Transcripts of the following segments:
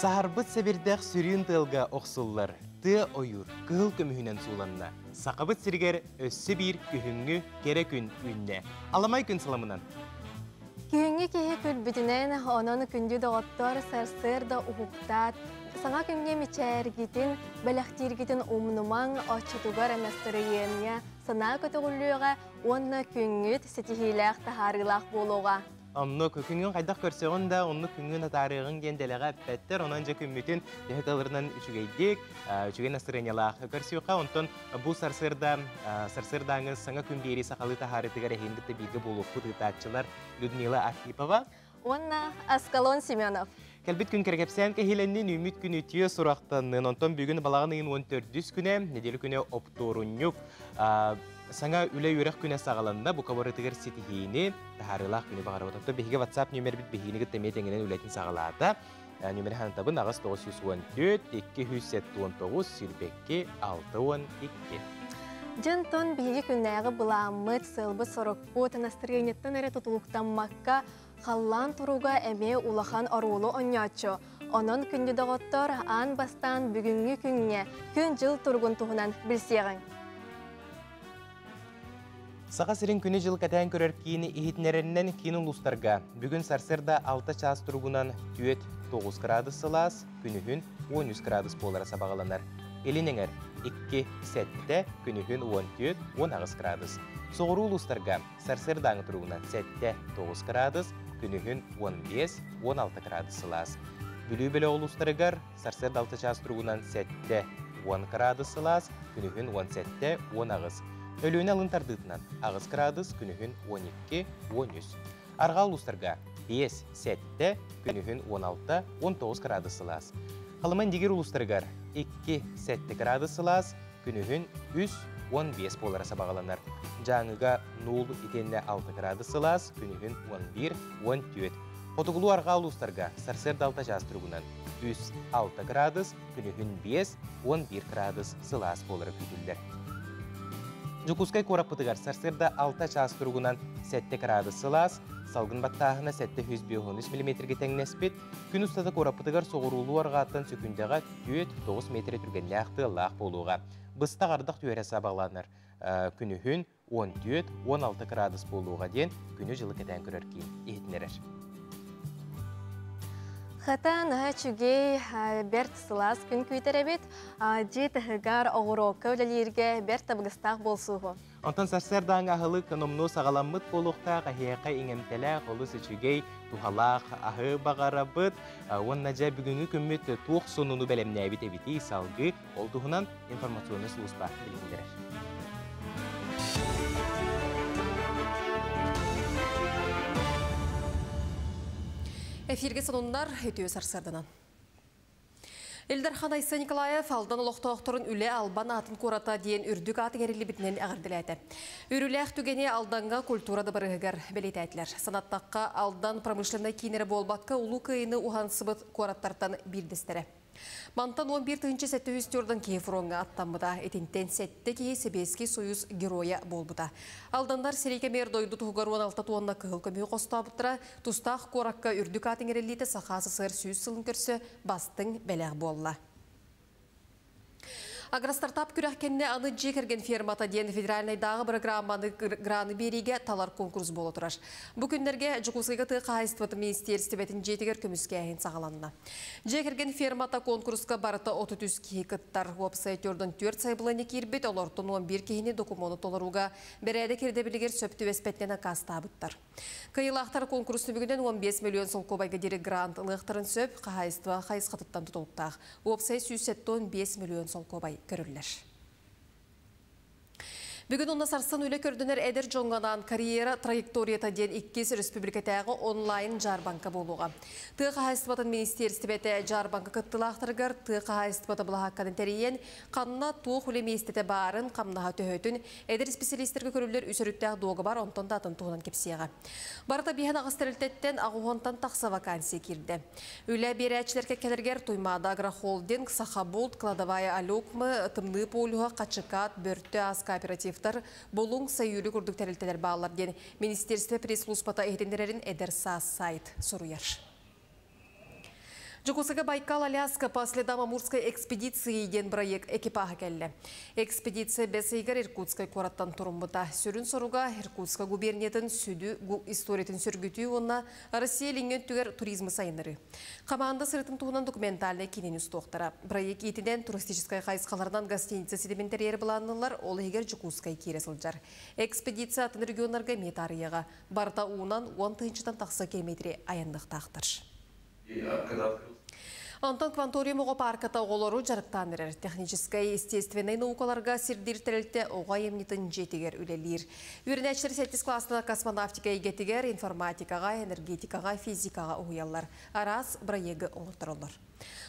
Саһарбыт сэбирдэх сүрүүн тыалга охсуллар, тыа ойуур кыһыл көмүһүнэн сууланна. Сахабыт сиригэр өссө биир күһүҥҥү кэрэ күн үүннэ. Аламай күн сыламынан! Күһүҥҥү киһи күлбүтүнэн, онон күндү доҕоттор сарсыарда уһуктаат, саҥа күҥҥэ мичээргитин, бэлэхтииргитин умнумаҥ, оччотугар настарыйыанньа санаа көтөҕүллүөҕэ уонна күҥҥүт ситиһиилээх таһаарыылаах буолуоҕа. Оннук күҥҥүн хайдах көрсөҕүн да, оннук күҥҥүн атаарыаҕыҥ диэн дэлэҕэ эппэттэр. Онон дьэ күммүтүн төһө кыалларынан үчүгэйдик, үчүгэй настырыанньалаах көрсүөххэ. Онтон бу сарсыарда сарсыардааҥы саҥа күн биэрии сахалыы таһаарыытыгар эһиин кытта бииргэ буолуохпут ыытааччылар Людмила Архипова уонна Аскалон Семенов. Кэлбит күн кэрэкэпсээн кэһиилэннин, үүммүт күн үтүө сурахтаннын. Онтон бүгүн балаҕан ыйын 14-үс күнэ, нэдиэлэ күнэ оптуорунньук. Саҥа үлэ-үөрэх күнэ саҕаланна. Бу барытыгар ситиһиини, таһаарыылаах күнү баҕарабыт. Оттон биһиги WhatsApp нүөмэрбит биһигини кытта эмиэ тэҥинэн үлэтин саҕалаата. Нүөмэри ханытабын 8 914 279 22 62. Дьонтон биһиги күннээҕи былааммыт, сыалбыт сорукпут, настырыанньаттан эрэ тутулуктаммакка, халлаан туруга эмиэ улахан оруолу оонньооччу. Онон күндү доҕоттор аан бастаан бүгүҥҥү күҥҥэ күн-дьыл туругун туһунан билсиэҕиҥ. Саха сирин күнү-дьыл кэтээн көрөр киини иһитиннэрэринэн киин улуустарга бүгүн сарсыарда 6 чаас туругунан 4-9 градус сылаас, күнүһүн 13 градус буолара сабаҕаланар. Илин эҥэр 2-7, күнүһүн 14-18 градус. Соҕуруу улуустарга сарсыардааҥы туругунан 7-9 градус, күнүһүн 15-16 градус сылаас. Бүлүү бөлөх улуустарыгар сарсыарда 6 чаас туругунан 7-10 градус сылаас, күнүһүн 17-18. Өлүөнэ алын тардыытынан 8 градус, күнүһүн 12-13. Арҕаа улуустарга 5-7, күнүһүн 16-19 градус сылаас. Халыма Индигир улуустарыгар 2-7 градус сылаас, күнүһүн 3-15 буолара сабаҕаланар. Дьааҥыга 0 итиэннэ 6 градус сылаас, күнүһүн 11-14. Хотугулуу арҕаа улуустарга сарсыарда 6 чаас туругунан 3-6 градус, күнүһүн 5-11 градус сылаас буолара күүтүллэр. Дьокуускай куораппытыгар сарсыарда 6 чаас туругунан 7 градус сылаас, салгын баттааһына 753 миллиметргэ тэҥнэспит, күн устата куораппытыгар соҕуруулуу арҕааттан сөкүүндэҕэ 4-9 метр түргэннээх тыаллаах буолуоҕа. Быстах ардах түһэрэ сабаҕаланар. Күнүһүн 14-16 градус буолуоҕа диэн күнү-дьылы кэтээн көрөр киин иһитиннэрэр. Хата наһаа үчүгэй, бэрт сылаас күн күүтэр эбит. Дьиэ таһыгар оҕуруокка үлэлииргэ бэрт табыгастаах буолсуһу. Онтон сарсыардааҥы аһылык номнуо саҕаламмыт буолуохтаах, эһиэхэ иҥэмтэлээх, олус үчүгэй, туһалаах аһы баҕарабыт. Уонна дьэ бүгүҥҥү күммүт туох сонуну бэлэмнээбит эбитий салгыы ол туһунан информационнай служба билиһиннэрэр. Эфирге сонуннар үтүө сарсыарданан. Ил Дархан Айсен Николаев Алдан олохтоохторун үлэ албан аатын куората диэн үрдүк аат иҥэриллибитинэн эҕэрдэлээтэ. Үөрүүлээх түгэни Алдаҥҥа культура дыбарыаһыгар бэлиэтээтилэр. Санаттахха, Алдан промышленнай киин эрэ буолбакка, Улуу Кыайыыны уһансыбыт куораттартан биирдэстэрэ. Мантан 11 700 киһи фроҥҥа аттаммыта. Итинтэн сэттэ киһи Сэбиэскэй Союз геройа буолбута. Алданнар сэрии кэмигэр дойду туһугар 16 туонна кыһыл көмүһү хостообуттара. Тустаах куоракка үрдүк аат иҥэриллиитэ Саха СССР 100 сылын көрсө бастыҥ бэлэх буолла. Агростартап күрэх кэннэ аны дьиэ кэргэн фермата диэн федеральнайдааҕы бырагырааманы граны биэриигэ талар конкурс буола турар. Бу күннэргэ Дьокуускайга тыа хаһаайыстыбатын министиэристибэтин дьиэтигэр көмүскээһин саҕаланна. Дьиэ кэргэн фермата конкурска барыта 33 киһи кыттар. Уопсай 44 сайабылыанньа киирбит, олортон 11 киһини докумуону толорууга бэрээдэк ирдэбилигэр сөп түбэспэтинэн аккаастаабыттар. Кыайыылаахтар конкурс түмүгүнэн 15 миллион солкуобайга диэри грант ылыахтарын сөп, хаһаайыстыба хайысхатыттан тутулуктаах. Уопсай 175 миллион солкуобай көрүллэр. Бүгүн уонна сарсын үлэ көрдөнөр эдэр дьоҥҥо анаан карьера траекторията диэн иккис республикатааҕы онлайн дьаарбаҥка буолуоҕа. Тыа хаһаайыстыбатын министиэристибэтэ дьаарбаҥка кыттыылаахтарыгар тыа хаһаайыстыбата былаһаакканы тэрийэн, ханна туох үлэ миэстэтэ баарын, хамнаһа төһөтүн, эдэр исписэлиистэргэ көрүллэр үс өрүттээх дуогабар онтон да атын туһунан кэпсиэҕэ. Барыта 58 тэрилтэттэн 80-тан тахса вакансия киирдэ. Үлэ биэрээччилэр кэккэлэригэр Туймаада Агрохолдинг, Сахабулт, Кладовая Олекмы, Тымныы полюһа, Хачыкаат, Бөртө ас кооперативтар, Булуҥ, Сайыылы курдук тэрилтэлэр бааллар диэн министерство пресс-службата иһитиннэрэрин Эдэр саас сайт суруйар. Дьокуускайга Байкал Аляска по следам Амурской экспедиции диэн бырайыак экипаһа кэллэ. Экспедиция бэс ыйыгар Иркутскай куораттан туруммута. Сүрүн соруга Иркутскай губерниятын сүдү историятын сөргүтүү уонна Россия илиҥҥи өттүгэр туризмы сайыннарыы. Команда сырытын туһунан документальнай киинэни устуохтара. Бырайыак иитинэн туристическай хайысхаларынан гостиница ситимин тэрийэр былаанныыллар, ол иһигэр Дьокуускай киирэ сылдьар. Экспедиция атын регионнарга эмиэ таарыйыаҕа. Барыта уунан 10 тыһыынчаттан тахса километри айанныахтаахтар. Онтон Кванториум оҕо паарката оҕолору дьарыктаан эрэр. Техническэй, естественнэй наукаларга сирдиир тэрилтэ оҕо айымньытын дьиэтигэр үлэлиир. Үөрэнээччилэр сэттис кылаастан космонавтика эйгэтигэр, информатикаҕа, энергетикаҕа, физикаҕа уһуйаллар. Араас бырайыагы оҥоттороллор.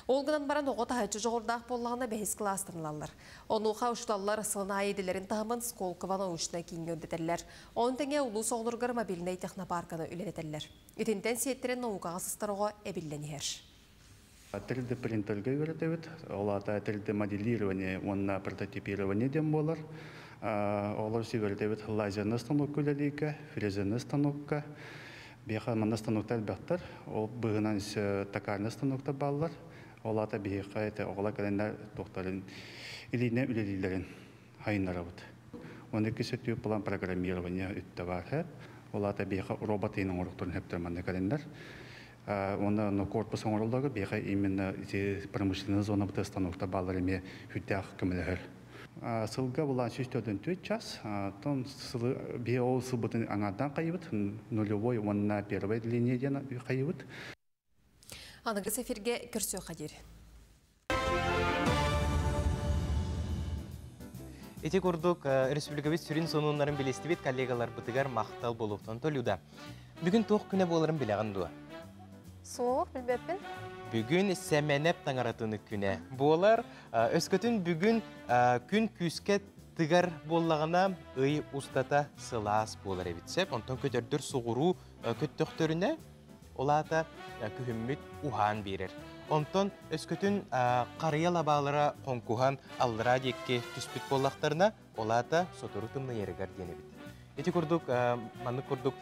Ол гынан баран оҕо таһыччы дьоҕурдаах буоллаҕына бэһис кылаастан ылаллар. Онуоха учууталлар сылын аайы идэлэрин таһымын Сколково научнай кииҥҥэ үрдэтэллэр. Ону тэҥэ улуус оҕолоругар мобильнай технопарканы үлэлэтэллэр. Итинтэн сиэттэрэн наукаҕа сыстар оҕо эбиллэн иһэр. 3D принтергэ үөрэтэбит. Ол аата 3D моделирование уонна прототипирование диэн буолар. Олор үөрэтэбит лазерный станокка үлэлииргэ, фрезерный станокка. Биһиэхэ манна станоктар элбэхтэр. Ол быһынан токарный станоктар бааллар. Ол аата биһиэхэ это оҕолор кэлэннэр туохтарын илиинэн үлэлииллэрин сайыннарабыт. Оны кисетүү план программирование үттэ бар. Ол аата биһиэхэ робот оҥоруохтарын сөптөр манна кэлэннэр. Онно но корпус оҥороллорго биһиэхэ именно ити промышленная зона станоктар бааллар эмиэ сүрдээх көмөлөһөр. Сылга булан 104 час, тон сылы биһи ол сылбытын аҥаардаан хайыбыт, нулевой уонна первой линия диэн хайыбыт. Аныгыс эфиргэ көрсүөххэ диэри. Ити курдук республикабыт сүрүн сонуннарын билистибит коллегаларбытыгар махтал буолуохтун Толюда. Бүгүн туох күнэ буоларын билэҕин дуо? Суох, билбэппин. Бүгүн Сэмэнэп таҥаратын күнэ буолар. Өскөтүн бүгүн күн күүскэ тыгар буоллаҕына ый устата сылаас буолар эбит сөп. Онтон көтөрдөр суҕуруу көттөхтөрүнэ ол аата күһүммүт уһаан биэрэр. Онтон өскөтүн харыйа лабаалара хоҥкуһан аллараа диэки түспүт буоллахтарына, ол аата сотору тымныйарыгар диэн эбит. Ити курдук, маннык курдук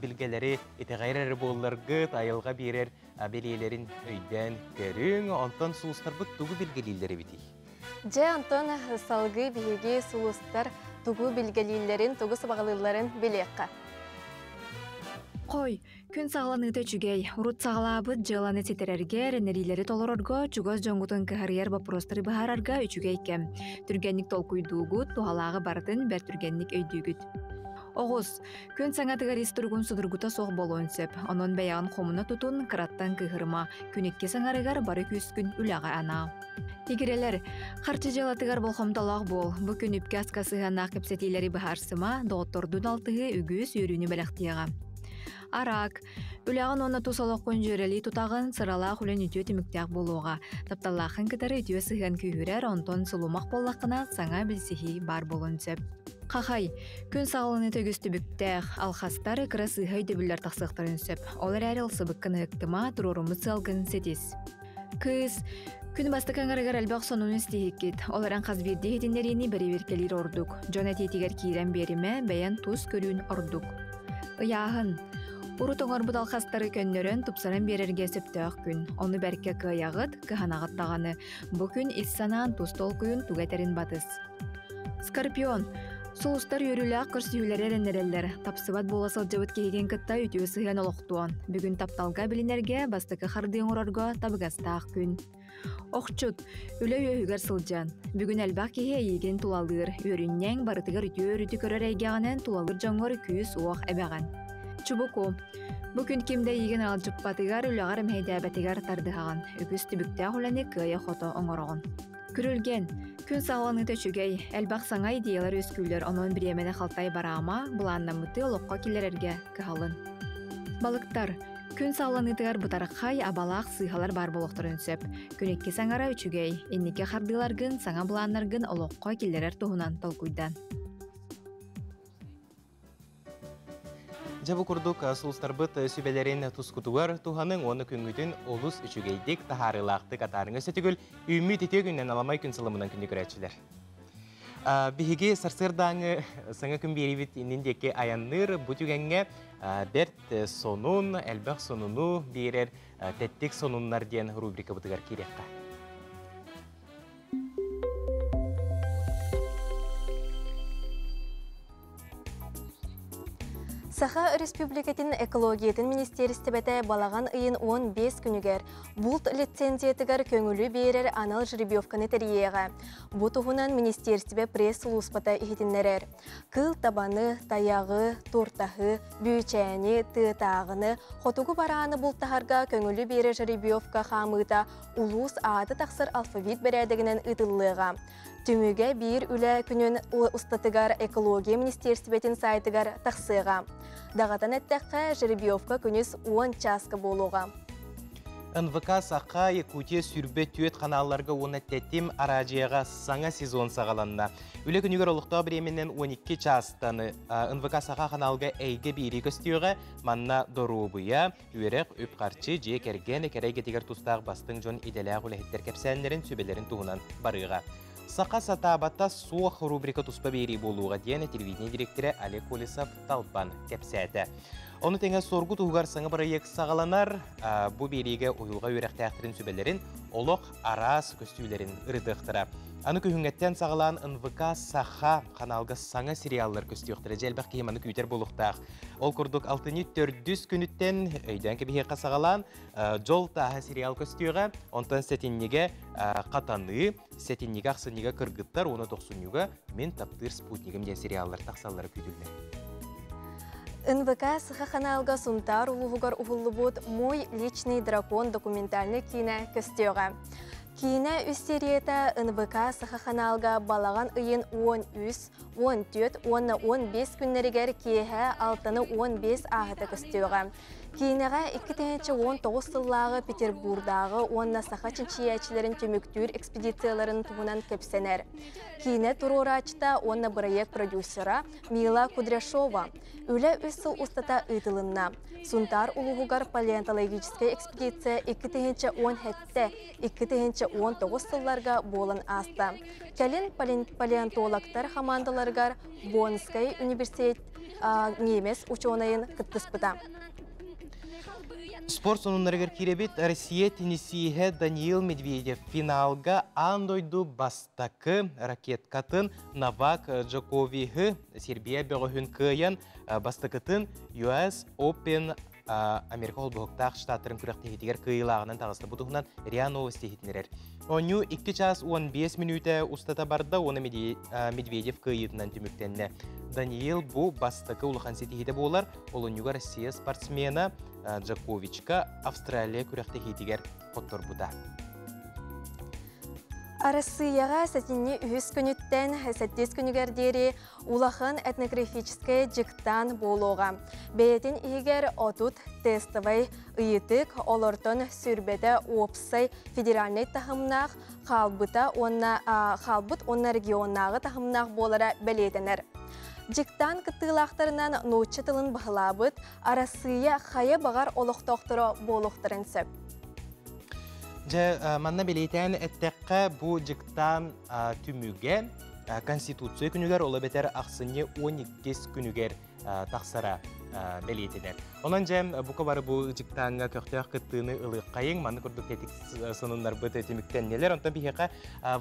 билгэлэри итэҕэйэр эрэ буолларгыт, айылҕа биэрэр бэлиэлэрин өйдөөн көрүҥ, онтон сулустарбыт тугу билгэлииллэр эбитий? Дьэ, онтон салгыы биһиги сулустар тугу билгэлииллэрин, тугу сабаҕалыылларын билиэххэ. Хой, күн саҕаланыыта үчүгэй. Урут саҕалаабыт дьыаланы ситэрэргэ, эрэннэриилэри толорорго, чугас дьоҥҥутун кыһарыйар боппуруостары быһаарарга үчүгэй кэм. Түргэнник толкуйдуугут, туһалааҕы барытын бэрт түргэнник өйдүүгүт. Оҕус, күн саҥатыгар ис туругун судургута суох буолуон сөп. Онон бэйэҕин хомуна тутун, кыраттан кыыһырыма. Күн икки саҥарыгар бары күүскүн үлэҕэ анаа. Игирэлэр, харчы дьыалатыгар болҕомтолоох буол. Бу күн үпкэ-аска сыһыаннаах кэпсэтиилэри быһаарсыма, доҕоттордуун алтыһыы үгүс үөрүүнү бэлэхтиэҕэ. Араак, үлэҕин уонна тус олоххун дьүөрэлии тутаҕын, сыралаах үлэн үтүө түмүктээх буолуоҕа. Тапталлааххын кытары үтүө сыһыан күүһүрэр, онтон сулумах буоллаххына саҥа билсиһии баар буолуон сөп. Хахай, күн саҕаланыыта үгүс түбүктээх, алхастар, кыра сыыһа өйдөбүллэр тахсыахтарын сөп. Ол эрээри ылсыбыккын ыһыктыма, туруоруммут сыалгын ситис. Кыыс, күн бастакы аҥарыгар элбэх сонуну истиһиккит. Ол эрэн хас биирдии иһитиннэриини бэрэбиэркэлиир ордук. Дьон этиитигэр киирэн биэримэ, бэйэн тус көрүүн ордук. Ыйааһын. Урут оҥорбут алхастары көннөрөн, тупсаран биэрэргэ сөптөөх күн. Ону бэркэ кыайаҕыт, кыһанаҕыт даҕаны. Бу күн ис санаан тус толкуйун тугу этэрин батыс. Скорпион. Сулустар үөрүүлээх көрсүһүүлэри эрэннэрэллэр. Тапсыбат буола сылдьыбыт киһигин кытта үтүө сыһыан олохтуон. Бүгүн тапталга билинэргэ, бастакы хардыы оҥорорго табыгастаах күн. Охчут, үлэ үөһүгэр сылдьан. Бүгүн элбэх киһи эйигин тулалыыр. Үөрүнньэҥ, барытыгар үтүө өрүтү көрөр эйгэҕинэн тулалыыр дьоҥҥор күүс-уох эбэҕин. Чубуку. Бу күн ким да эйигин ыалдьыппатыгар, үлэҕэр мэһэйдээбэтигэр тардыһаҕын. Үгүс түбүктээх үлэни кыайа-хото оҥороҕун. Күрүлгэн. Күн саҕаланыыта үчүгэй, элбэх саҥа идеялар үөскүүллэр, онон бириэмэни халтай бараама, былааннаммыты олоххо киллэрэргэ кыһалын. Балыктар. Күн саҕаланыытыгар бытархай, абалаах сыыһалар баар буолуохтарын сөп. Күн икки саҥара үчүгэй, инники хардыыларгын, саҥа былааннаргын олоххо киллэрэр туһунан толкуйдан. Дьэ бу курдук сулустарбыт сүбэлэрин тускутугар туһаныҥ уонна күҥҥүтүн олус үчүгэйдик, таһаарыылаахтык атаарыҥ. Өссө төгүл үүммүт үтүө күнүнэн аламай күн сылымынан күндү көрөөччүлэр. Биһиги сарсыардааҥы саҥа күн биэриибит иннин диэки айанныыр бу түгэҥҥэ Бэрт сонун, элбэх сонуну биэрэр Тэттик сонуннар диэн рубрикабытыгар киириэххэ. Саха Өрөспүүбүлүкэтин экологиятын министиэристибэтэ балаҕан ыйын 15 күнүгэр булт лицензиятыгар көҥүлү биэрэр анал жеребьевканы тэрийиэҕэ. Бу туһунан министиэристибэ пресс-сулууспата иһитиннэрэр. Кыыл табаны, тайаҕы, туртаһы, бүүчээни, тыатааҕыны, хотугу барааны бултаһарга көҥүлү биэрэр жеребьевка хаамыыта улуус ааты тахсар алфавит бэрээдэгинэн ыытыллыаҕа. Түмүгэ биир үлэ күнүн устатыгар экология министиэрстибэтин сайтыгар тахсыаҕа. Даҕатан эттэххэ, жеребьевка күнүс 10 чааска буолуоҕа. НВК Саха Якутия сүрбэ түөт ханаалларга уонна тэтим араадьыйаҕа саҥа сезон саҕаланна. Үлэ күнүгэр олохтоох бириэмэнэн 12 чаастан НВК Саха ханаалга эйгэ биэрии көстүөҕэ. Манна доруобуйа, үөрэх, үп-харчы, дьиэ кэргэн, кэрэ эйгэтигэр тустаах бастыҥ дьон идэлээх үлэһиттэр кэпсээннэрин, сүбэлэрин туһунан барыаҕа. Саха сатаабата суох рубрика туспа биэрии буолуоҕа диэн телевидение директора Олег Колесов талбан кэпсээтэ. Ону тэҥэ соргу туһугар саҥа бырайыак саҕаланар. Бу биэриигэ уйулҕа үөрэхтээхтэрин сүбэлэрин, олох араас көстүүлэрин ырытыахтара. Аны күһүҥҥэттэн саҕалаан НВК Саха ханаалга саҥа сериаллар көстүөхтэрэ. Дьэ элбэх киһи маны күүтэр буолуохтаах. Ол курдук алтынньы төрдүс күнүттэн өйдөөн кэбиһиэххэ саҕалаан Дьол тааһа сериал көстүөҕэ. Онтон сэтинньигэ Хатаныы, сэтинньигэ ахсынньыга Кыргыттар уонна тохсунньуга Мин таптыыр спутнигым диэн сериаллар тахсаллара күүтүллэр. НВК Саха ханаалга Сунтаар улууһугар уһуллубут «Мой личный дракон» документальнай киинэ көстүөҕэ. Киинэ үс серията НВК Саха ханаалга балаҕан ыйын 13, 14 уонна 15 күннэригэр киэһэ алтаны 15 ааһыта көстүөҕэ. Киинэҕэ 2019 сыллааҕы Петербурдааҕы уонна саха чинчийээччилэрин түмүктүүр экспедицияларын туһунан кэпсэнэр. Киинэ туруорааччыта уонна бырайыак продюсера Мила Кудряшова. Үлэ үс сыл устата ыытылынна. Сунтаар улууһугар палеонтологическай экспедиция 2017 2019 сылларга буолан ааста. Кэлин палеонтологтар хамаандаларыгар Боннскай университет немец учуонайын кыттыспыта. Спорт сонуннарыгар киирэбит Россия теннисииһэ Даниил Медведев финалга аан дойду бастакы ракеткатын Новак Джоковиһы Сербия бөҕөһүн кыайан бастакытын US Open Америка холбоһуктаах штаттарын күрэхтэһиитигэр кыайыылааҕынан таҕыста. Бу туһунан РИА Новости иһитиннэрэр. Оонньуу 2 час 15 мүнүүтэ устата барда уонна Медведев кыайыытынан түмүктэннэ. Даниил бу бастакы улахан ситиһиитэ буолар. Олунньуга Россия спортсмена Джаковичка Австралия күрэхтэһиитигэр хотторбута. Арассыыйаҕа сэтинньи үһүс күнүттэн сэттис күнүгэр диэри улахан этнографическай дьыктаан буолуоҕа. Бэйэтин иһигэр 30 тестовай ыйытык, олортон сүрбэтэ уопсай федеральнай таһымнаах хаалбыта уонна хаалбыт уонна регионнааҕы таһымнаах буолара бэлиэтэнэр. Дьыктаан кыттыылаахтарынан нуучча тылын баһылаабыт Арассыыйа хайа баҕар олохтоохторо буолуохтарын сөп. Дьэ, манна бэлиэтээн эттэххэ, бу дьыктаан түмүгэ Конституция күнүгэр, ол эбэтэр ахсынньы 12 күнүгэр тахсара бэлиэтэнэр. Онон дьэ, бука бары бу дьыктааҥҥа көхтөөх кыттыыны ылыаххайыҥ, манны курдук тэтик сонуннарбыт түмүктэннилэр. Онтон биһиэхэ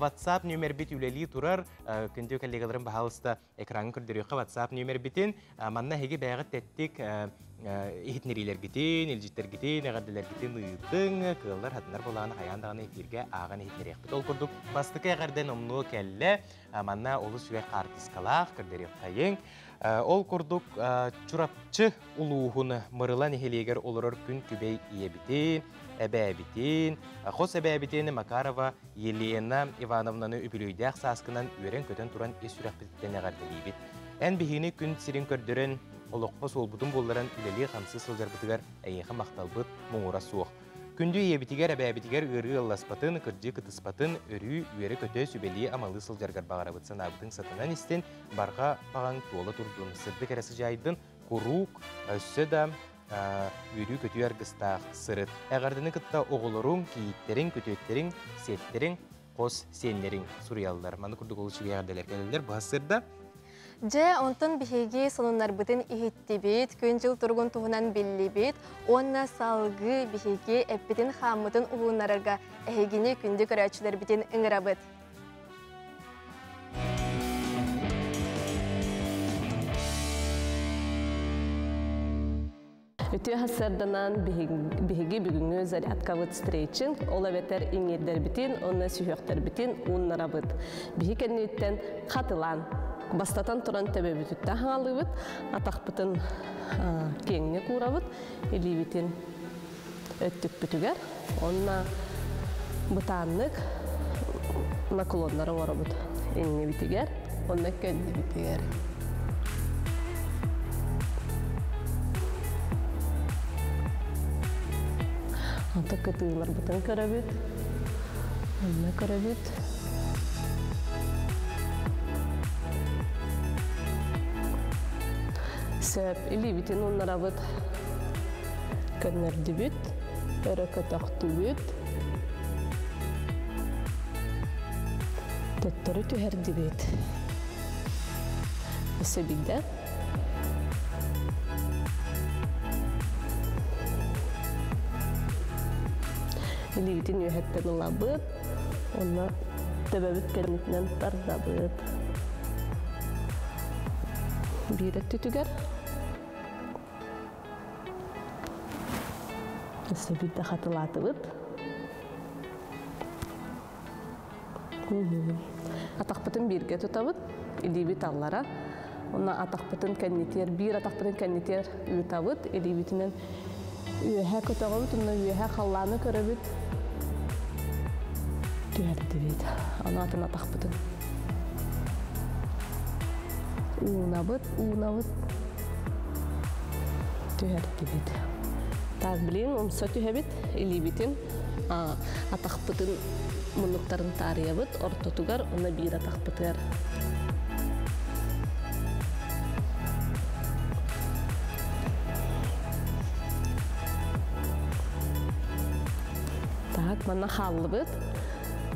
WhatsApp нүөмэрбит үлэлии турар. Күндү коллегаларым, баһаалыста, экраҥҥа көрдөрүөххэ WhatsApp нүөмэрбитин. Манна эһиги бэйэҕит тэттик иһитиннэриилэргитин, илдьиттэргитин, эҕэрдэлэргитин ыытыҥ, кыаллар хатынар буолаҕына хайаан даҕаны эфиргэ ааҕан иһитиннэриэхпит. Ол курдук бастакы эҕэрдэ номнуо кэллэ. Манна олус үчүгэй хаартыскалаах көрдөрүөххэйиҥ. Ол курдук Чурапчы улууһун Мырыла нэһилиэгэр олорор күн күбэй ийэбитин, эбээбитин, хос эбээбитин Макарова Елена Ивановнаны үбүлүөйдээх сааскынан үөрэн-көтөн туран ис сүрэхпититтэн эҕэрдэлиибит. Эн биһигини күн сирин көрдөрөн, олоххо суолбутун булларан үлэлии-хамсыы сылдьарбытыгар эйиэхэ махталбыт муҥура суох. Күндү ийэбитигэр, эбээбитигэр ыарыы ылласпатын, кырдьыы кытыспатын, өрүү үөрэ-көтө, сүбэлии-амалыы сылдьаргар баҕарабыт санаабытыҥ сатанан истин, барҕа баҕаҥ туола турдун, сырдык эрэ сыдьаайдын, куруук өссө да үөрүү-көтүү аргыстаах сырыт. Эҕэрдэни кытта оҕолоруҥ, кийииттэриҥ, күтүөттэриҥ, сиэттэриҥ, хос сиэннэриҥ суруйаллар. Маны курдук олус үчүгэй эҕэрдэлэр кэлэллэр. Быһа сырда. Дьэ, онтон биһиги сонуннарбытын иһиттибит, күн-дьыл туругун туһунан биллибит уонна салгыы биһиги эппитин-хааммытын уһууннарарга эһигини күндү көрөөччүлэрбитин ыҥырабыт. Үтүө сарсыарданан биһиги бүгүҥҥү зарядкабыт стретчинг, ол эбэтэр иҥиирдэрбитин уонна сүһүөхтэрбитин ууннарабыт. Биһи кэнниттэн хатылаан, бастатан туран төбөбүтүттэн хаалыыбыт, атахпытын киэҥник уурабыт, илиибитин өттүкпүтүгэр уонна бытааннык наклоннары оҥоробут иҥнибитигэр уонна кэннибитигэр. Онто кытыыларбытын көрөбүт, онно көрөбүт. Сөп, илиибитин уннарабыт. Көннөрдүбүт, өрө көтөхтүбүт, төттөрү түһэрдибит. Өссө биирдэ. Илиибитин үөһэттэн ылабыт, онно төбөбүт кэннитинэн тардабыт. Биир өттүтүгэр Өссө биирдэ хатылаатыбыт. Атахпытын бииргэ тутабыт, илиибит аллара. Онно атахпытын кэннитиэр, биир атахпытын кэннитиэр ыытабыт, илиибитинэн үөһэ көтөҕөбүт, онно үөһэ халлааны көрөбүт. Түһэрдибит. Аны атын атахпытын уунабыт, уунабыт. Түһэрдибит. Так, блин, умса түһэбит, илиибитин, атахпытын муннуктарын таарыйабыт, ортотугар, уонна биир атахпытыгар. Так, манна хааллыбыт.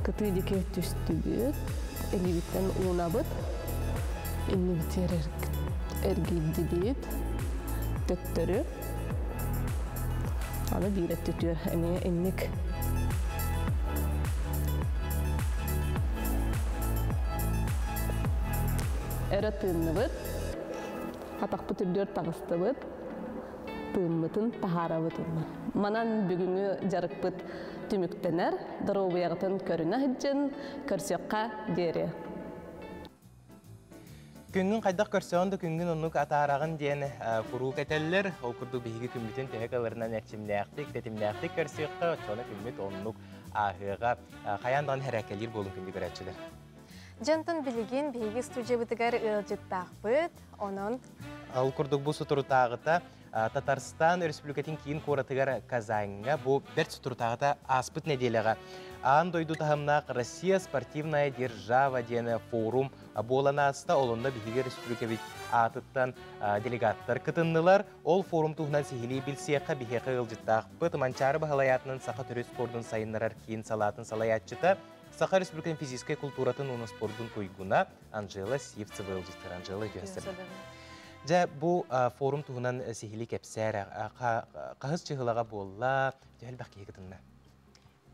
Кытыы диэки түстүбүт, илиибиттэн уунабыт. Иннибитигэр эргийдибит, төттөрү. Аны биир өттүтүөр эмиэ инник. Өрө тыынныбыт, атахпыт үрдүөр таҕыстыбыт, тыыммытын таһаарабыт. Манан бүгүҥҥү дьарыкпыт түмүктэнэр, доруобуйаҕытын көрүнэ сылдьын, көрсүөххэ диэри. Күҥҥүн хайдах көрсөҕүн да күҥҥүн оннук атаараҕын диэн куруук этэллэр. Ол курдук биһиги күммүтүн төһө кыларынан эрчимнээхтик, тэтимнээхтик көрсүөххэ, оччоҕуна күммүт оннук ааһыаҕа. Хайаан даҕаны хэрээккэлиир буолун күндү көрөөччүлэр. Дьонтон билигин биһиги студиябытыгар ыалдьыттаахпыт. Онон Ол курдук бу соторутааҕыта Татарстан Республикатын киин куоратыгар Казаньҥа бу бэрт соторутааҕыта ааспыт нэдиэлэҕэ аан дойду таһымнаах Россия спортивная держава диэн форум буолан ааста. Ол онно биһиги республикабыт аатыттан делегаттар кытыннылар. Ол форум туһунан сиһилии билсиэххэ биһиэхэ ыалдьыттаахпыт Манчаары Баһылай аатынан Саха төрүт спордун сайыннарар киин салаатын салайааччыта, Саха Республикатын физическэй култууратын уонна спордун туйгуна Анжела Сивцева ыалдьыттар. Анжела үтүөстэбин. Дьэ, бу форум туһунан сиһилии кэпсээр хаһыс чыһылаҕа буолла, төһө киһи кытынна?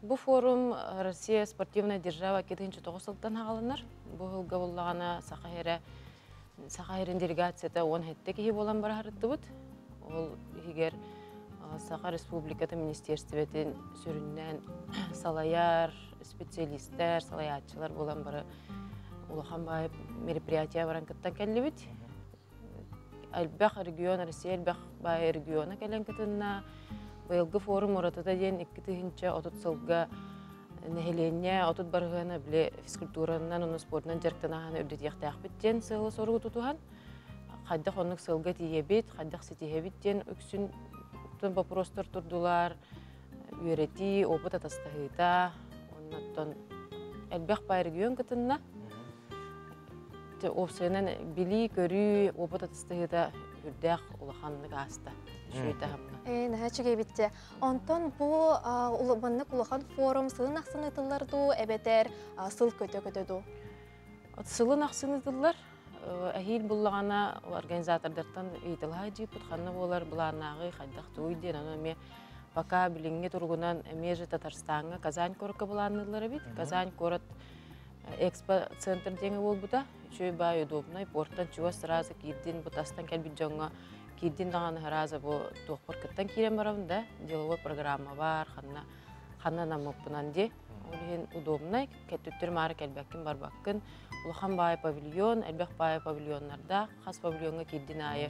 Бу форум Россия спортивная держава 2009 сылтан хааланар. Бу сылга буллаҕына Саха сирэ Саха сирин делегацията 17 киһи буолан бараһарыттыбыт. Ол иһигэр Саха Республикатын министерствотын сүрүннээн салайар специалисттэр, салайааччылар буолан бары улахан баай мероприятие баран кыттан кэллибит. Элбэх регион, Россия элбэх баай региона кэлэн кытынна. Быйылгы форум уратыта диэн 2030 сылга нэһилиэнньэ 30 бырыһыана били физкультуранан уонна спортунан дьарыктанаһан үрдэтиэхтээхпит диэн сыалы соругу тутуһан, хайдах оннук сылга тиийэбит, хайдах ситиһэбит диэн үксүн вопростар турдулар, үөрэтии, опыт атастаһыыта, оннуттан элбэх баай регион кытынна. Уопсайынан билии, көрүү, опыт атастаһыыта үрдээх улаханнык ааста. Үчүгэй таһымҥа. Наһаа үчүгэй битте. Онтон бу маннык улахан форум сылын ахсын ыытыллар дуу, эбэтэр сыл көтө-көтө дуу? Сылын ахсын ыытыллар. Эһиил буллаҕына организатордартан ыйыталаһа дьииппит ханна буолар былааннааҕы хайдах тугуй диэн ону эмиэ пока билиҥҥи туругунан эмиэ же Татарстаҥҥа Казань куоракка былаанныыллар эбит. Казань куорат экспо центр диэҥэ буолбута. Үчүгэй баай удобнай портан чугас сразу киирдин бу тастан кэлбит дьоҥҥо киирдин даҕаны сразу бу туохпар кыттан киирэн барабын да деловой программа бар ханна ханна анаммыппынан дии. Ол иһин удобнай кэттүттэр маары кэлбэккин барбаккын улахан баай павильон, элбэх баай павильоннардаах, хас павильоҥҥа киирдин аайы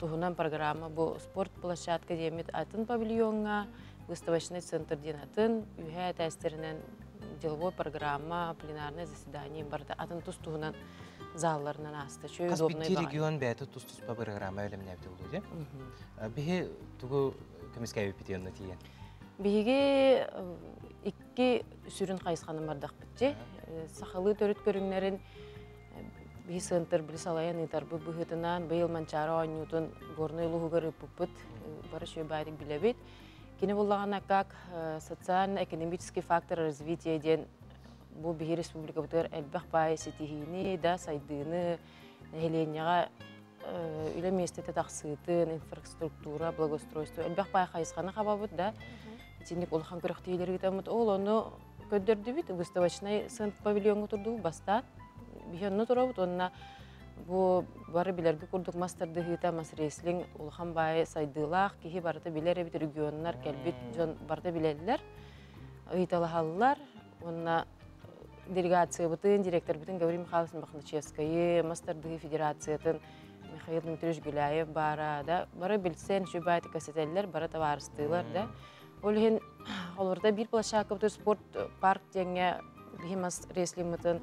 туһунан программа бу спорт площадка диэммит атын павильоҥҥа, выставочный центр диэн атын, үһээ этээстэринэн деловой программа, пленарное заседание барыта атын тус-туһунан залларынан ааста. Чү Хас удобный биирдии баҕайы. регион бэйэтэ тус-туспа программа бэлэмнээбитэ буолуо дии. Биһи тугу көмүскээбиппит онно тиийэн? Биһиги икки сүрүн хайысханы бардахпыт дии. Сахалыы төрүт көрүҥнэрин биһи сыантыр били салайан ыытарбыт быһыытынан быйыл Манчаары оонньуутун Горнай улууһугар ыыппыппыт бары үчүгэй билэбит. Кини буллаҕына как социально-экономический фактор развития диэн бу биһи республикабытыгар элбэх баай ситиһиини да сайдыыны нэһилиэнньэҕэ үлэ миэстэтэ тахсыытын, инфраструктура, благоустройство элбэх баай хайысханы хабабыт да итинник улахан күрэхтэһиилэри ыытаммыт. Ол ону көрдөрдүбүт, выставочный павильоҥҥа турдубут бастаан. Биһи онно турабыт уонна бу бары билэргэ курдук мас тардыһыыта, мас рестлинг улахан баай сайдыылаах киһи барыта билэр эбит, регионнар кэлбит дьон барыта билэллэр, ыйыталаһаллар уонна делегациябытын, директорбытын Гаврил Михайлович Мохначевскайы, мас тардыһыы федерациятын Михаил Дмитриевич Гуляев баара да, бары билсэн, үчүгэй кэсэтэллэр, бары табаарыстыылар да. Ол иһин олорда биир площадкабытыр спорт парк диэҥҥэ биһи мас рестлингмытын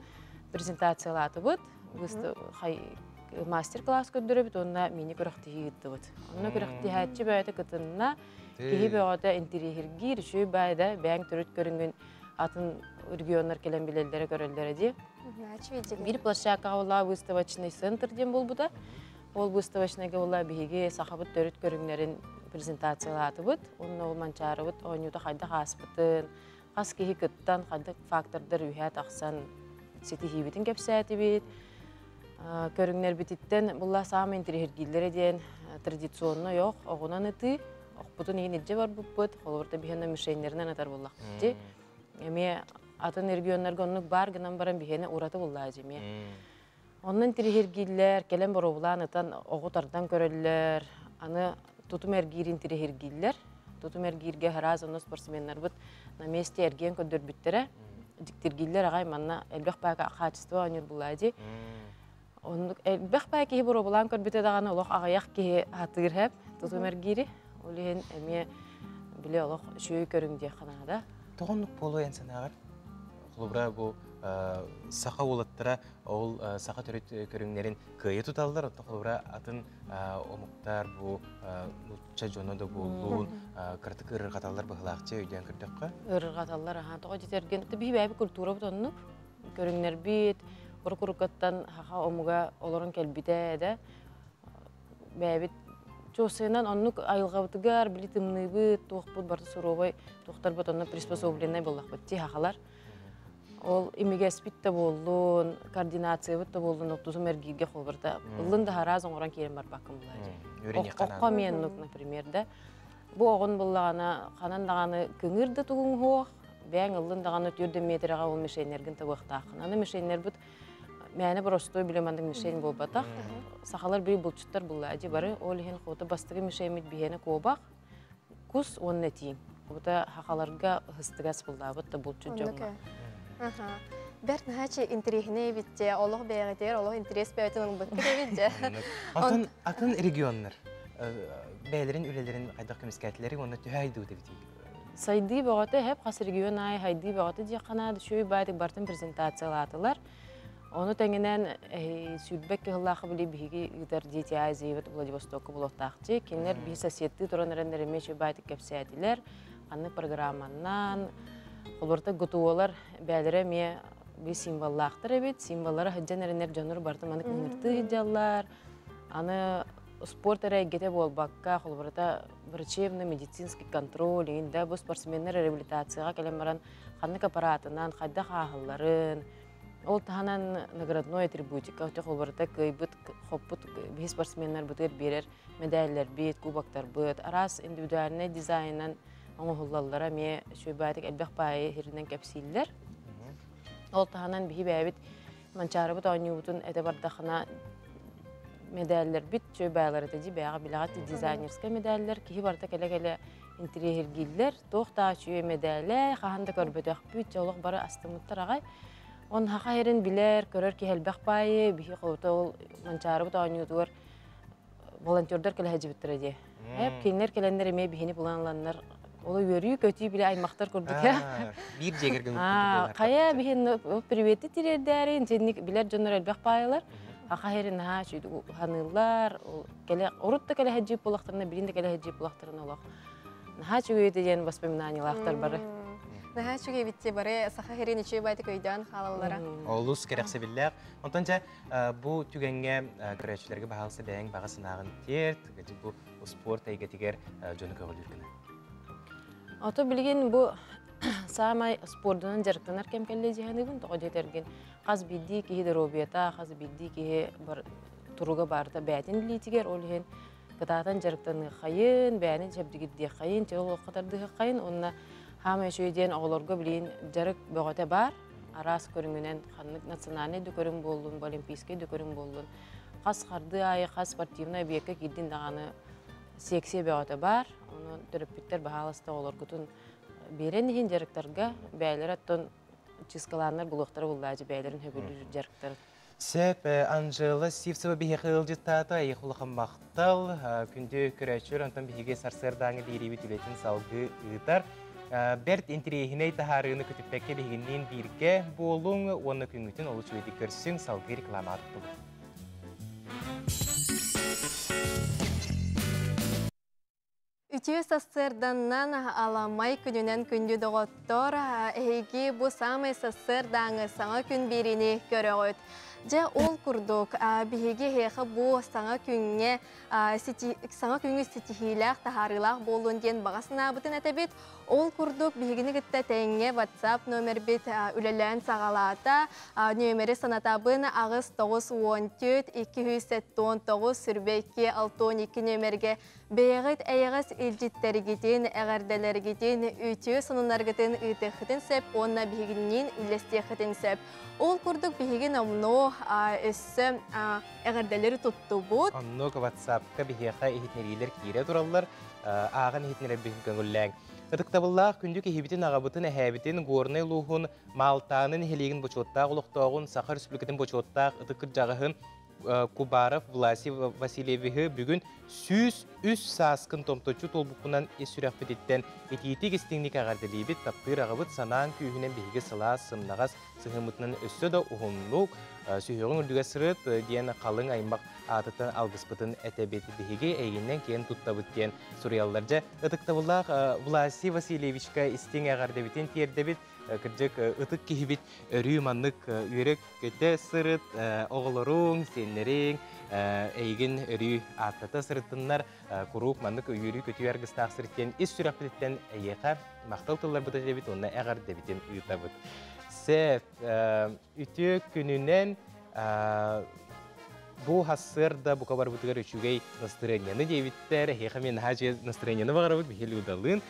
презентациялаатыбыт, мастер-класс көрдөрөбүт уонна мини күрэхтэһии ыыттыбыт. Онно күрэхтэһээччи бэйэтэ кытынна, киһи бөҕөтө интириэһиргиир, үчүгэй баай да, бэйэҥ төрүт көрүҥүн атын регионнар кэлэн билэллэрэ көрөллөрө дии. Биир площадкаҕа буолла выставочный центр диэн буолбута. Ол выставочныйга буолла биһиги сахабыт төрүт көрүҥнэрин презентациялаатыбыт. Онно ол Манчаарыбыт оонньуута хайдах ааспытын, хас киһи кыттан, хайдах фактордар үһээ тахсан ситиһиибитин кэпсээтибит. Көрүҥнэрбититтэн була саамай интириэһиргииллэрэ диэн традиционный ох, оҕунан ытыы, охпутун иһин илдьэ барбыппыт, холобурта биһиэнэ мишеннэринэн ытар буоллахпыт дии. Эмиэ атын регионнарга оннук баар гынан баран биһиэнэ ураты буллаа эмиэ. Онно интириэһиргииллэр, кэлэн боруобулаан ытан оҕу тардан көрөллөр, аны тутум эргиир интириэһиргииллэр. Тутум эргииргэ араас онно спортсменнарбыт на месте эргиэн көрдөрбүттэрэ. Дьиктиргииллэр аҕай манна элбэх баай хаачыстыба оонньуур буллаа дии. Оннук элбэх баай киһи боруобулаан көрбүтэ даҕаны олох аҕыйах киһи хатыыр хэп тутум эргиири. Ол иһин эмиэ били олох үчүгэй көрүҥ диэххэ наада. Тоҕо оннук буолуой эн санааҕар? Холобура бу саха уолаттара ол саха төрүт көрүҥнэрин кыайа туталлар, оттон холобура атын омуктар бу нуучча дьоно да буоллун кыратык ырырҕаталлар быһылаахчы өйдөөн көрдөххө. Ырырҕаталлар аха тоҕо дьитэргин биһи бэйэбит культурабыт оннук көрүҥнэрбит уруккаттан хаха омуга олорон кэлбитэ да бэйэбит чуосайынан оннук айылҕабытыгар били тымныыбыт туохпут барыта суровай туохтарбыт онно приспособленный буоллахпыт ти хахалар ол имигэспит да буоллун координациябыт да буоллун оттусум эргииргэ холбарта ыллын да хараас оҥорон киирэн барбаккын булаа окко меннук например да бу оҕун буллаҕына ханан даҕаны кыҥыр да тугуҥ суох бэйэҥ ыллын даҕаны түрдэ метрэҕэ ол мишеннэргин табыахтааххын аны мишеннэрбит мээнэ боростуой билэ маннык мишень буолбатах сахалар били булчуттар буллаа дии бары ол иһин хуота бастакы мишеммит биһиэнэ куобах кус уонна тииҥ Бута хахаларга ыһыстыгас буллаабыт да булчут дьоҥҥо. Бэрт наһаачы интэриэһинэй эбит дьэ, олох бэйэҕитигэр олох интэриэс бэйэтин ылбыккыт эбит дьэ. Атын атын регионнар бэйэлэрин үлэлэрин хайдах көмүскээтилэри уонна төһө айдыбыт эбитий? Сайдыы бөҕөтө хэп хас регион аайы хайдыы бөҕөтө диэххэ наада үчүгэй баайдык бартын презентациялаатылар. Ону тэҥинэн сүүрбэк кыһыллаахы били биһиги ыытар Дети Азиябыт Владивостокка булуохтаахчы. Кинилэр биһи соседтыы туран эрэннэр эмиэ үчүгэй баайдык кэпсээтилэр. Ханнык программаннан олорто ГТОлар бээлэрэ эмиэ би символлаахтар эбит. Символлара сылдьан эрэнэр дьоннор барыта маннык ыҥыртыы сылдьаллар. Аны спорт эрэ эйгэтэ буолбакка, холобурата врачебно-медицинский контроль иҥин да бу спортсменнар реабилитацияҕа кэлэн баран ханнык аппаратынан хайдах ааһалларын, Ол таһынан наградной атрибутика, холбарыта кыайбыт, хоппут биһи спортсменнарбытыгар биэрэр медаллэрбит, кубоктарбыт, араас индивидуальнай дизайнынан оҥоһуллаллара эмиэ үчүгэй элбэх баайы иһиринэн кэпсииллэр. Ол таһынан биһи бэйэбит Манчаарыбыт оонньуубутун этэ бардахына медаллэрбит үчүгэй баайлар этэ дии бэйэҕэ билэҕит дизайнерскай медаллэр киһи барыта кэлэ-кэлэ интириэһиргииллэр туох да үчүгэй медалэ хаһан да көрбөтөхпүт дьэ олох бары астыммыттар аҕай он хаха иһэрин билэр көрөр киһи элбэх баайы биһи холута ол Манчаарыбыт оонньуутугар волонтердар кэлэ сылдьыбыттара дии. Эп кинилэр кэлэннэр эмиэ биһини булан ыланнар ол үөрүү-көтүү бile аймахтар курдук Биир дьиэгэр Хайа биһин привети тириэрдээри интинник билэр дьоннор элбэх баайылар. Аха херин наһаа ханыыллар. Кэле урут да кэлэ сылдьып булахтарына билин да кэлэ сылдьып булахтарына олох. Наһаа үчүгэй диэн воспоминаниялаахтар бары. Наһаа үчүгэй битти бары саха херин үчүгэй байтык өйдөөн хаалаллара. Олус кэрэхсэбиллээх. Онтон дьэ бу түгэҥҥэ көрөөччүлэргэ баһаалыста бэйэҥ баҕа санааҕын тиэрт, бу спорт эйгэтигэр дьону көҕүлүүр гына. Ото билигин бу саамай спордунан дьарыктанар кэм кэллэ дьиһаныгын тоҕо диэтэргин хас биирдии киһи доруобуйата, хас биирдии киһи туруга барыта бэйэтин билиитигэр, ол иһин кытаатан дьарыктаныаххайын, бэйэни чэбдигирдиэххэйин, чөл олоххо тардыһыаххайын уонна хаамай үчүгэй диэн оҕолорго билигин дьарык бөҕөтө баар. Араас көрүҥүнэн ханнык национальнай да көрүҥ буоллун, олимпийскай да көрүҥ буоллун, хас хардыы аайы хас спортивнай объекка киирдин даҕаны секция бөҕөтө баар. Ону төрөппүттэр баһаалыста оҕолоргутун биэрэн иһин дьарыктарга бэйэлэрэ оттон чыскалааннар булуохтара буллаачы бэйэлэрин хөбүлүүр дьарыктарын. Сөп, Анжела Сивцева биһиэхэ ыалдьыттаата, эйиэхэ улахан махтал. Күндү көрөөччүлэр, онтон биһиги сарсыардааҥы биэриибит үлэтин салгыы ыытар. Бэрт интэриэһинэй таһаарыыны көтүппэккэ биһигинниин бииргэ буолуҥ уонна күҥҥүтүн олус үчүгэйдик көрсүҥ, салгыы рекламаҕа туттубут. Үтүө сарсыарданнан аламай күнүнэн күндү доҕоттор, эһиги бу саамай сарсыардааҥы саҥа күн биэриини көрөҕүт. Дьэ ол курдук биһиги эһиэхэ бу саҥа күҥҥэ саҥа күҥҥү ситиһиилээх таһаарыылаах буоллун диэн баҕа санаабытын этэбит. Ол курдук биһигини кытта тэҥҥэ WhatsApp номербит үлэлээн саҕалаата. Нүөмэри санатабын аҕыс 9 14 279 22 62 нүөмэргэ бэйэҕит эйэҕэс илдьиттэргитин, эҕэрдэлэргитин, үтүө сонуннаргытын ыытыаххытын сөп уонна биһигинниин үллэстиэххитин сөп. Ол курдук биһиги номнуо өссө эҕэрдэлэри туттубут. Оннук WhatsApp-ка биһиэхэ иһитиннэриилэр киирэ тураллар. Ааҕан иһитиннэрэрбин көҥүллээҥ. Ытыктабыллаах күндү киһибитин, аҕабытын, эһээбитин, Горнай улууһун Маалтааны нэһилиэгин бочуоттаах олохтооҕун, Саха Республикатын бочуоттаах ытык кырдьаҕаһын Кубаров Власий Васильевиһы бүгүн 103 сааскын томточчу туолбуккунан ис сүрэхпититтэн итиитик истиҥник эҕэрдэлиибит, таптыыр аҕабыт санаан күүһүнэн биһиги сылаас, сымнаҕас сыһыаммытынан өссө да уһуннук сүһүөҕүҥ үрдүгэ сырыт диэн халыҥ аймах аатыттан алгыспытын этэбит. Биһиги эйигиннэн киэн туттабыт диэн суруйаллар. Дьэ, ытыктабыллаах Власий Васильевичка истиҥ эҕэрдэбитин тиэрдэбит. Кырдьык, ытык киһибит өрүү маннык үөрэ-көтө сырыт, оҕолоруҥ, сиэннэриҥ эйигин өрүү ааттата сырыттыннар, куруук маннык үөрүү-көтүү аргыстаах сырыт диэн ис сүрэхпититтэн эйиэхэ махтал тылларбыт этэбит уонна эҕэрдэбитин ыытабыт. Сөп, үтүө күнүнэн бу хассыарда бука барбытыгар үчүгэй настырыанньаны диэбиттэр, эһиэхэ мен наһаа үчүгэй настырыанньаны баҕарабыт, биһиги Людалыын.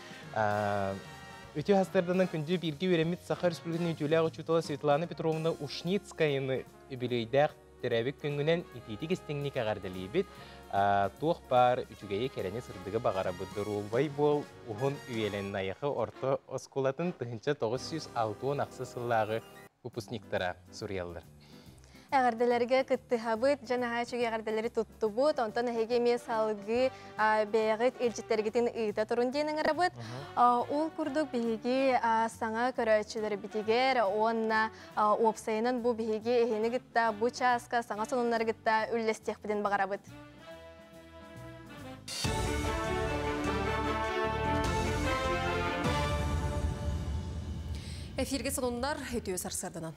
Үтүө хастарданан күндү бииргэ үөрэммит Саха Республикатын үтүөлээх учуутала Светлана Петровна Ушницкаяны үбүлүөйдээх төрөөбүт күҥҥүнэн итиитик истиҥник эҕэрдэлиибит. Туох баар үчүгэйи, кэрэни, сырдыгы баҕарабыт. Доруобай буол, уһун үйэлэн Найахы орто оскуолатын 1968 сыллааҕы выпускниктара суруйаллар. Эҕэрдэлэргэ кыттыһабыт, дьэ наһаа үчүгэй эҕэрдэлэри туттубут, онтон эһиги эмиэ салгыы бэйэҕит илдьиттэргитин ыыта турун диэн ыҥырабыт. Ол курдук биһиги саҥа көрөөччүлэрбитигэр уонна уопсайынан бу биһиги эһини кытта бу чааска саҥа сонуннары кытта үллэстиэхпитин баҕарабыт. Эфирге сонуннар үтүө сарсыарданан.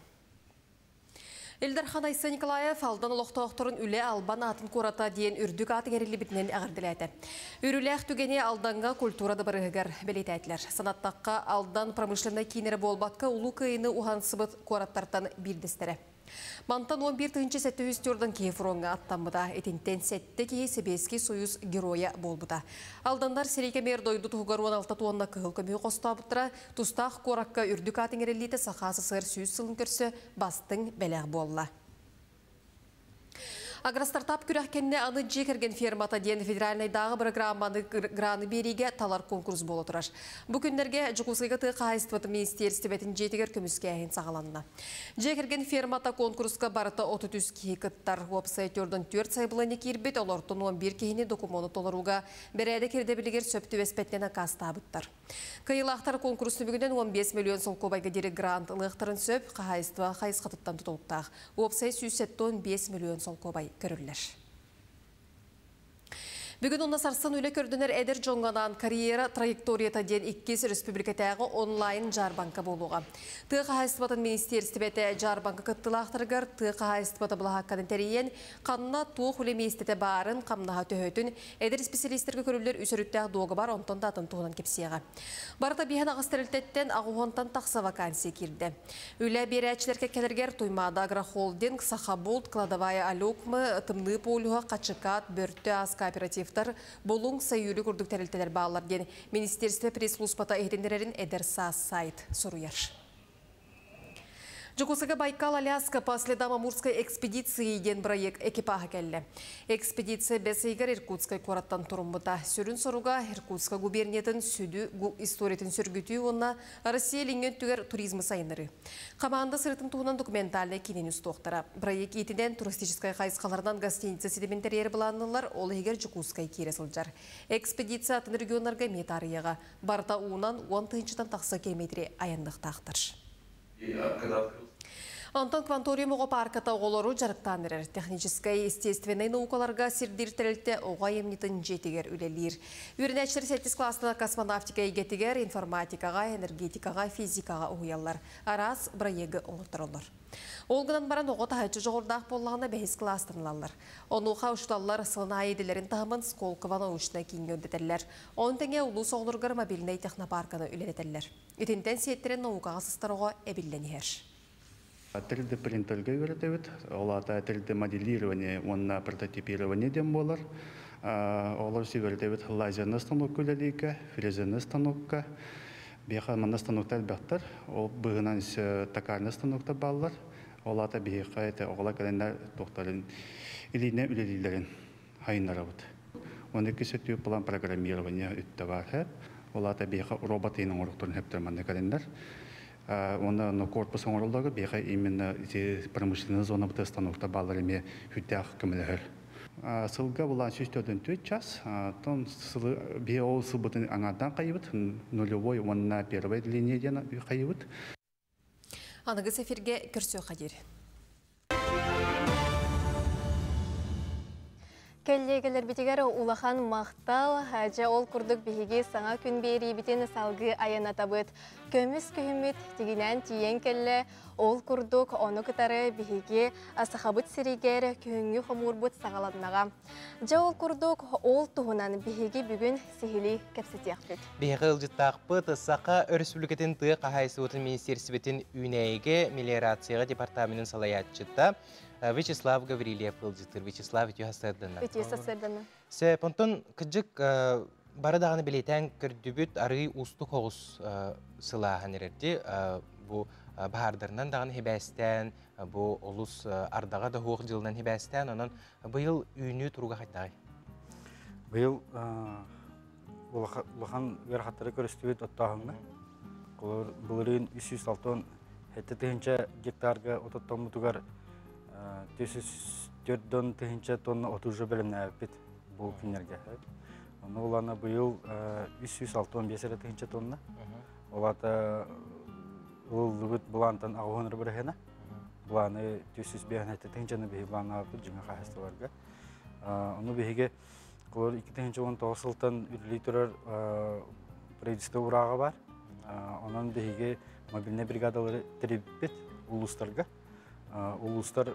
Ил Дархан Айсен Николаев Алдан олохтоохторун үлэ албан аатын куората диэн үрдүк аат иҥэриллибитинэн эҕэрдэлээтэ. Үөрүүлээх түгэни Алданга культура дыбарыһыгар бэлиэтээтилэр. Санаттахха, Алдан промышленнай киин эрэ буолбакка, Улуу Кыайыыны уһансыбыт куораттартан биирдэстэрэ. Мантан 11 704 киһи фроҥҥа аттаммыта. Итинтэн сэттэ киһи Сэбиэскэй Союз Геройа буолбута. Алданнар сэрии кэмигэр дойду туһугар 16 туонна кыһыл көмүһү хостообуттара. Тустаах куоракка үрдүк аат иҥэриллиитэ Саха СССР 100 сылын көрсө бастыҥ бэлэх буолла. Агростартап күрэх кэннэ аны дьиэ кэргэн фермата диэн федеральнайдааҕы бырагыраамманы граны биэриигэ талар конкурс буола турар. Бу күннэргэ Дьокуускайга тыа хаһаайыстыбатын министиэристибэтин дьиэтигэр көмүскээһин саҕаланна. Дьиэ кэргэн фермата конкурска барыта 33 киһи кыттар. Уопсай 44 сайабылыанньа киирбит, олортон 11 киһини докумуону толорууга бэрээдэк ирдэбилигэр сөп түбэспэтинэн аккаастаабыттар. Кыайыылаахтар конкурс түмүгүнэн 15 миллион солкуобайга диэри грант ылыахтарын сөп, хаһаайыстыба хайысхатыттан тутулуктаах. Уопсай 175 миллион солкуобай көрүллэр. Бүгүн уонна сарсын үлэ көрдөнөр эдэр дьоҥҥо анаан карьера траекторията диэн иккис республикатааҕы онлайн дьаарбаҥка буолуоҕа. Тыа хаһаайыстыбатын министиэристибэтэ дьаарбаҥка кыттыылаахтарыгар тыа хаһаайыстыбата былаһаакканы тэрийэн, ханна туох үлэ миэстэтэ баарын, хамнаһа төһөтүн, Эдэр исписэлиистэргэ көрүллэр үс өрүттээх дуогабар онтон да атын туһунан кэпсиэҕэ. Барыта биһэн аҕыс тэрилтэттэн аҕуһуонтан тахса вакансия киирдэ. Үлэ биэрээччилэр кэккэлэригэр Туймаада Агрохолдинг, Сахабулт, Кладовая Алюкмы, Тымныы полюһа, Хачыкаат, Бөртө ас кооперативтар, Булуҥ, Сайыылы курдук тэрилтэлэр бааллар диэн министерство пресс-службата иһитиннэрэрин Эдэр саас сайт суруйар. Дьокуускайга Байкал-Аляска по следам Амурской экспедиции диэн бырайыак экипаһа кэллэ. Экспедиция бэс ыйыгар Иркутскай куораттан туруммута. Сүрүн соруга Иркутскай губерниятын сүдү историятын сөргүтүү уонна Россия илиҥҥи өттүгэр туризмы сайыннарыы. Хамаанда сырытын туһунан документальнай киинэни устуохтара. Бырайыак иитинэн туристическай хайысхаларынан гостиница ситимин тэрийэр былаанныыллар, ол иһигэр Дьокуускай киирэ сылдьар. Экспедиция атын регионнарга эмиэ таарыйыаҕа. Барыта уунан 10 тыһыынчаттан тахса километри айанныахтаахтар. Онтон Кванториум оҕо паарката оҕолору дьарыктаан эрэр. Техническэй, естественнэй наукаларга сирдиир тэрилтэ оҕо айымньытын дьиэтигэр үлэлиир. Үөрэнээччилэр сэттис кылаастан космонавтика эйгэтигэр, информатикаҕа, энергетикаҕа, физикаҕа уһуйаллар. Араас бырайыагы оҥоттороллор. Ол гынан баран оҕо таһыччы дьоҕурдаах буоллаҕына бэһис кылаастан ылаллар. Онуоха учууталлар сылын аайы идэлэрин таһымын Сколково научнай кииҥҥэ үрдэтэллэр. Ону тэҥэ улуус оҕолоругар мобильнай технопарканы үлэлэтэллэр. Итинтэн сиэттэрэн наукаҕа сыстар оҕо эбиллэн иһэр. 3D принтергэ үөрэтэбит. Ол аата 3D моделирование уонна прототипирование диэн буолар. Олор үөрэтэбит лазерный станокка үлэлииргэ, фрезерный станокка. Биһиэхэ манна станоктар элбэхтэр. Ол быһынан токарный станоктар бааллар. Ол аата биһиэхэ это оҕолор кэлэннэр туохтарын илиинэн үлэлииллэрин хайыннарабыт. Уонна иккис өттүгэр план программирования үттэ баар. Ол аата биһиэхэ робот иһин оҥоруохтарын сөптөр манна кэлэннэр. Уонна корпус оҥороллорго биһиэхэ именно ити промышленная зона станоктар бааллар эмиэ сүрдээх көмөлөһөр. Сылга булаан 144 час, тон сылы биһи ол сылбытын аҥаардаан хайыбыт, нулевой уонна первое отделение диэн хайыбыт. Аныгыс эфиргэ көрсүөххэ диэри. Кэллиэгэлэрбитигэр улахан махтал, дьэ ол курдук биһиги саҥа күн биэриибитин салгыы айанатабыт. Көмүс күһүммүт тигинээн тиийэн кэллэ, ол курдук ону кытары биһиги Сахабыт сиригэр күһүҥҥү хомуурбут саҕаланнаҕа. Дьэ ол курдук ол туһунан биһиги бүгүн сиһилии кэпсэтиэхпит. Биһиги ыалдьыттаахпыт Саха Өрөспүүбүлүкэтин тыа хаһаайыстыбатын министиэристибэтин үүнээйигэ мелиорацияҕа департаменын салайааччыта Вячеслав Гаврильев ыалдьыттыыр. Вячеслав, үтүө сарсыарданна. Үтүө сарсыарданна. Сөп, онтон кырдьык бары даҕаны бэлиэтээн көрдүбүт арыый уустук оҕус сылааһын эрэрди. Бу баһаардарынан даҕаны хибээстээн, бу олус ардаҕа да суох дьылынан хибээстээн, онон быйыл үүнүү туруга хайдаҕый? Быйыл улахан ыарахаттары көрүстүбүт оттооһуҥҥа. Былырыын 367 тыһыынча гектарга от оттоммутугар 404 тыһыынча тонна оту уже бэлэмнээбиппит бу күннэргэ. Ону улана быйыл 365 эрэ тыһыынча тонна. Ол аата ылыллыбыт былаантан аҕыһын эрэ бырыһыана. Былааны 405 тыһыынчаны биһи былааннаабыппыт дьиҥэ хаһаайыстыбаларга. Ону биһиги Кулар 2019 сылтан үлэлии турар правительство урааҕа бар. Онон биһиги мобильнай бригадалары тэрийбиппит улуустарга. Улуустар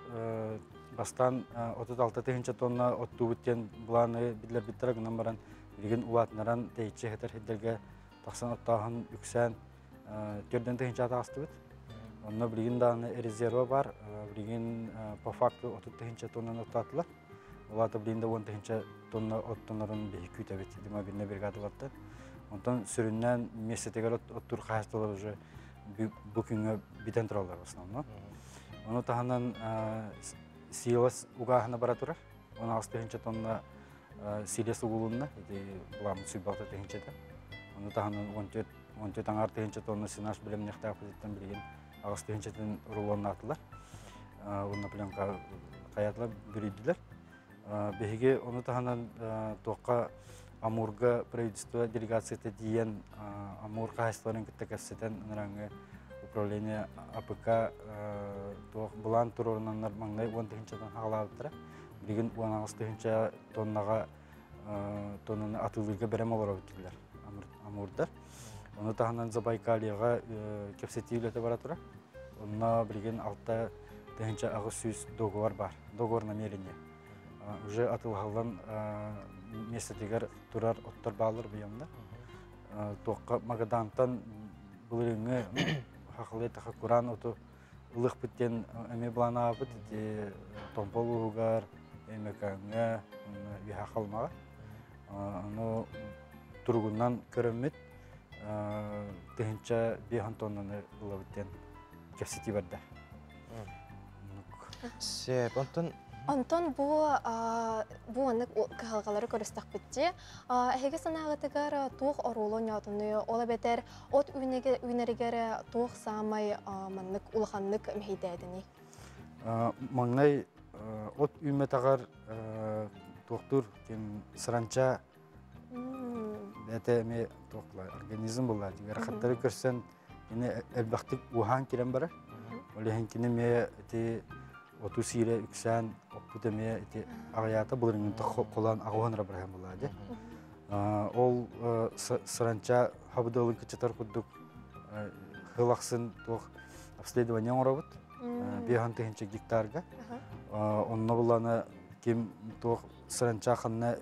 бастаан 36 тыһыынча тонна оттуубут диэн былааны биллэрбиттэрэ гынан баран, билигин улаатынаран тэйиччи хэтэр хиддерге тахсан оттооһун үксээн 4 тыһыынча таҕыстыбыт. Онно билигин даҕаны резерва бар, билигин по факту 30 тыһыынча тоннаны оттоотулар. Улаата билигин да 10 тыһыынча тонна оттонорун биһи күүтэбит мобильный бригадаларда. Онтон сүрүннээн миэстэтигэр оттуур хаһаайыстыбалар уже бу күҥҥэ бүтэн тураллар в основном. Ону таһынан силос угааһына бара турар. 16 тыһыынча тонна силес угулунна, ити буламмыт сүүрбэ тыһыынчата. Ону таһынан 14 аҥаар тыһыынча тонна сенаж бэлэмниэхтээх билигин аҕыс тыһыынчатын рулоннаатылар. Уонна пленка хайатылар бүрүйдүлэр. Биһиги ону таһынан туохха Амурга правительство делегацията тиийэн Амур хаһаайыстыбаларын кытта кэпсэтэн ынырааҥҥы управление АПК туох былаан туруорунаннар маҥнай 10 тыһыынчатан хаалаабыттара. Билигин 18 тыһыынча тоннаҕа тоннаны атыылыырга бэлэм олоробут дииллэр Амурдар. Ону таһынан Забайкальеҕа кэпсэтии үлэтэ бара турар. Онно билигин 6 тыһыынча 800 договор бар, договор намерения. Уже атылаһыллан миэстэтигэр турар оттор бааллар быйамна. Туохха Магадантан былырыыҥҥы хахалыы таха кураан оту ылыахпыт диэн эмиэ быланаабыт ити Томпо улууһугар, Өймөкөөҥҥө, Үөһээ Халымаҕа. Ону туругунан көрөммүт 1500 тоннаны ылабыт диэн кэпсэтии барда. Сөп, онтон Онтон бу бу маннык кыһалҕалары көрүстэхпитчи, эһиги санааҕытыгар туох оруолу оонньоотунуй, ол эбэтэр от үүнэригэр туох саамай маннык улаханнык мэһэйдээтиний? Маҥнай от үүммэтэҕэр туохтуур ким саранча бэйэтэ эмиэ туох организм буолла ыарахаттары көрсөн кини элбэхтик уһаан кирэн барар. Ол иһин кини эмиэ ити оту сиирэ үксээн оппут эмиэ ити аҕыйаата былырыҥҥын холоон аҕыһан эрэ барыһан буолла дии. Ол саранча хабыдыалын кыччатар курдук хыл ахсын туох обследование оҥоробут 5 тыһыынча гектарга. Онно булланы ким туох саранча ханна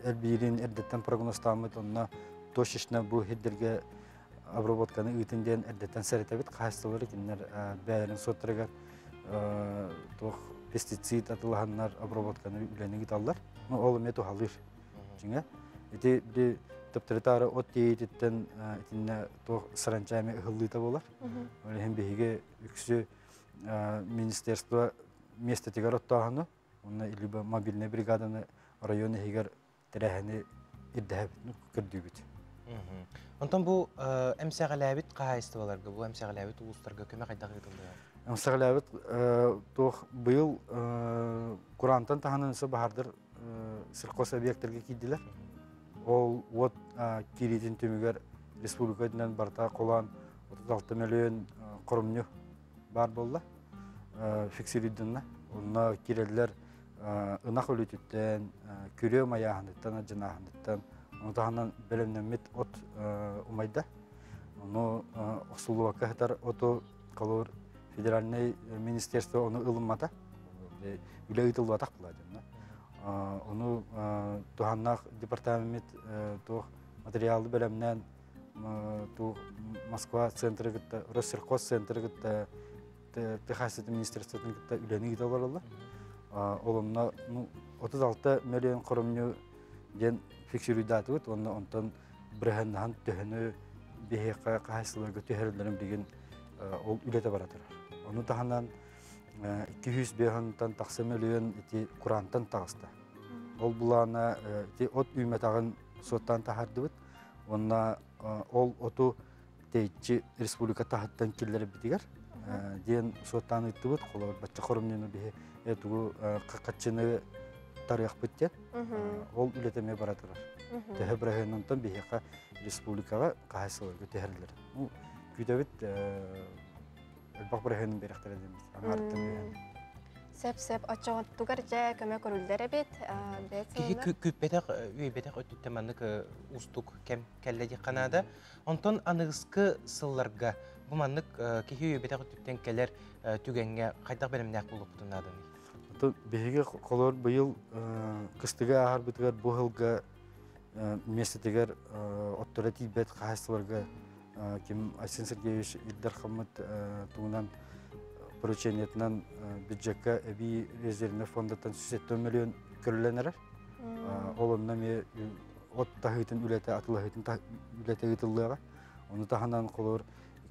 элбиирин эрдэттэн прогнозтааммыт, онно точечно бу хирдерге обработканы ыытын диэн эрдэттэн сэрэтэбит. Хаһаайыстыбалары кинилэр бэйэлэрин суоттарыгар туох пестицид атылаһаннар обработканы үлэни ыыталлар. Ну, ол эмиэ туһалыыр. Дьиҥэ, ити били төптөрү от тиэйиититтэн итиннэ туох саранча эмиэ ыһыллыыта буолар. Ол иһин биһиги үксү министерство миэстэтигэр оттооһуну, уонна либо мобильнай бригаданы район иһигэр тэрээһини ирдэһэбит, көрдүүбүт. Онтон бу эмсэҕэлээбит хаһаайыстыбаларга, бу эмсэҕэлээбит улуустарга көмө хайдах ыытыллыа? Эмсэҕэлээбит туох быйыл кураантан таһынан өссө баһаардар сельхоз объектарга киирдилэр. Ол уот киириитин түмүгэр республика үрдүнэн барыта холоон 36 мөлүйүөн хоромньу баар буолла. Фиксируйдунна. Онно киирэллэр ынах өлүүтүттэн, күрүө майааһыныттан, адьынааһыныттан, ону таһынан бэлэмнэммит от умайда. Ону охсуллубакка сытар оту холобур федеральнай министерство ону ылыммата. Үлэ ыытыллыбатах буолла дьонно. Ону туһаннаах департамент туох материалы бэлэмнээн туох Москва центры кытта, Россельхоз центры кытта, Техасит министерствотын кытта үлэни ыыта олороллор. Ол онно ну 36 миллион хоромньу диэн фиксируйдаатыбыт уонна онтон бырыһаннаһан төһөнү биһиэхэ хаһаайыстыбаларга түһэрэллэрин билигин ол үлэтэ бара турар. Ону таһынан 205 тахса мөлүйүөн ити кураантан таҕыста. Ол булаана ити от үүмэтэҕин суоттаан таһаардыбыт. Уонна ол оту тэйиччи республика таһыттан киллэрбитигэр диэн суоттаан ыыттыбыт. Холобур, бачча хоромньуну биһи тугу хаччыны тарыахпыт диэн. Ол үлэтэ эмиэ бара турар. Төһө бырыһыаннантан биһиэхэ республикаҕа хаһаайыстыбаларга түһэриллэр. Ну, күүтэбит элбэх бырыһыанын биэрэхтэрэ диэммит. Аҥаарыттан үөһэн. Сөп-сөп оччоҕуттугар дьэ көмө көрүллэр эбит. Киһи күүппэтэх, үөйбэтэх өттүттэн маннык уустук кэм кэллэ диэххэ наада. Онтон аныгыскы сылларга Бу маннык киһи өйбөтөх өттүттэн кэлэр түгэҥҥэ хайдах бэлэмнээх буолуохпутун нааданый? Биһиги холор быйыл кыстыга ааһарбытыгар бу сылга миэстэтигэр отторо тиийбэт хаһаайыстыбаларга ким Айсен Сергеевич Ил Дархаммыт туһунан поручениетынан бюджекка эбии резервнэй фондаттан 170 миллион көрүллэн эрэр. Ол онно эмиэ от таһыытын үлэтэ, атылаһыытын үлэтэ ыытыллыаҕа. Ону таһынан холобур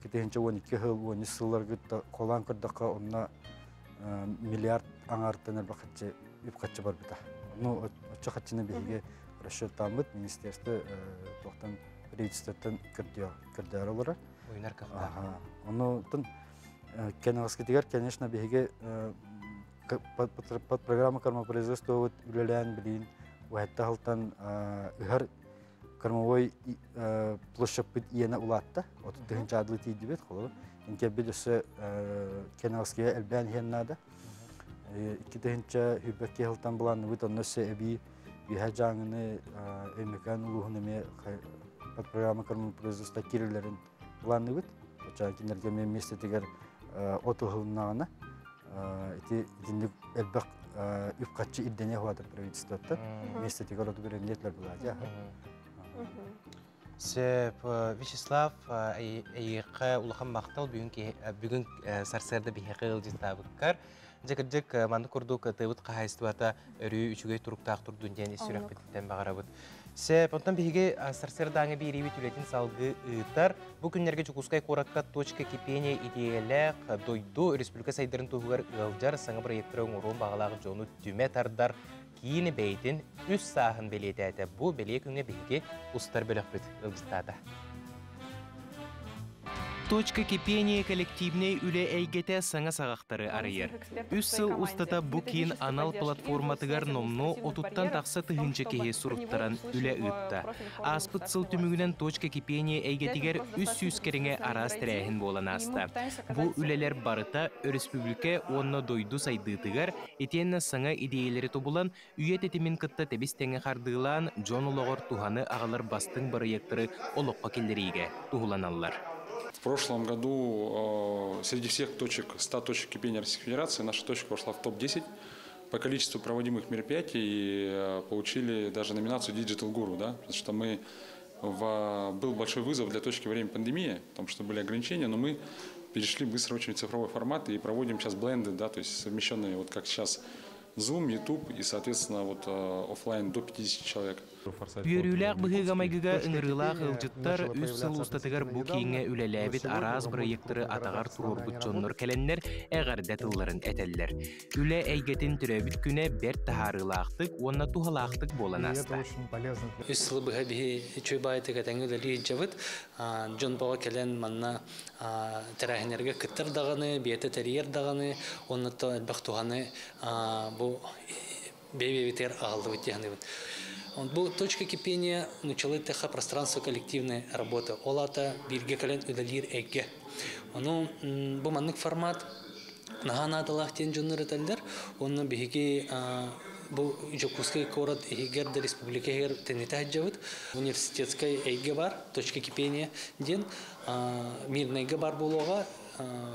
2012 сыл, 13 сылларга холоон көрдөххө, онно миллиард аҥаартан элбэх харчы үп-харчы барбыта. Ну, оччо харчыны биһиги расчеттааммыт министерство туохтан правительствоттан көрдөөр олорор. Уйунар кыахтаах. Ону кэнэҕэскитигэр, конечно, биһиги под программа кормопроизводства үлэлээн билиин уһатта сылтан ыһар кормовой площадьпыт иэнэ улаатта. 30 тыһыынча тиийдибит, холобур. Инкебит өссө кэнэҕэскигэ элбээн иһиэн наада. 2022 сылтан былаанныбыт онно өссө эбии Үөһээ Дьааҥыны, Өймөкөөн улууһун эмиэ под программа кормопроизводства киирэллэрин былаанныбыт. Оччоҕо кинилэргэ эмиэ миэстэтигэр от ыһылыннаҕына ити итинник элбэх үп-харчы ирдэниэ хуатар правительствоттан миэстэтигэр оту бэлэмниэтилэр былаадьа. Сөп, Вячеслав, эйиэхэ улахан махтал бүгүн бүгүн сарсыарда биһиэхэ ыалдьыттаабыккар. Дьэ кырдьык маннык курдук тыабыт хаһаайыстыбата өрүү үчүгэй туруктаах турдун диэн ис сүрэхпититтэн баҕарабыт. Сөп, онтон биһиги сарсыардааҥы биэриибит үлэтин салгыы ыытар. Бу күннэргэ Дьокуускай куоракка «Точка кипения» идиэйэлээх дойду республика сайдарын туһугар ыалдьар саҥа проекттары оҥоруон баҕалаах дьону түмэ тардар киин бэйэтин үс сааһын бэлиэтээтэ. Бу бэлиэ күҥҥэ биһиги устар бөлөхпүт ыалдьыттаата. Точка кипения коллективнай үлэ эйгэтэ саҥа саҕахтары арыйар. Үс сыл устата бу киин анал платформатыгар номнуо 30-тан тахса тыһыынча киһи суруттаран үлэ ыытта. Ааспыт сыл түмүгүнэн Точка кипения эйгэтигэр 300 кэриҥэ араас тэрээһин буолан ааста. Бу үлэлэр барыта өрөспүүбүлүкэ уонна дойду сайдыытыгар итиэннэ саҥа идиэйэлэри тобулан, үйэ тэтимин кытта тэбис-тэҥэ хардыылаан, дьон олоҕор туһаны аҕалар бастыҥ бырайыактары олоххо киллэриигэ туһуланаллар. В прошлом году среди всех точек, 100 точек кипения Российской Федерации, наша точка вошла в топ-10 по количеству проводимых мероприятий и получили даже номинацию Digital Guru, да, потому что был большой вызов для точки во время пандемии, потому что были ограничения, но мы перешли быстро очень в цифровой формат и проводим сейчас blended, да, то есть совмещенные, вот как сейчас Zoom, YouTube и, соответственно, вот офлайн до 50 человек. Үөрүүлээх быһыыга-майгыга ыҥырыылаах ыалдьыттар үс сыл устатыгар бу кииҥҥэ үлэлээбит араас бырайыактары атаҕар туруорбут дьоннор кэлэннэр эҕэрдэ тылларын этэллэр. Үлэ эйгэтин төрөөбүт күнэ бэрт таһаарыылаахтык уонна туһалаахтык буолан ааста. Үс сыл быһа биһи үчүгэй баҕайытык этэҥҥэ үлэлии сылдьабыт. Дьон бөҕө кэлэн манна тэрээһиннэргэ кыттар даҕаны, бэйэтэ тэрийэр даҕаны, оннуттан элбэх туһаны бу бэйэ-бэйэбитигэр аҕаллыбыт дии саныыбын. Бу точка кипения нууччалыы эттэххэ пространство коллективной работы. Ол аата бииргэ кэлэн үлэлиир эйгэ. Ону бу маннык формат наһаа наадалаах диэн дьоннор этэллэр. Уонна биһиги бу Дьокуускай куорат иһигэр да республика иһигэр тэнитэ сылдьабыт. Университетскай эйгэ бар, точка кипения диэн Мирнэйгэ бар буолуоҕа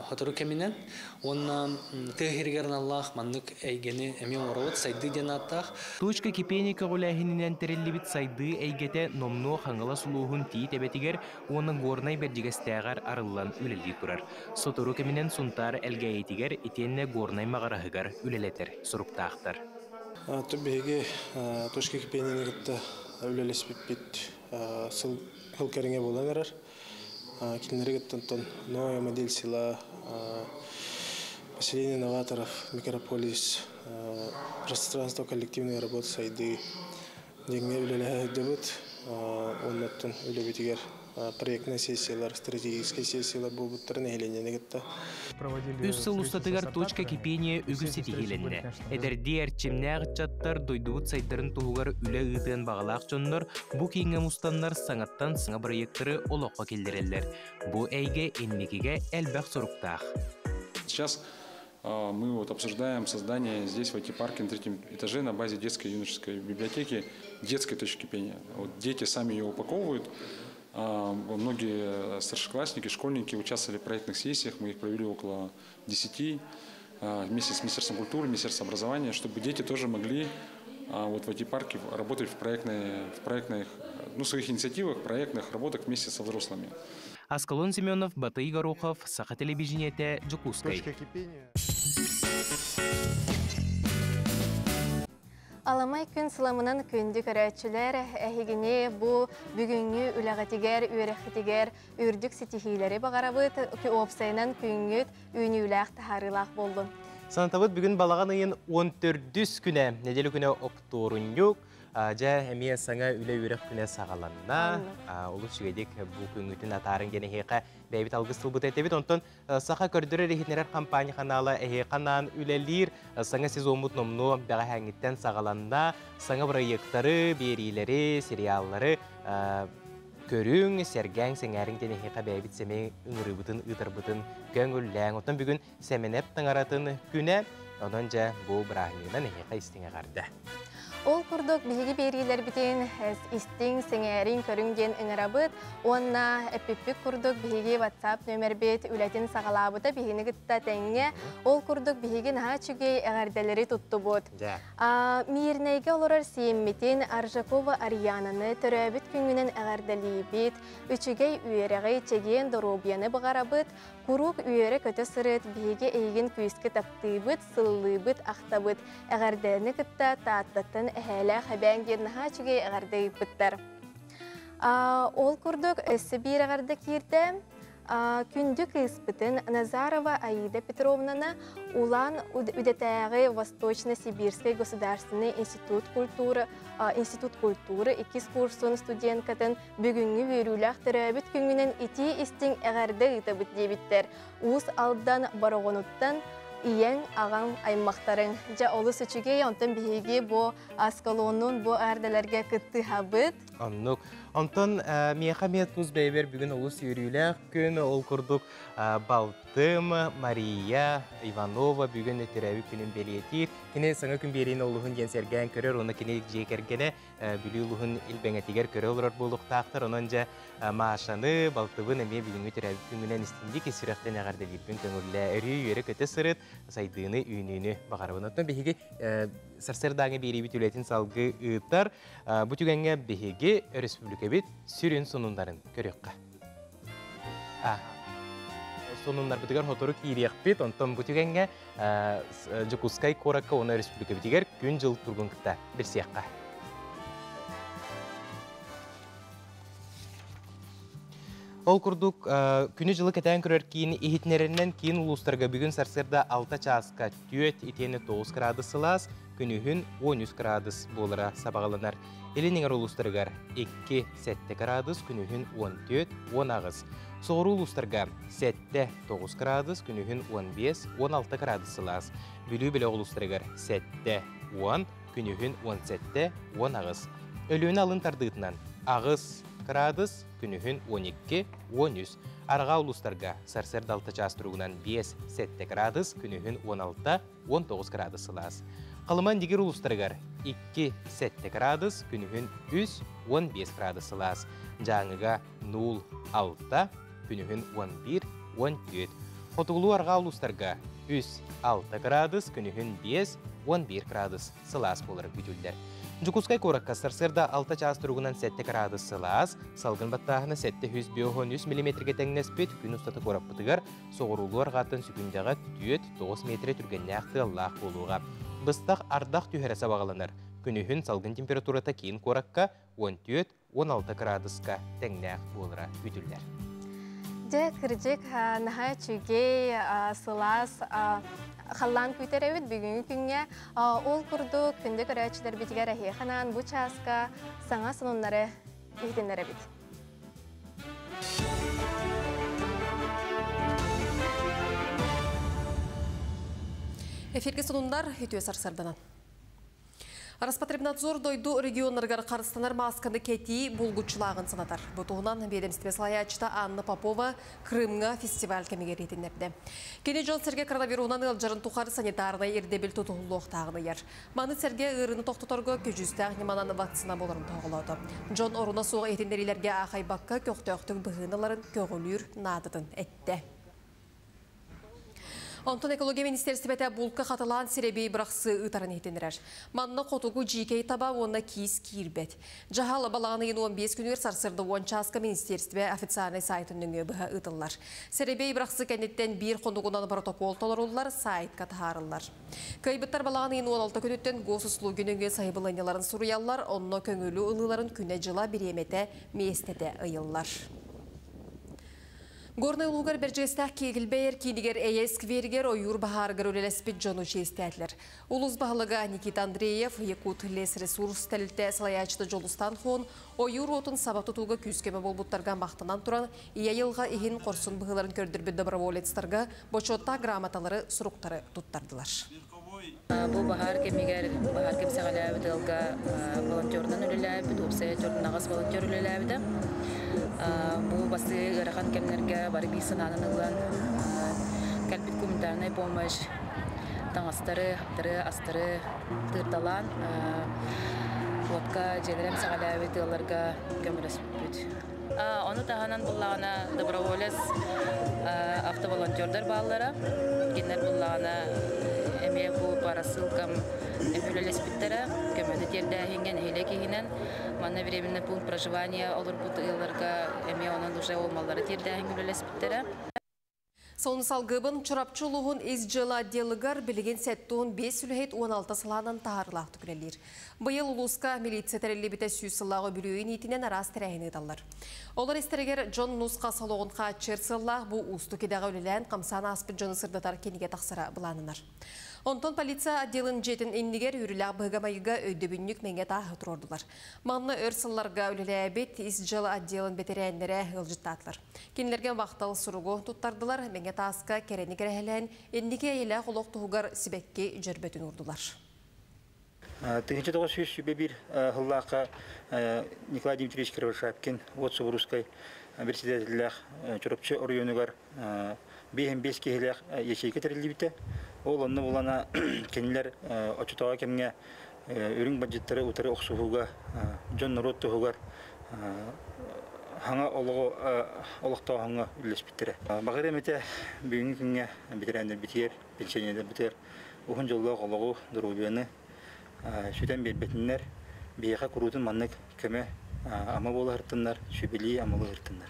сотору кэминэн уонна тыа сиригэр аналлаах маннык эйгэни эмиэ оҥоробут сайдыы диэн ааттаах. Точка кипения көҕүлээһининэн тэриллибит сайдыы эйгэтэ номнуо Хаҥалас улууһун Тиит Эбэтигэр уонна Горнай Бэрдьигэстээҕэр арыллан үлэлии турар. Сотору кэминэн Сунтаар Элгээйитигэр итиэннэ Горнай Маҕараһыгар үлэлэтэр соруктаахтар. Биһиги Точка кипенияны кытта үлэлэспиппит сыл кэриҥэ буолан эрэр. Кинилэри кытта новая модель села, поселение новаторов, микрополис, пространство коллективной работы сайды диэҥҥэ үлэлэһэ сылдьабыт. Оннуттан үлэбитигэр проектнай сессиялар, стратегическай сессиялар буолбуттара нэһилиэнньэни кытта. Үс сыл устатыгар Точка кипения үгүс ситиһиилэннэ. Эдэрдии эрчимнээх ыччаттар дойдубут сайдарын туһугар үлэ ыытыан баҕалаах дьоннор бу кииҥҥэ мустаннар саҥаттан саҥа бырайыактары олоххо киллэрэллэр. Бу эйгэ инникигэ элбэх соруктаах. Сейчас мы вот обсуждаем создание здесь, в IT-парке на третьем этаже, на базе детской и юношеской библиотеки, детской точки кипения. Вот дети сами ее упаковывают. Многие старшеклассники, школьники участвовали в проектных сессиях, мы их провели около 10 вместе с Министерством культуры, Министерством образования, чтобы дети тоже могли вот в IT-парке работать в проектных, ну, своих инициативах, проектных работах вместе со взрослыми. Аскалон Семенов, Батый Горохов, Саха телевидениете, Дьокуускай. Аламай күн сыламынан күндү көрөөччүлэр, эһигини бу бүгүҥҥү үлэҕитигэр, үөрэххитигэр үрдүк ситиһиилэри баҕарабыт, уопсайынан күҥҥүт үүнүүлээх таһаарыылаах буоллун. Санатабыт бүгүн балаҕан ыйын 14-үс күнэ, нэдиэлэ күнэ оптуорунньук, дьэ эмиэ саҥа үлэ үөрэх күнэ саҕаланна. Олус үчүгэйдик бу күҥҥүтүн атаарыҥ диэн эһиэхэ бэйэбит алгыс тылбыт этэбит. Онтон Саха көрдөрөр иһитиннэрэр компания ханаала эһиэхэ анаан үлэлиир. Саҥа сезоммут номнуо бэҕэһээҥҥиттэн саҕаланна. Саҥа бырайыактары, биэриилэри, сериаллары көрүҥ, сэргээҥ, сэҥээриҥ диэн эһиэхэ бэйэбит сэмэй ыҥырыыбытын ыытарбытын көҥүллээҥ. Оттон бүгүн Сэмэнэп таҥаратын күнэ, онон дьэ бу бырааһынньыгынан эһиэхэ истиҥ эҕэрдэ. Ол курдук биһиги биэриилэрбитин истиҥ, сэҥээриҥ, көрүҥ диэн ыҥырабыт уонна эппиппит курдук биһиги WhatsApp нүөмэрбит үлэтин саҕалаабыта биһигини кытта тэҥҥэ. Ол курдук биһиги наһаа үчүгэй эҕэрдэлэри туттубут. Миирнэйгэ олорор сиэммитин Аржакова Ариананы төрөөбүт күҥҥүнэн эҕэрдэлиибит, үчүгэй үөрэҕи, чэгиэн доруобуйаны баҕарабыт, Куруук үөрэ-көтө сырыт, биһиги эйигин күүскэ таптыыбыт, сыллыыбыт, ахтабыт. Эҕэрдэни кытта Тааттаттан эһээлээх эбээҥ диэн наһаа үчүгэй эҕэрдэ ыыппыттар. Ол курдук өссө биир эҕэрдэ киирдэ. Күндү кыыспытын Назарова Аида Петровнаны Улан Үдэтээҕи Восточно-Сибирский государственный институт культуры институт культуры иккис курсун студенткатын бүгүҥҥү үөрүүлээх төрөөбүт күҥҥүнэн итии-истиҥ эҕэрдэ ыытабыт диэбиттэр. Уус Алдан Бороҕонуттан ийэҥ, аҕаҥ, аймахтарыҥ. Дьэ, олус үчүгэй, онтон биһиги бу Аскалоннуун бу эҕэрдэлэргэ кыттыһабыт. Оннук. Онтон миэхэ эмиэ тус бэйэбэр бүгүн олус үөрүүлээх күн. Ол курдук балтым Мария Иванова бүгүн төрөөбүт күнүн бэлиэтиир. Кини саҥа күн биэриини олуһун диэн сэргээн көрөр уонна кини дьиэ кэргэнэ Бүлүү улууһун Илбэҥэтигэр көрө олорор буолуохтаахтар. Онон дьэ Машаны, балтыбын эмиэ бүгүҥҥү төрөөбүт күҥҥүнэн истиҥник ис сүрэхтэн эҕэрдэлиирбин көҥүллээ. Өрүү үөрэ-көтө сырыт, сайдыыны, үүнүүнү баҕарабын. Оттон биһиги сарсыардааҥы биэриибит үлэтин салгыы ыытар. Бу түгэҥҥэ биһиги өрөспүүбүлүкэбит сүрүн сонуннарын көрүөххэ. Сонуннарбытыгар сотору киириэхпит, онтон бу түгэҥҥэ Дьокуускай куоракка уонна өрөспүүбүлүкэбитигэр күн-дьыл туругун кытта билсиэххэ. Ол курдук, күнү-дьылы кэтээн көрөр киин иһитиннэрэринэн киин улуустарга бүгүн сарсыарда 6 чааска 4 итиэннэ 9 кыраадыс сылаас, күнүһүн 13 кыраадыс буолара сабаҕаланар. Илин эҥэр улуустарыгар 2 7 кыраадыс, күнүһүн 14 18. Соҕуруу улуустарга 7 9 кыраадыс, күнүһүн 15 16 кыраадыс сылаас. Бүлүү бөлөх улуустарыгар 7 10, күнүһүн 17 18. Өлүөнэ алын тардыытынан 8 кыраадыс, күнүһүн 12 13. Арҕаа улуустарга сарсыарда 6 чаас туругунан 5 7 кыраадыс, күнүһүн 16 19 кыраадыс сылаас. Халыма Индигир улуустарыгар 2 7 кыраадыс, күнүһүн 3 15 кыраадыс сылаас. Дьааҥыга 0 6, күнүһүн 11 14. Хотугулуу арҕаа улуустарга 3 6 кыраадыс, күнүһүн 5 11 кыраадыс сылаас буолара күүтүллэр. Дьокуускай куоракка сарсыарда 6 чаас туругунан 7 кыраадыс сылаас, салгын баттааһына 753 миллиметргэ тэҥнэспит, күн устата куораппытыгар соҕуруулуу арҕааттан сүкүндэҕэ 4-9 миэтэрэ түргэннээх тыаллаах буолуоҕа. Быстах ардах түһэрэ сабаҕаланар. Күнүһүн салгын температурата киин куоракка 14-16 кыраадыска тэҥнээх буолара күүтүллэр. Дьэ, кырдьык, наһаа үчүгэй, сылаас халлаан күүтэр эбит бүгүҥҥү күҥҥэ. Ол курдук, күндү көрөөччүлэрбитигэр эһиэхэ анаан бу чааска саҥа сонуннары иһитиннэрэбит. Эфирге сонундар үтүө сарсарданан. Роспотребнадзор дойду регионнарыгар харыстанар маасканы кэтии булгуччулааҕын санатар. Бу туһунан биэдэмистибэ салайааччыта Анна Попова Крымҥа фестиваль кэмигэр иһитиннэрдэ. Кини дьон-сэргэ коронавируһунан ыалдьарын тухары санитарнай ирдэбил тутуһуллуохтааҕын ыйар. Маны сэргэ ыарыыны тохтоторго көдьүүстээх ньыманан вакцина буоларын тоһоҕолоото. Дьон оруна суох иһитиннэриилэргэ аахайбакка көхтөөхтүк быһыыны ыларын көҕүлүүр наадатын эттэ. Онтон экология министиэристибэтэ булка хатылаан сирэби бырахсыы ыытарын иһитиннэрэр. Манна хотугу дьиикэй таба уонна киис киирбэт. Дьаһал балаҕан ыйын 15 күнүгэр сарсыарда 10 чааска министиэристибэ официальнай сайтын нөҥүө быһа ыытыллар. Сэрэбиэй бырахсыы кэнниттэн биир хонугунан протокол толоруллар, сайтка таһаарыллар. Кыайбыттар балаҕан ыйын 16 күнүттэн госуслуги нөҥүө сайабылыанньаларын суруйаллар, онно көҥүлү ылыыларын күнэ-дьыла, бириэмэтэ, миэстэтэ ыйыллар. Горнай улуугар Бэрдьигэстээх Киэгилбэйэр киинигэр Эйэ скверигэр ойуур баһаарыгар үлэлэспит дьону чиэстээтилэр. Улуус баһылыга Никита Андреев, Якут лесресурс тэрилтэ салайааччыта Дьулустан Хон ойуур уотун саба тутууга күүс-көмө буолбуттарга махтанан туран, ийэ айылҕа иһин хорсун быһыыларын көрдөрбүт доброволецтарга бочуоттаах грамоталары, суруктары туттардылар. Бу баһаар кэмигэр баһаар кэмсэҕэлээбит ыалга волонтерунан үлэлээбит, уопсайа 48 волонтер үлэлээбитэ. Бу бастыы ыарахан кэмнэргэ бары биир санаанан ылан кэлбит гуманитарная помощь таҥастары, астары, астары тыырталаан уотка дьиэлэрэ эмсэҕэлээбит ыалларга көмөлөспүппүт. Ону таһынан буллаҕына доброволец автоволонтердар бааллара. Кинилэр буллаҕына эмиэ бу по рассылкам үлэлэспиттэрэ. Көмөнү тиэрдээһиҥҥэ нэһилиэк иһинэн манна временный пункт проживания олорбут ыалларга эмиэ онон уже ол маллары тиэрдээһиҥҥэ үлэлэспиттэрэ. Сонун салгыбын Чурапчы улууһун ис дьыала отделыгар билигин 75 үлэһит 16 сылаанан таһаарыылаахтык үлэлиир. Быйыл улууска милиция тэриллибитэ 100 сыллааҕы үбүлүөйүн иитинэн араас тэрээһини ыыталлар. Олор истэригэр дьон нус-хас олоҕун хааччыйар сыаллаах бу уустук идэҕэ үлэлээн хамсаан ааспыт дьону сырдатар кинигэ тахсара былааннанар. Онтон полиция отделын дьиэтин иннигэр үөрүүлээх быһыга-майгыга өйдөбүнньүк мэҥэ тааһы туруордулар. Манна өр сылларга үлэлээбит ис дьыала отделын бэтэрээннэрэ ыалдьыттаатылар. Кинилэргэ махтал суругу туттардылар, мэҥэ тааска кэрэни кэрэһэлээн, инники эйэлээх олох туһугар сибэкки дьөрбөтүн уурдулар. 1901 сыллаахха Николай Дмитриевич Кривошапкин от Субурускай председателлээх Чурапчы оройуонугар 5 киһилээх ячейка тэриллибитэ. Ол онно булана кинилэр оччотооҕу кэмҥэ үрүҥ бандьыттары утары охсуһууга дьон норуот туһугар хаҥа олоҕу олохтооһуҥҥа үллэспиттэрэ. Баҕар эмитэ бүгүҥҥү күҥҥэ бэтэрээннэрбитигэр, пенсионердарбытыгар уһун дьоллоох олоҕу, доруобуйаны сүтэн биэрбэтиннэр, биһиэхэ куруутун маннык көмө ама буола сырыттыннар, сүбэлии амалыы сырыттыннар.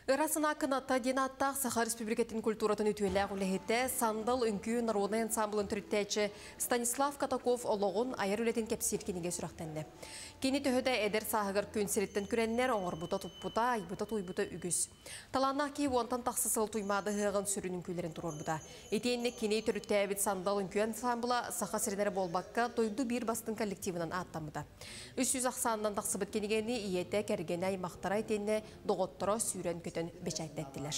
Ыра санаа кыната диэн ааттаах Саха Республикатын культуратын үтүөлээх үлэһитэ, Сандал үҥкүү народнай ансамблын төрүттээччи Станислав Катаков олоҕун айар үлэтин кэпсиир кинигэ сүрэхтэннэ. Кини төһө да эдэр сааһыгар күн сириттэн күрэннэр, оҥорбута туппута, айбыта-туйбута үгүс. Талааннаах киһи уонтан тахса сыл Туймаада ыһыаҕын сүрүн үҥкүүлэрин туруорбута. Итиэннэ кини төрүттээбит Сандал үҥкүү ансамбла Саха сирин эрэ буолбакка, дойду биир бастыҥ коллективынан ааттаммыта. 300 ахсаанынан тахсыбыт кинигэни ийэтэ, кэргэнэ, аймахтара итиэннэ доҕотторо сүүрэн-көтөн бэчээттэттилэр.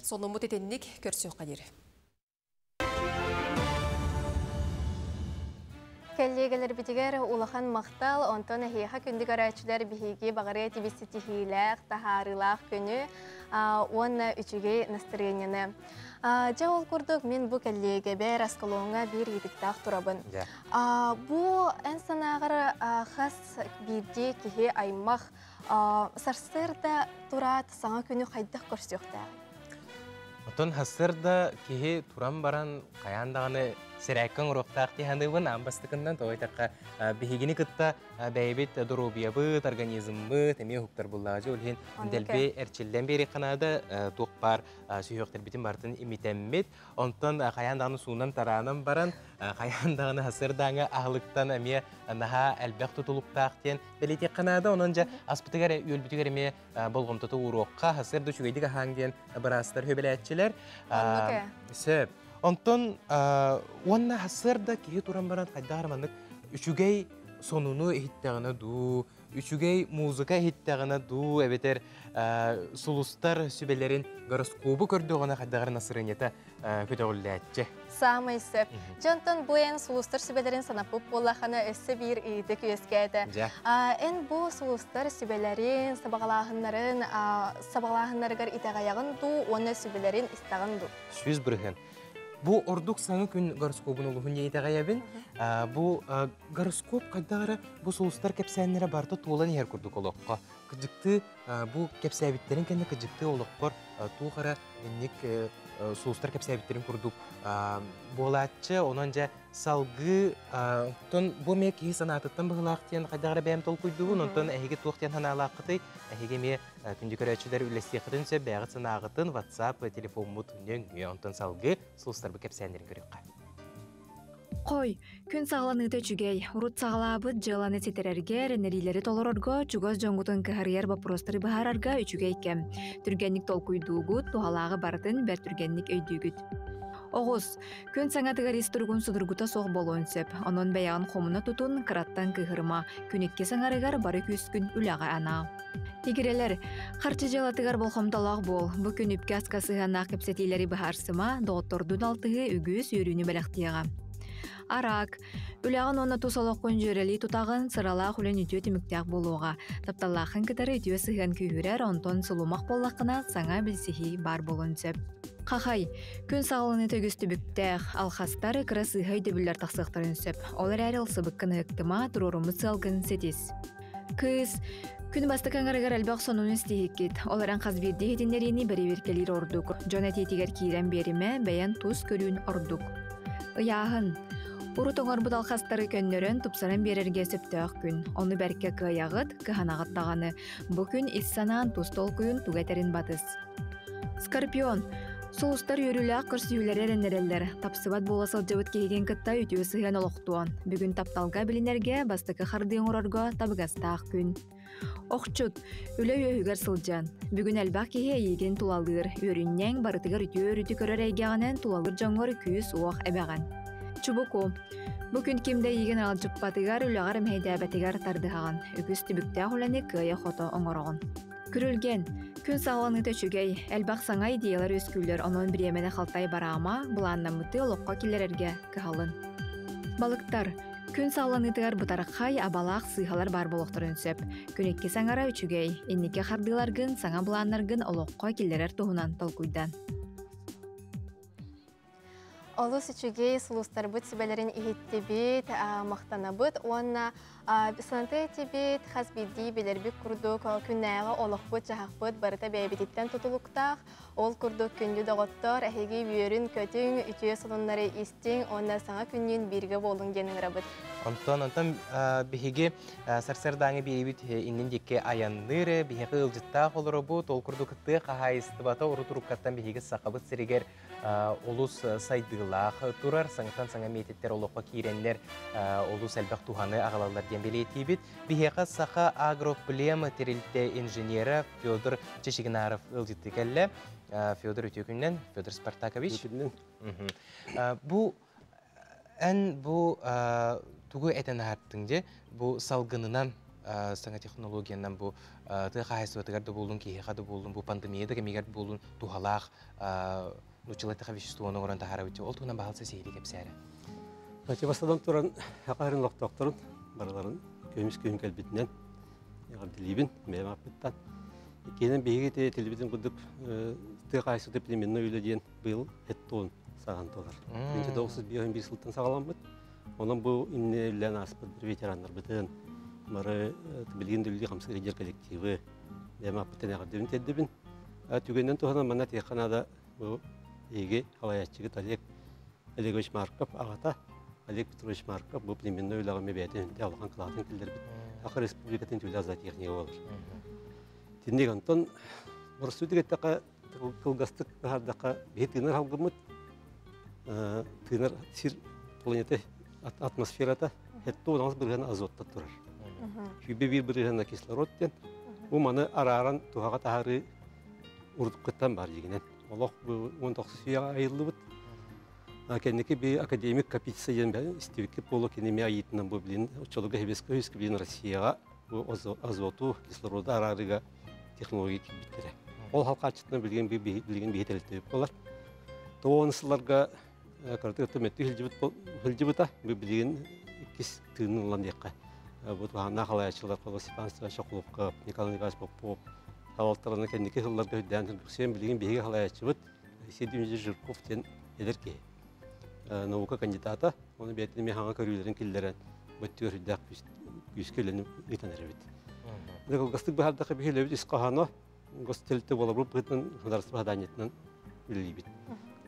Сонуммут итинник көрсүөххэ диэри. Кэллиэгэлэрбитигэр улахан махтал, онтон эһиэхэ күндү көрөөччүлэр биһиги баҕарыа этибит ситиһиилээх, таһаарыылаах күнү уонна үчүгэй настырыанньаны. Дьэ ол курдук мин бу кэллиэгэбэр Аскалоҥҥа биир ыйытыктаах турабын. Бу эн санааҕар хас биирдии киһи аймах сарсыарда тураат саҥа күнү хайдах көрсүөхтээҕий? Оттон сарсыарда киһи туран баран хайаан даҕаны сэрээккэ оҥоруохтаах дии саныыбын. Аан бастакыннан тоҕо диэтэххэ биһигини кытта бэйэбит доруобуйабыт, организммыт эмиэ уһуктар буллаҕа. Дьэ ол иһин дэлби эрчиллэн биэриэххэ наада. Туох баар сүһүөхтэрбитин барытын имитэммит. Онтон хайаан даҕаны суунан-тараанан баран, хайаан даҕаны сарсыардааҥы аһылыктан эмиэ наһаа элбэх тутулуктаах диэн бэлиэтиэххэ наада. Онон дьэ аспытыгар үөлбүтүгэр эмиэ болҕомтото ууруохха, сарсыарда үчүгэйдик аһааҥ диэн быраастар сөбүлээччилэр. Сөп. Онтон уонна сарсыарда киһи туран баран хайдах эрэ маннык үчүгэй сонуну иһиттэҕинэ дуу, үчүгэй музыка иһиттэҕинэ дуу, эбэтэр сулустар сүбэлэрин гороскобу көрдөҕүнэ хайдаҕар настроениета көтөҕүллээччи. Саамай сөп. Дьонтон бу эн сулустар сүбэлэрин санаппыт буоллахына өссө биир ыйытык үөскээтэ. Эн бу сулустар сүбэлэрин, сабаҕалааһыннарын, сабаҕалааһыннарыгар итэҕэйэҕин дуу уонна сүбэлэрин истэҕин дуу? 100%. Бу ордук саҥа күн гороскобун олуһун итэҕэйэбин. Бу гороскоп хайдах эрэ бу сулустар кэпсээннэрэ барыта туолан иһэр курдук олоххо. Кыдьыкты бу кэпсээбиттэрин кэннэ кыдьыкты олохпор туох эрэ инник сулустар кэпсээбиттэрин курдук буолааччы. Онон дьэ салгыы онтон бу эмиэ киһи санаатыттан быһылаах диэн хайдах эрэ бэйэм толкуйдуубун. Онтон эһиги туох диэн санаалааххытый? Эһиги эмиэ күндү көрөөччүлэр үллэстиэххитин сөп бэйэҕит санааҕытын WhatsApp телефоммут нөҥүө. Онтон салгыы сулустарбыт кэпсээннэрин көрүөххэ. Хой, күн саҕаланыыта үчүгэй. Урут саҕалаабыт дьыаланы ситэрэргэ, эрэннэриилэри толорорго, чугас дьоҥҥутун кыһарыйар боппуруостары быһаарарга үчүгэй кэм. Түргэнник толкуйдуугут, туһалааҕы барытын бэрт түргэнник өйдүүгүт. Оҕус, күн саҥатыгар ис туругун судургута суох буолуон сөп. Онон бэйэҕин хомуна тутун, кыраттан кыыһырыма. Күн икки саҥарыгар бары күүскүн үлэҕэ анаа. Игирэлэр, харчы дьыалатыгар болҕомтолоох буол. Бу күн үпкэ-аска сыһыаннаах кэпсэтиилэри быһаарсыма, доҕоттордуун алтыһыы үгүс үөрүүнү бэлэхтиэҕэ. Араак, үлэҕин уонна тус олоххун дьүөрэлии тутаҕын, сыралаах үлэн үтүө түмүктээх буолуоҕа. Тапталлааххын кытары үтүө сыһыан күүһүрэр, онтон сулумах буоллаххына, саҥа билсиһии баар буолуон сөп. Хахай, күн саҕаланыыта үгүс түбүктээх, алхастар, кыра сыыһа өйдөбүллэр тахсыахтарын сөп. Ол эрээри ылсыбыккын ыһыктыма, туруоруммут сыалгын ситис. Кыыс, күн бастакы аҥарыгар элбэх сонуну истиһиккит. Ол эрэн хас биирдии иһитиннэриини бэрэбиэркэлиир ордук. Дьон этиитигэр киирэн биэримэ, бэйэн тус көрүүн ордук. Ыйааһын. Урут оҥорбут алхастары көннөрөн, тупсаран биэрэргэ сөптөөх күн. Ону бэркэ кыайаҕыт, кыһанаҕыт даҕаны. Бу күн ис санаан тус толкуйун тугу этэрин батыс. Скорпион. Сулустар үөрүүлээх көрсүһүүлэри эрэннэрэллэр. Тапсыбат буола сылдьыбыт киһигин кытта үтүө сыһыан олохтуон. Бүгүн тапталга билинэргэ бастакы хардыы оҥорорго табыгастаах күн. Охчут, үлэ үөһүгэр сылдьан. Бүгүн элбэх киһи эйиигин тулалыыр. Үөрүнньэҥ, барытыгар үтүө өрүтү көрөр эйгэҕинэн тулалыыр дьоҥҥор күүс-уох эбэҕин. Чубуку. Бу күн ким да эйиигин ыалдьыппатыгар, үлэҕэр мэһэйдээбэтигэр тардыһаҕын. Үгүс түбүктээх үлэни кыайа-хото оҥороҕун. Күрүлгэн. Күн саҕаланыыта үчүгэй, элбэх саҥа идеялар үөскүүллэр, онон бириэмэни халтай бараама, былааннаммыты олоххо киллэрэргэ кыһалын. Балыктар. Күн саҕаланыытыгар бытархай, абалаах сыыһалар баар буолуохтарын сөп. Күн икки саҥара үчүгэй, инники хардыыларгын, саҥа былааннаргын олоххо киллэрэр туһунан толкуйдан. Олус үчүгэй сулустарбыт сүбэлэрин иһиттибит, махтанабыт уонна санатыы этибит, хас биирдии билэрбит курдук күннээҕи олохпут-дьаһахпыт барыта бэйэбититтэн тутулуктаах. Ол курдук күндү доҕоттор, эһиги үөрүн-көтүҥ, үтүө сонуннары истиҥ уонна саҥа күннүүн бииргэ буолуҥ диэн ыҥырабыт. Онтон онтон биһиги сарсыардааҥы биэрибит иннин диэки айанныыр, биһиэхэ ыалдьыттаах олоробут, ол курдук тыа хаһаайыстыбата урут-уруккаттан биһиги Сахабыт сиригэр олус сайдыылаах турар, саҥаттан саҥа миэтиттэр олоххо киирэннэр олус элбэх туһаны аҕалаллар диэн бэлиэтиибит. Биһиэхэ Саха Агроплем тэрилтэ инженерэ Федор Чичигинаров ыалдьыттыы кэллэ. Федор үтүө күннэн, Федор Спартакович. Бу эн бу тугу этэн аһартыҥ дьэ бу салгынынан саҥа технологиянан бу тыа хаһаайыстыбатыгар да буоллун, киһиэхэ да буоллун, бу пандемия да кэмигэр буоллун туһалаах нууччалыы веществоны оҥорон таһаарабыт. Ол туһунан баһылса сиһилии кэпсээрэ. Бастатан туран, хахарын лохтоохторун барыларын көмүс күһүн кэлбитинэн эҕэрдэлиибин бэйэм ааппыттан. Иккиһинэн биһиги телевизор курдук тыа хаһаайыстыбата племенной үлэ диэн быйыл эттон саҕан туолар. 1951 сылтан саҕаламмыт. Онон бу инне үлэлээн ааспыт ветераннарбытын, бары билигин да үлэлии хамсыыр дьэр коллективы бэйэм ааппыттан эҕэрдэбин тиэрдэбин. Түгэнинэн туһанан манна этиэххэ наада бу эһиги салайааччыгыт Олег Олегович Марков аҕата Олег Петрович Марков бу племенной үлэҕэ эмиэ бэйэтин хүнтэй улахан кылаатын киллэрбит Саха Республикатын түүлээх зоотехнига буолар. Итинник онтон боростуйдук эттэххэ кылгастык быһаардахха биһи тыынар халгыммыт тыынар сир планета атмосферата 76 бырыһыан азоттан турар. 101 бырыһыана кислород диэн. Бу маны арааран туһаҕа таһаарыы уруккуттан бар дьигинэн. Олох бу 19 үйэҕэ айыллыбыт. Кэнники би академик Капица диэн истибиккит буолуо кини эмиэ айыытынан бу билин оччолорго Хебеско билин Россияҕа Бу азоту, кислороду араарыыга технология киирбиттэрэ. Ол халхааччытынан билигин билигин биһи тэрилтэбит буолар. Тоҕон сылларга кыратык өттө сылдьыбыта, бу билигин иккис тыынын ылан диэххэ. Бу туһааннаах халайааччылар Степан Степанович Охлопков, Николай Николаевич Попов салалталарына кэнники сылларга үрдээн сыргыксыйан билигин биһиги халайааччыбыт Алексей Дмитриевич Жирков диэн эдэр киһи. Наука кандидата, оны бэйэтин эмиэ хаҥа көрүүлэрин киллэрэн бөттүгэр үрдээх күүскэ үлэни ыытан эрэбит. Кылгастык быһаардахха биһи үлэбит ис хоһооно гостелте болобур быһыытынан государство заданиетынан үлэлиибит.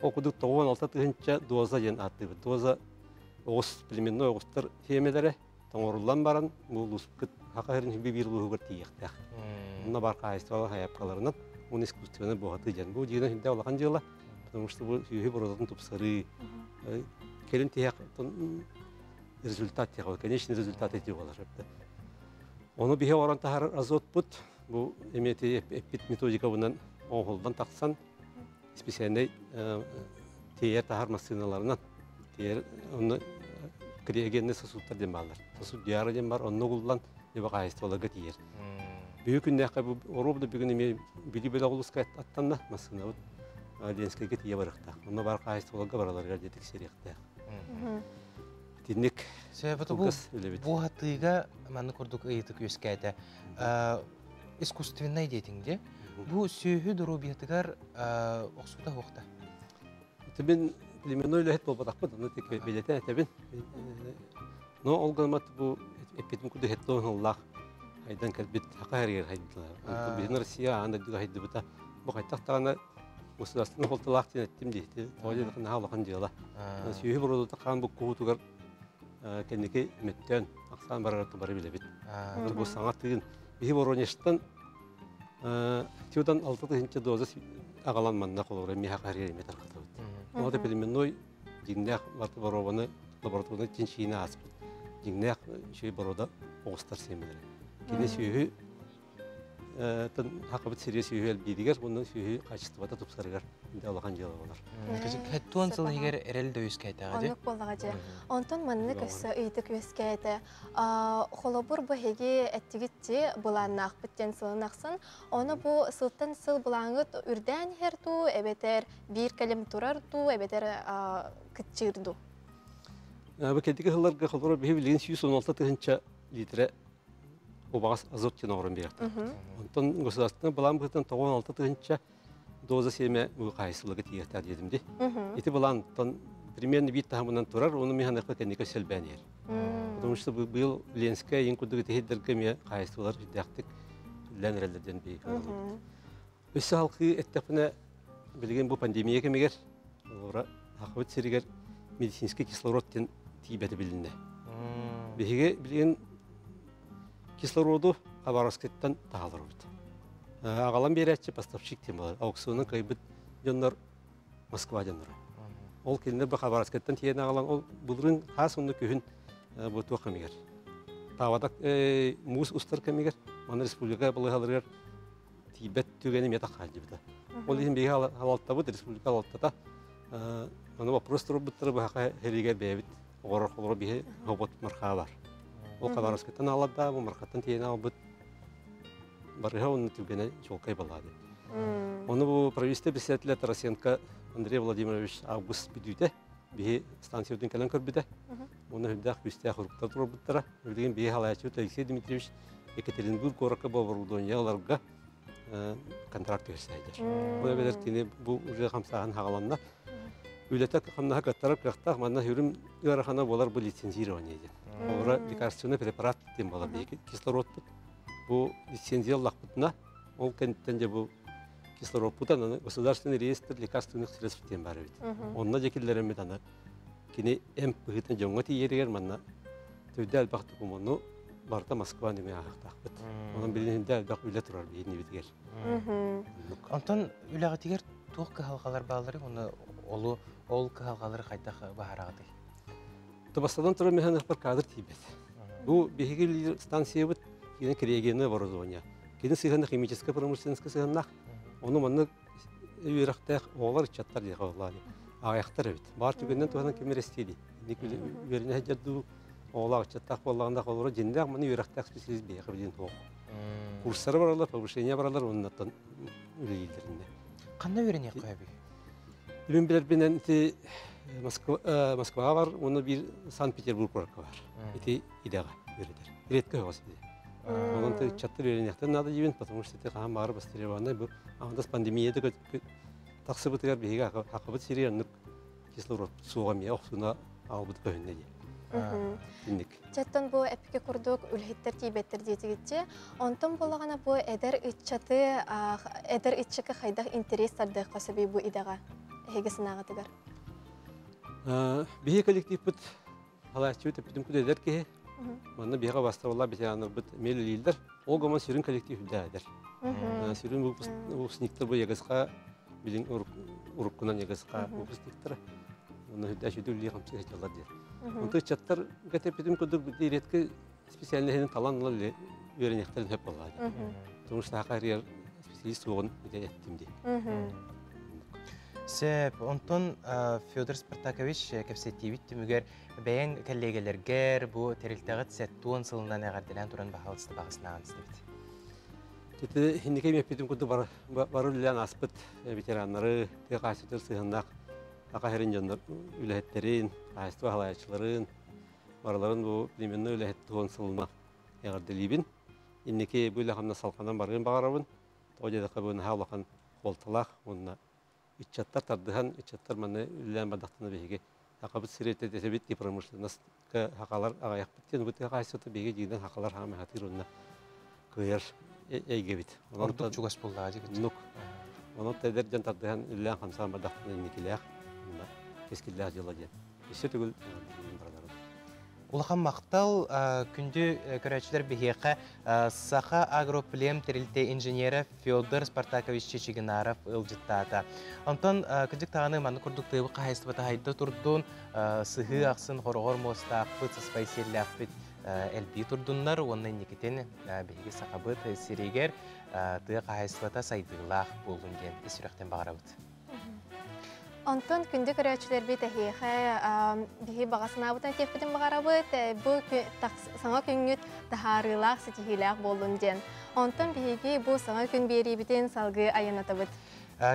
Ол курдук 96 тыһыынча доза диэн ааттыыбыт. Доза оҕус племенной оҕустар сиэмэлэрэ тоҥоруллан баран бу улууспут Саха сирин биир улууһугар тиийиэхтээх. Онно бар хаһаайыстыбалар хайапкаларынан уонна искусственнай буоһатыы диэн. Бу дьиэнэн сүрдээх улахан дьыала, потому что бу сүөһү боруодатын тупсарыы, кэлин тиһэх результат тиһэх, конечный результат эти буолар. Ону биһи оҥорон таһаарар азотпут бу эмиэ эппит методикабынан оҥоһуллан тахсан специальнай тиэйэр таһар массыыналарынан тиэйэр онно криогенный сосудтар диэн бааллар. Сосуд диара диэн бар, онно угуллан дьэ хаһаайыстыбаларга тиийэр. Бүгүн күннээххэ бу оруобуна бүгүн эмиэ Бүлүү бөлөх улууска аттанна массыынабыт Ленскэйгэ тиийэ барыахтаах. Онно бар хаһаайыстыбаларга бараларыгар дьэ тиксэриэхтээх. Итинник кылгас үлэбит. Бу хатыыга маннык курдук ыйытык үөскээтэ. Искусственнай диэтиҥ дии. Бу сүөһү доруобуйатыгар охсуута суохта. Мин племенной үлэһит буолбатахпын, ону тик бэлиэтээн этэбин. Но ол гынан бу эппитим курдук хеттон ыллаах хайдан кэлбит хака хэригэр хайдылар. Биһин Россия аан дойдуга хайдыбыта. Бу хайтах даҕаны государственный холталаах диэн эттим дии. Тоҕо диэтэххэ наһаа улахан дьыала. Сүөһү боруодата хаан буккуһуутугар кэнники мөттөөн ахсаан барара бары билэбит. Бу саҥа тыын. Биһи Воронежтан Тюдан 6 тыһыынча доза аҕалан манна холобура миэхэ харыйар эмиэ тарҕатабыт. Ол да племенной дьиҥнээх боруобаны лабораторнай чинчийиини ааспыт дьиҥнээх үчүгэй боруода оҕустар сиэмэлэрэ. Кини сүөһү хакабыт сириэ сүөһү элбииригэр уонна сүөһү хаачыстыбата тупсарыгар улахан дьыала болар. Хэттуон сыл иһигэр эрэл да үөскээтэҕэ дии. Оннук буоллаҕа дьэ. Онтон маннык өссө ыйытык үөскээтэ. Холобур, бу эһиги эттигит дии былааннаахпыт диэн сылын ахсын. Ону бу сылтан сыл былааҥҥыт үрдээн иһэр дуу, эбэтэр биир кэлим турар дуу, эбэтэр кыччыыр дуу? Бу кэнники сылларга холобура биһи билигин 116 тыһыынча литрэ убаҕас азот диэн оҥорон биэриэхтээхпит. Онтон государственнай былаан быһыытынан 96 тыһыынча доза сиэмэ хаһайсылыга тиийиэхтээх диэтим дии. Ити былаантан примерно биир таһымынан турар, ону мин ханыахпа кэнники сэлбээн иһэр. Потому что быйыл Ленскэй иин курдук итиһирдэргэ эмиэ хаһайыстыбалар үрдээхтик үллээн эрэллэр диэн биһиги Өссө халкыы эттэхпинэ, билигин бу пандемия кэмигэр Сахабыт сиригэр медицинский кислород диэн тиийбэтэ билиннэ. Биһиги билигин кислороду Хабаровскайтан таһаларбыт. Аҕалан биэрээччи поставщик диэн буолар. Аукционун кыайбыт дьоннор Москва дьонноро. Ол кинилэр бу Хабаровскайтан тиийэн аҕалан, ол былырыын хаас онно күһүн бу туох кэмигэр Таабатак муус устар кэмигэр манна республика балыыһаларыгар тиийбэт түгэни эмиэ таххаалдьыбыта. Ол иһин биһиги халалтабыт, республика халалтата аны вопрос турбуттары быһаха хэригэр бэйэбит оҕорор холоро биһи хобот мархаа бар. Ол Хабаровскайтан ааларда, бу мархаттан тиийэн аалбыт барыһа онно түгэнэ чуолкай балаады. Ону бу правительство председателя Тарасенко Андрей Владимирович август бүдүүтэ биһи станциябытын кэлэн көрбүтэ. Уонна үрдээх күүстээх уруктар турбуттара. Билигин биһи халааччыбыт Алексей Дмитриевич Екатеринбург куоракка бу оборудование ыларга контракт түһэрсээдэр. Бу эбэтэр кини бу уже хамсааһын хаҕаланна. Үлэтэ хамнаһа кыаттарар кыахтаах, манна хүрүм ыарахана буолар бу лицензирование диэн. Олора лекарственный препарат диэн буолар биһиги кислородпут. Бу лицензия ыллахпытына, ол кэнниттэн дьэ бу кислородпутан аны государственный реестр лекарственных средств диэн баар эбит. Онно дьэ киллэрэммит аны кини эмп быһыытынан дьоҥҥо тиийэригэр манна төрдө элбэх докумуону барыта Москва нөҥүө ааһыахтаахпыт. Онон билигин элбэх үлэ турар биһиэннибитигэр. Онтон үлэҕитигэр туох кыһалҕалар баалларый уонна олу ол кыһалҕалары хайдах быһаараҕытый? Бастатан туран механизмар кадр тиийбэт. Бу биһиги станциябыт кини криогенное оборудование. Кини сыһыана химическая промышленностька сыһыаннаах. Ону маннык үөрэхтээх оҕолор ыччаттар диэхэ буоллаҕа. Аҕыйахтар эбит. Баар түгэнинэн туһанан ким эрэстиэлий? Инник үөрэнэ сылдьар дуу, Оҕолоох ыччаттаах буоллаҕына холобура дьиҥнээх маны үөрэхтээх специалист биһиэхэ билигин суох. Курстары бараллар, повышение бараллар уоннаттан үлэлииллэринэ. Ханна үөрэниэххэ эбий? Мин билэрбинэн ити Москва Москваҕа бар уонна биир Санкт-Петербург куоракка бар. Ити идэҕэ үөрэтэр. Редко өҕөс иде. Онон ыччаттар үөрэниэхтэрин наада диибин, потому что ити хаһан баҕар востребованный бу аҥардас пандемия да тахсыбытыгар биһиги хахабыт сири оннук кислород суоҕа эмиэ охсуна аҕалбыт көһүннэ дии. Инник. Чаттан бу эпике курдук үлэһиттэр тиийбэттэр диэтигитчи. Онтон буоллаҕына бу эдэр ыччаты эдэр ыччакка хайдах интерес тардыахха сөбүй бу идэҕэ эһиги санааҕытыгар? Биһи коллективпыт халааччыбыт эппитим куду эдэр киһи. Манна биһиэхэ бастабыллар ветераннарбыт эмиэ үлэлииллэр. Ол гомон сүрүн коллектив үрдээдэр. Сүрүн выпускниктар бу ЯГСХ билин уруккунан ЯГСХ выпускниктара. Онно үрдээ сүдү үлэлии хамсыы сылдьаллар диэн. Онто ыччаттар эппитим курдук редко специальноһын талан ылар үөрэниэхтэрин сөп буоллаҕа дии. Потому что саха специалист суоҕун ити эттим дии. Сөп, онтон Федор Спартакович кэпсэтиибит түмүгэр бэйэҥ кэллиэгэлэргэр бу тэрилтэҕит 70 сылынан эҕэрдэлээн туран баһаалыста баҕасынаан истэбит. Ити инники эппитим курдук бары үлэлээн ааспыт ветераннары, тыа хаһаайыстыбатыгар сыһыаннаах аха иһэрин дьоннор үлэһиттэрин, хаһаайыстыба халаайаччыларын, барыларын бу племенной үлэһит туһун сылына эҕэрдэлиибин. Инники бу үлэ-хамнас салҕанан барыан баҕарабын. Тоҕо диэтэххэ бу наһаа улахан суолталаах уонна ыччаттар тардыһан, ыччаттар манна үлэлээн бардахтарына биһиги сахабыт сирэ тэтэбит и промышленностка сахалар аҕыйахпыт диэн бу тыа хаһаайыстыбата биһиги дьиҥинэн сахалар хаамай сатыыр уонна кыайар эйгэбит. Ордук чугас буоллаҕа дьигит. Оннук. Онон эдэр дьон тардыһан үлэлээн хамсаан бардахтарына инникилээх уонна кэскиллээх дьыала диэн. Өссө төгүл бараларын. Улахан махтал күндү көрөөччүлэр биһиэхэ Саха агроплем тэрилтэ инженерэ Федор Спартакович Чичигинаров ыалдьыттаата. Онтон кырдьык даҕаны маннык курдук тыабыт хаһаайыстыбата хайда турдун, сыһыы ахсын хороҕор муостаахпыт, сыспай сиэллээхпит элбии турдуннар уонна инникитин биһиги сахабыт сиригэр тыа хаһаайыстыбата сайдыылаах буоллун диэн ис сүрэхтэн баҕарабыт. Онтон күндү көрөөччүлэрбит эһиэхэ биһи баҕа санаабытын этиэхпитин баҕарабыт. Бу саҥа күҥҥүт таһаарыылаах, ситиһиилээх буоллун диэн. Онтон биһиги бу саҥа күн биэриибитин салгыы айаннатабыт.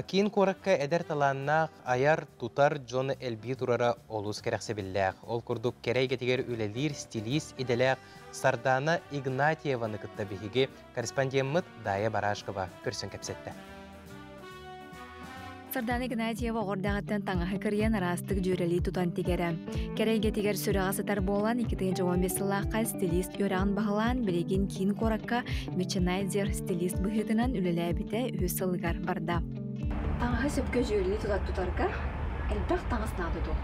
Киин куоракка эдэр талааннаах айар, тутар дьон элбии турара олус кэрэхсэбиллээх. Ол курдук кэрэ эйгэтигэр үлэлиир стилист идэлээх Сардаана Игнатьеваны кытта биһиги корреспондеммыт Дая Барашкова көрсөн кэпсэттэ. Сардаана Игнатьева оҕордааҕыттан таҥаһы кырыйан араастык дьүөрэлии тутан тигэрэ. Кэрэ эйгэтигэр сүрэҕэ сытар буолан, 2015 сыллаахха стилист үөрэҕин баһылаан, билигин киин куоракка мерчендайзер стилист быһыытынан үлэлээбитэ үһүс сылыгар барда. Таҥаһы сөпкө дьүөрэлии тутар тутарга элбэх таҥас наада дуо?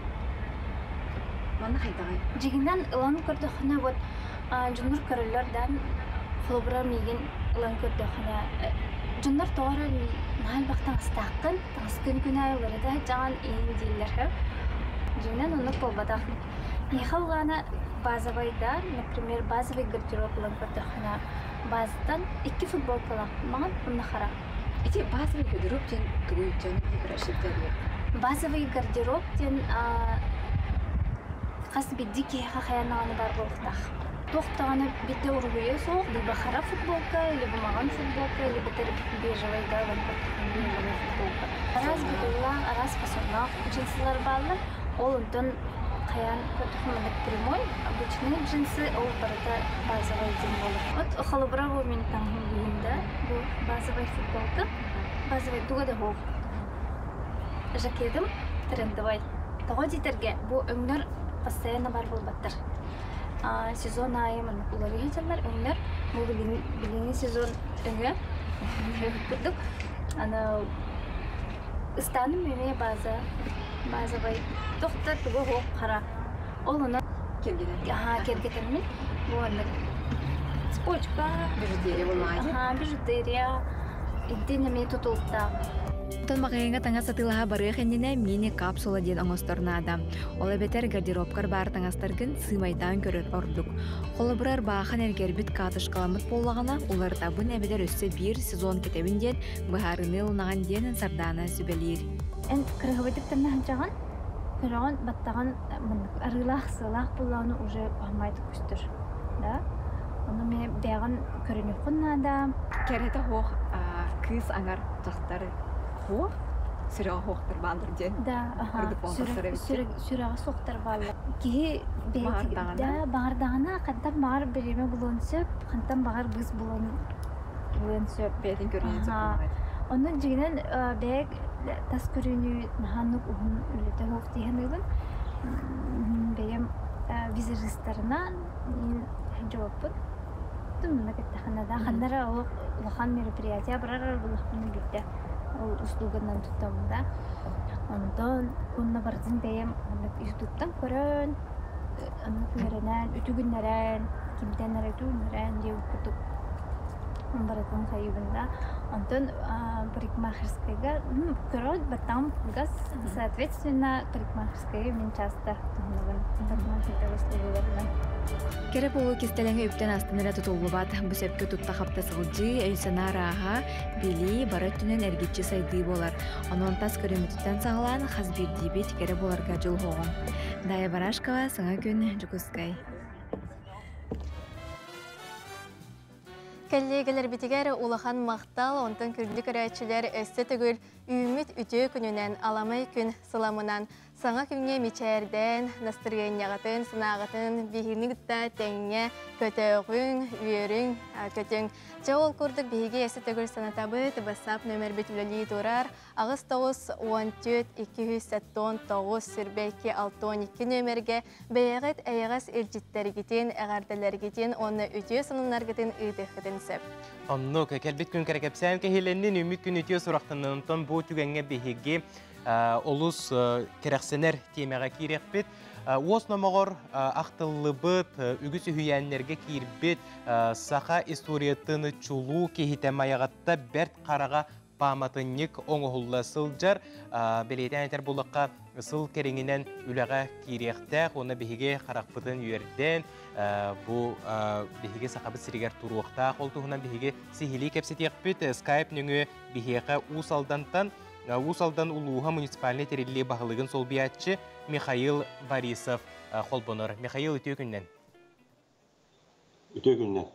Манна хайдаҕый? Дьиҥинэн ылан көрдөххүнэ, вот дьоннор көрөллөр да, холобура миигин ылан көрдөххүнэ, дьоннор тоҕо эрэ наһаа элбэх таҥастааххын, таҥаскын күн аайы уларыта сылдьаҕын иин дииллэр һэ. Дьиҥинэн оннук буолбатах. Миэхэ ыллаана базовайда, например, базовый гардероб ылан көрдөххүнэ, базаттан икки футболкалаах маҥан уонна хара. Ити базовый гардероб диэн тугуй дьон Базовый гардероб диэн хас биирдии киһиэхэ хайаан даҕаны баар буолуохтаах. Туох даҕаны биирдэ уруһуйа суох, либо хара футболка, либо маҕан футболка, либо бежевый да бежевый футболка. Араас бытыллаах, араас фасоннаах джинсылар бааллар. Ол онтон хайаан көрдөххүнэ прямой, обычные джинсы, ол барыта базовый диэн буолар. Вот холобура бу мин таҥаһым бүгүн да, бу базовый футболка, базовый туга да суох. Жакетым трендовай. Тоҕо диэтэргэ бу өҥнөр постоянно бар буолбаттар. Сезон аайы маннык уларыйа сылдьаллар өҥнөр. Бу билиҥҥи сезон өҥө курдук. Аны ыстааным эмиэ база базовай тохтор тугу суох хара. Ол онон киэргэтэммин бу маннык цепочка, бижутерия булмаҕа. Бижутерия итин эмиэ тутулуктаах. Оттон маҕаһыыҥҥа таҥас атыылаһа барыах иннинэ мини-капсула диэн оҥостор наада. Ол эбэтэр гардеробкар баар таҥастаргын сыымайдаан көрөр ордук. Холобура, ырбаахан эргэрбит катышкаламмыт буоллаҕына, уларытабын эбэтэр өссө биир сезон кэтэбин диэн быһаарыныы ылынаҕын диэн Сардаана сүбэлиир. Эн кырыһыбытык таҥнаһынчаҕын? Көрөҕүн баттаҕын маннык арыылаах сыалаах буоллаҕына уже куһаҕан көстөр. Да? Ону эмиэ бэйэҕин көрүнүөххүн наада. Кэрэтэ суох кыыс аҥар дьахтар суох, сүрэҕэ суохтар бааллар диэн. Да, аха. Сүрэҕэ суохтар бааллар. Киһи да баҕардаҕына хантан баҕар бириэмэ булуон сөп, хантан баҕар быыс булуон булуон сөп. Бэйэтин көрүнүөн сөп. Онно дьиҥинэн бэйэ тас көрүүнү наһааннык уһун үлэтэ суох дии саныыбын. Бэйэм визажистарынан дьуоппут. Тумнуна кэттэххинэ да ханна эрэ олох улахан мероприятие барар буллахпына биирдэ ол услуганан туттабын да. Онтон уонна барытын бэйэм маннык ютубтан көрөн, оннук үөрэнэн, үтүгүннэрэн, кимтэн эрэ үтүгүннэрэн диэбит курдук барытын хайыыбын да. Онтон парикмахерскайга көрөҕүт баттаҕым кылгас, соответственно парикмахерскайы мин часто туһанабын парикмахерскай услугаларынан. Кэрэ буолуу кистэлэҥэ үптэн астан эрэ тутуллубат. Бу сөпкө тутта-хапта сылдьыы, өй-санаа арааһа, билии, бары өттүнэн эргиччи сайдыы буолар. Онон тас көрүҥмүтүттэн саҕалаан хас биирдиибит кэрэ буоларга дьулуһуоҕуҥ. Дая Барашкова, Саҥа күн, Дьокуускай. Кэллиэгэлэрбитигэр улахан махтал, онтон күндү көрөөччүлэр өссө төгүл үүммүт үтүө күнүнэн, аламай күн сыламынан саҥа күҥҥэ мичээрдээн, настырыанньаҕытын, санааҕытын биһигини кытта тэҥҥэ көтөөҕүҥ, үөрүҥ, көтүҥ. Дьэ ол курдук биһиги өссө төгүл санатабыт, WhatsApp нөмербит үлэлии турар 8 9 14 279 22 62 нөмергэ бэйэҕит эйэҕэс илдьиттэргитин, эҕэрдэлэргитин уонна үтүө сонуннаргытын ыытыаххытын сөп. Оннук, кэлбит күн кэрэкэпсээн кэһиилэннин, үмүт күн үтүө сурахтаннын. Онтон бу түгэҥҥэ биһиги олус кэрэхсэнэр тиэмэҕэ киириэхпит. Уос номоҕор ахтыллыбыт, үгүс үһүйээннэргэ киирбит саха историятын чулуу киһитэ Майаҕатта Бэрт Хараҕа пааматынньык оҥоһулла сылдьар. Бэлиэтээн этэр буоллахха, сыл кэриҥинэн үлэҕэ киириэхтээх уонна биһиги харахпытын үөрдэн, бу биһиги Сахабыт сиригэр туруохтаах. Ол туһунан биһиги сиһилии кэпсэтиэхпит. Skype нөҥүө биһиэхэ Уус Алдантан Уус Алдан улууһа муниципальнай тэриллии баһылыгын солбуйааччы Михаил Борисов холбонор. Михаил, үтүө күннэн. Үтүө күннэн.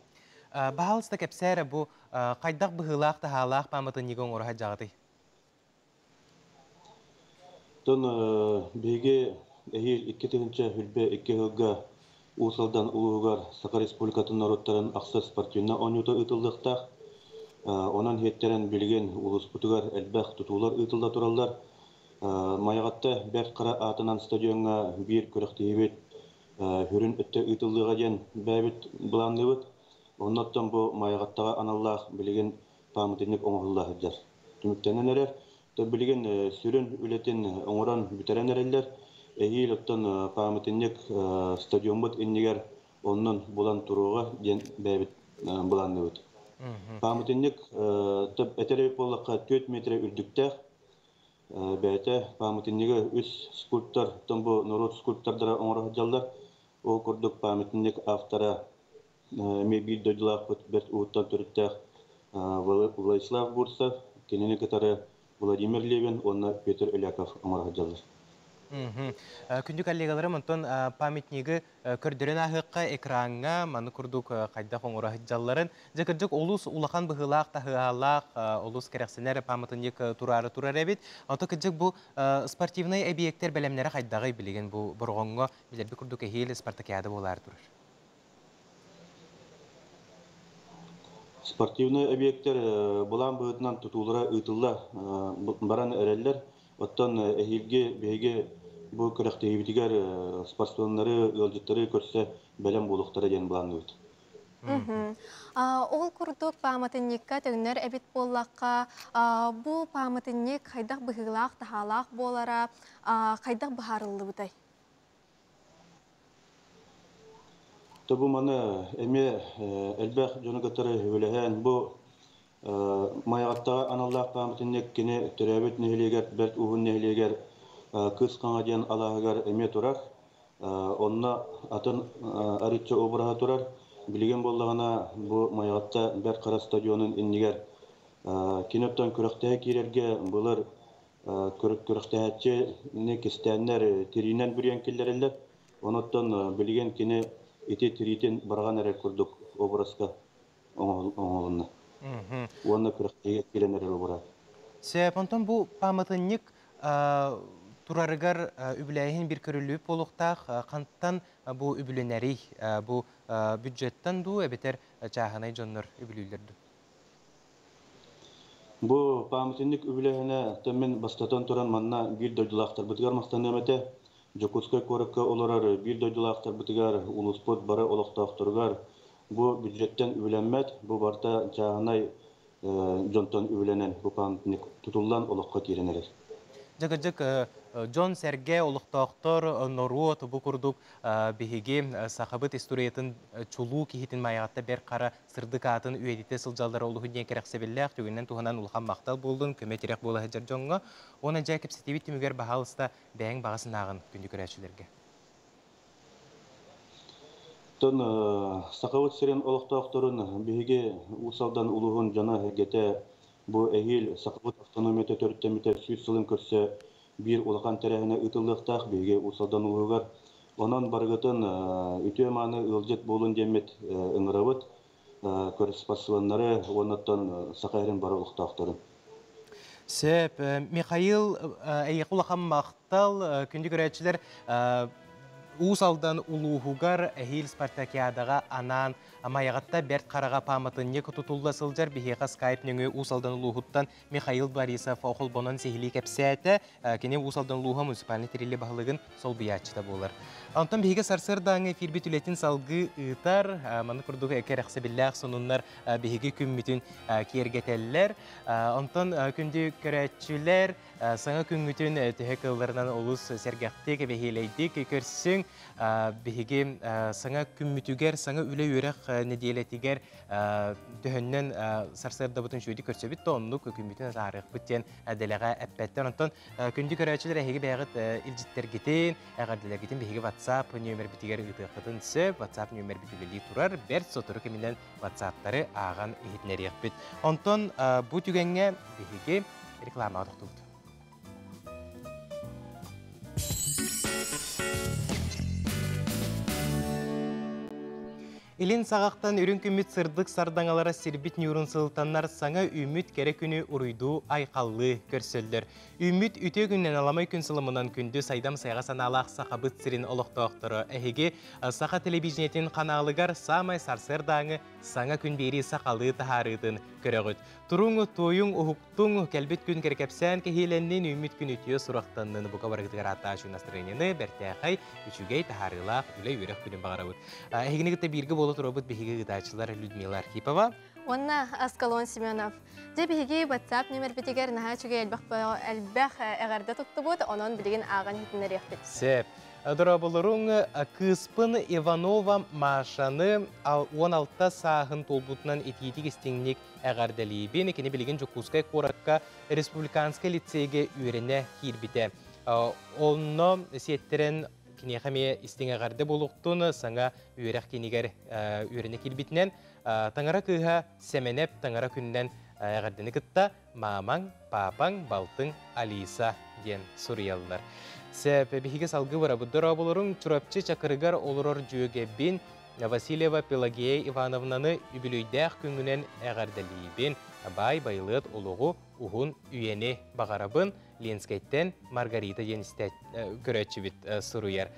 Баһаалыста кэпсээ эрэ бу хайдах быһыылаах-таһаалаах пааматынньыгы оҥоро сылдьаҕытый? Тон биһиги эһиил 2022 сылга Уус Алдан улууһугар Саха Республикатын норуоттарын ахсыс спортивнай оонньуута ыытыллыахтаах. Онон иһиттэрэн билигин улууспутугар элбэх тутуулар ыытылла тураллар. Майаҕатта Бэрт Хара аатынан стадиоҥҥа биир күрэхтэһиибит сүрүн өттө ыытыллыаҕа диэн бэйэбит былаанныыбыт. Оннуттан бу Майаҕаттаҕа аналлаах билигин пааматынньык оҥоһулла сылдьар. Түмүктэнэн эрэр. Билигин сүрүн үлэтин оҥорон бүтэрэн эрэллэр. Эһиил оттон пааматынньык стадиоммут иннигэр оннун булан туруоҕа диэн бэйэбит былаанныыбыт. Пааматынньык этэр эбит буоллахха 4 метр үрдүктээх. Бэйэтэ пааматынньыгы үс скульптор, бу норуот скульптордара оҥоро сылдьаллар. Ол курдук пааматынньык автора эмиэ биир дойдулаахпыт бэрт уһуттан төрүттээх Владислав Бурцев, кинини кытары Владимир Левин уонна Петр Эляков оҥоро сылдьаллар. Күндү коллегаларым, онтон памятнигы көрдөрөн ааһыахха экраҥҥа маны курдук хайдах оҥоро сылдьалларын. Дьэ кырдьык олус улахан быһыылаах, таһыаһалаах, олус кэрэхсэнэр пааматынньык тураары турар эбит. Онто кырдьык бу спортивнай эбийиэктэр бэлэмнэрэ хайдаҕый билигин бу Бороҕоҥҥо билэрбит курдук эһиил спартакиада буолаары турар. Спортивнай объектар былаан быһыытынан тутуулара ыытылла баран эрэллэр. Оттон эһиилги биһиги бу күрэхтэһиибитигэр спортсменнары, ыалдьыттары көрсө бэлэм буолуохтара диэн былаанныыбыт. Ол курдук пааматынньыкка төннөр эбит буоллахха, бу пааматынньык хайдах быһыылаах-таһаалаах буолара, хайдах быһаарыллыбытай? Бу маны эмиэ элбэх дьону кытары үлэһэн бу Майаҕаттаҕа аналлаах пааматынньык кини төрөөбүт нэһилиэгэр Бэрт Уһун нэһилиэгэр Кыыс Хаҥа диэн алааһыгар эмиэ турар. Онно атын арыычча обраһа турар. Билигин буоллаҕына бу Майаҕатта Бэрт Хара стадионун иннигэр кини оттон күрэхтэһэ киирэргэ былыр Күрэхтэһээччини кистээннэр тириинэн бүрүйэн киллэрэллэр. Онон билигин кини ити тириитин быраҕан эрэр курдук образка оҥоһулунна. Уонна күрэхтэһиигэ киирэн эрэр образ. Сөп, онтон бу пааматынньык турарыгар үбүлээһин бир көрүллүбүт буолуохтаах. Хантан бу үбүлэнэрий? Бу бюджеттан дуу эбэтэр чааһынай дьоннор үбүлүүллэр дуу? Бу пааматынньык үбүлээһинэ мин бастатан туран манна биир дойдулаахтарбытыгар махтаныам этэ. Дьокуускай куоракка олорор биир дойдулаахтарбытыгар, улууспут бары олохтоохторугар бу бюджеттен үбүлэммэт, бу барыта чааһынай дьонтон үбүлэнэн бу пааматынньык тутуллан олоххо киирэн эрэр. Дьыгыдьык дьон сэргэ олохтоохтор норуот бу курдук биһиги сахабыт историятын чулуу киһитин Майаҕатта Бэрт Хара сырдык аатын үйэтитэ сылдьаллара олуһун диэн кэрэхсэбиллээх түгэнинэн туһанан улахан махтал буоллун көмө-тирэх буола сылдьар дьоҥҥо. Уонна дьэ кэпсэтиибит түмүгэр баһаалыста бэйэҥ баҕа санааҕын күндү көрөөччүлэргэ. Тон Сахабыт сирин олохтоохторун биһиги Уус Алдан улууһун дьоно-сэргэтэ бу эһиил Сахабыт автономията төрүттэммитэ 100 сылын көрсө биир улахан тэрээһинэ ыытыллыахтаах биһиги Уус Алдан улууһугар. Онон барыгытын үтүө-мааны ыалдьыт буолун диэммит ыҥырабыт көрүспассыбаннары уоннаттан Саха сирин бары олохтоохторун. Сөп. Михаил, эйиэхэ улахан махтал. Күндү көрөөччүлэр, Уус Алдан улууһугар эһиил спартакиадаҕа анаан Майаҕатта Бэрт Хараҕа пааматынньык тутулла сылдьар. Биһиэхэ скайп нөҥүө Уус Алдан улууһуттан Михаил Борисов холбонон сиһилии кэпсээтэ. Кини Уус Алдан улууһа муниципальнай тэриллии баһылыгын солбуйааччыта буолар. Онтон биһиги сарсыардааҥы эфирбит үлэтин салгыы ыытар. Маннык курдук кэрэхсэбиллээх сонуннар биһиги күммүтүн киэргэтэллэр. Онтон күндү көрөөччүлэр, саҥа күҥҥүтүн төһө кыалларынан олус сэргэхтик, бэһиэлэйдик көрсүҥ. Биһиги саҥа күммүтүгэр, саҥа үлэ-үөрэх нэдиэлэтигэр төһөннөн сарсыардабытын үчүгэйдик көрсөбүт да оннук күммүтүн атаарыахпыт диэн дэлэҕэ эппэттэр. Онтон күндү көрөөччүлэр, эһиги бэйэҕит илдьиттэргитин, эҕэрдэлэргитин биһиги WhatsApp нүөмэрбитигэр ыытыаххытын сөп. WhatsApp нүөмэрбит үлэлии турар. Бэрт сотору кэминэн WhatsApp-тары ааҕан иһитиннэриэхпит. Онтон бу түгэҥҥэ биһиги рекламаҕа тохтубут. Илин саҕахтан үрүҥ күммүт сырдык сардаҥалара сирбит ньуурун сылтаннар саҥа үүммүт кэрэ күнү уруйдуу айхаллыы көрсөллөр. Үүммүт үтүө күннэн аламай күн сылымынан күндү сайдам сайҕа санаалаах Сахабыт сирин олохтоохторо эһиги Саха телевидениетин ханаалыгар саамай сарсыардааҥы саҥа күн биэрии сахалыы таһаарыытын көрөҕүт. Туруҥ, туойуҥ, уһуктуҥ, кэлбит күн кэрэкэпсээн кэһиилэннин, үүммүт күн үтүө сурахтаннын, бука барыгытыгар ааттаачу настроениены, бэртээхэй, үчүгэй, таһаарыылаах үлэ-үөрэх күнүн баҕарабыт. Эһигини кытта бииргэ буола турабыт биһиги ыытааччылар Людмила Архипова. Уонна Аскалон Семенов. Дьэ биһиги WhatsApp нөмербитигэр наһаа үчүгэй элбэх элбэх эҕэрдэ туттубут, онон билигин ааҕан иһитиннэриэхпит. Сөп. Дорооболоруҥ, кыыспын Иванова Машаны 16 сааһын туолбутунан итиитик истиҥник эҕэрдэлиибин. Кини билигин Дьокуускай куоракка республиканскай лицейгэ үөрэнэ киирбитэ. Онно сиэттэрэн киниэхэ эмиэ истиҥ эҕэрдэ буолуохтун, саҥа үөрэх киинигэр үөрэнэ киирбитинэн Таҥара кыыһа Сэмэнэп Таҥара күнүнэн эҕэрдэни кытта маамаҥ, паапаҥ, балтыҥ Алиса диэн суруйаллар. Сөп, биһиги салгыы барабыт. Дорооболоруҥ, Чурапчы Чакырыгар олорор дьүөгэбин Васильева Пелагея Ивановнаны үбүлүөйдээх күҥҥүнэн эҕэрдэлиибин. Баай байылыат олоҕу, уһун үйэни баҕарабын. Ленскэйтэн Маргарита диэн көрөөччүбүт суруйар.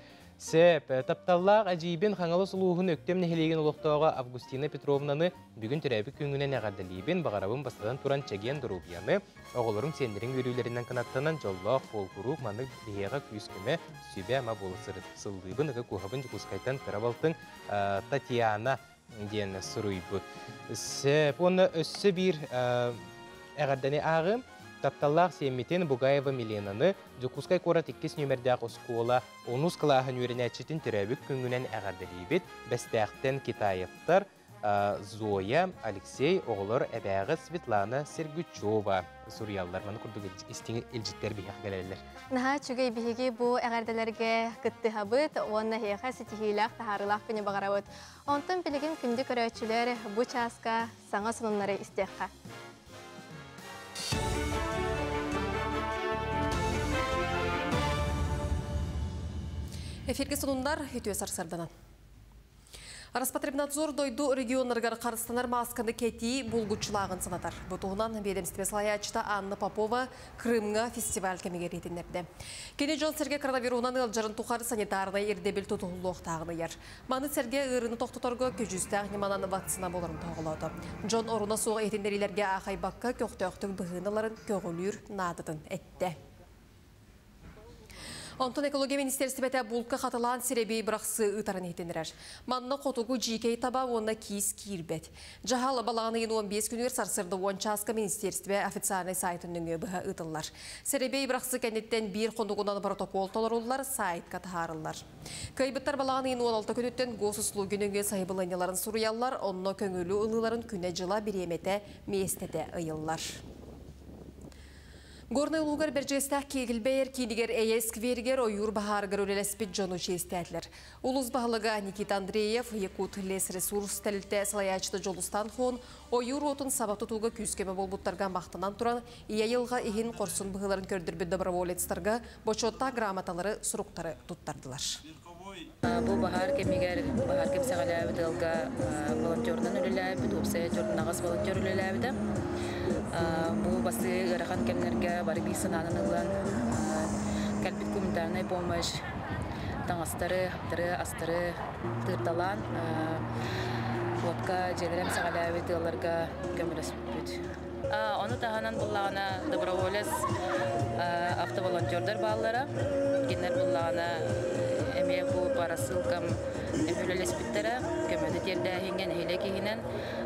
Сөп, тапталлаах эдьиийбин Хаҥалас улууһун Өктөм нэһилиэгин олохтооҕо Августина Петровнаны бүгүн төрөөбүт күҥҥүнэн эҕэрдэлиибин, баҕарабын бастатан туран чэгиэн доруобуйаны, оҕолоруҥ сиэннэриҥ үөрүүлэринэн кынаттанан дьоллоох буол куруук маннык биһиэхэ күүс-көмө, сүбэ-ама буола сырыт. Сыллыыбын, ыга куоһабын Дьокуускайтан кыра балтыҥ Татьяна диэн суруйбут. Сөп, уонна өссө биир эҕэрдэни ааҕыым. Тапталлаах сиэммитин Бугаева Миленаны Дьокуускай куорат иккис нүөмэрдээх оскуола онус кылааһын үөрэнээччитин төрөөбүт күҥҥүнэн эҕэрдэлиибит. Бэстээхтэн Китаевтар, Зоя, Алексей, оҕолор эбээҕит Светлана Сергучева суруйаллар. Маны курдук истиҥ илдьиттэр биһиэхэ кэлэллэр. Наһаа үчүгэй биһиги бу эҕэрдэлэргэ кыттыһабыт уонна эһиэхэ ситиһиилээх таһаарыылаах күнү баҕарабыт. Онтон билигин күндү көрөөччүлэр бу чааска саҥа сонуннары истиэххэ. Эфирге сонундар үтүө сарсарданан. Роспотребнадзор дойду регионнарыгар харыстанар маасканы кэтии булгуччулааҕын санатар. Бу туһунан ведомство салайааччыта Анна Попова Крымҥа фестиваль кэмигэр иһитиннэрдэ. Кини дьон-сэргэ коронавируһунан ыалдьарын тухары санитарнай ирдэбил тутуһуллуохтааҕын ыйар. Маны сэргэ ыарыыны тохтоторго көдьүүстээх ньыманан вакцина буоларын тоһоҕолоото. Дьон оруна суох иһитиннэриилэргэ аахайбакка көхтөөхтүк быһыыны ыларын көҕүлүүр наадатын эттэ. Онтон экология министиэристибэтэ булка хатылаан сирэбий бырахсыы ыытарын иһитиннэрэр. Манна хотугу дьиикэй таба уонна киис киирбэт. Дьаһал балаҕан ыйын 15 күнүгэр сарсыарда 10 чааска министиэристибэ официальнай сайтын нөҥүө быһа ыытыллар. Сэрэбиэй бырахсыы кэнниттэн биир хонугунан протокол толоруллар, сайтка таһаарыллар. Кыайбыттар балаҕан ыйын 16 күнүттэн госуслуги нөҥүө сайабылыанньаларын суруйаллар, онно көҥүлү ылыыларын күнэ-дьыла, бириэмэтэ, миэстэтэ ыйыллар. Горнай улуугар Бэрдьигэстээх Киэгилбэйэр киинигэр Эйэ скверигэр ойуур баһаарыгар үлэлэспит дьону чиэстээтилэр. Улуус баһылыга Никита Андреев, Якут лесресурс тэрилтэ салайааччыта Дьулустан Хон ойуур уотун саба тутууга күүс-көмө буолбуттарга махтанан туран, ийэ айылҕа иһин хорсун быһыыларын көрдөрбүт доброволецтарга бочуоттаах грамоталары, суруктары туттардылар. Бу баһаар кэмигэр баһаар кэпсэҕэлээбит ыалга волонтерунан үлэлээбит, уопсайа 48 волонтер үлэлээбитэ. Бу бастыы ыарахан кэмнэргэ бары биир санаанан ылан кэлбит гуманитарная помощь таҥастары, хаптары, астары тыырталаан уотка дьиэлэрэ эмсэҕэлээбит ыалларга көмөлөспүппүт. Ону таһынан буллаҕына доброволец автоволонтердар бааллара. Кинилэр буллаҕына эмиэ бу по рассылкам эмиэ үлэлэспиттэрэ. Көмөнү тиэрдээһиҥҥэ нэһилиэк иһинэн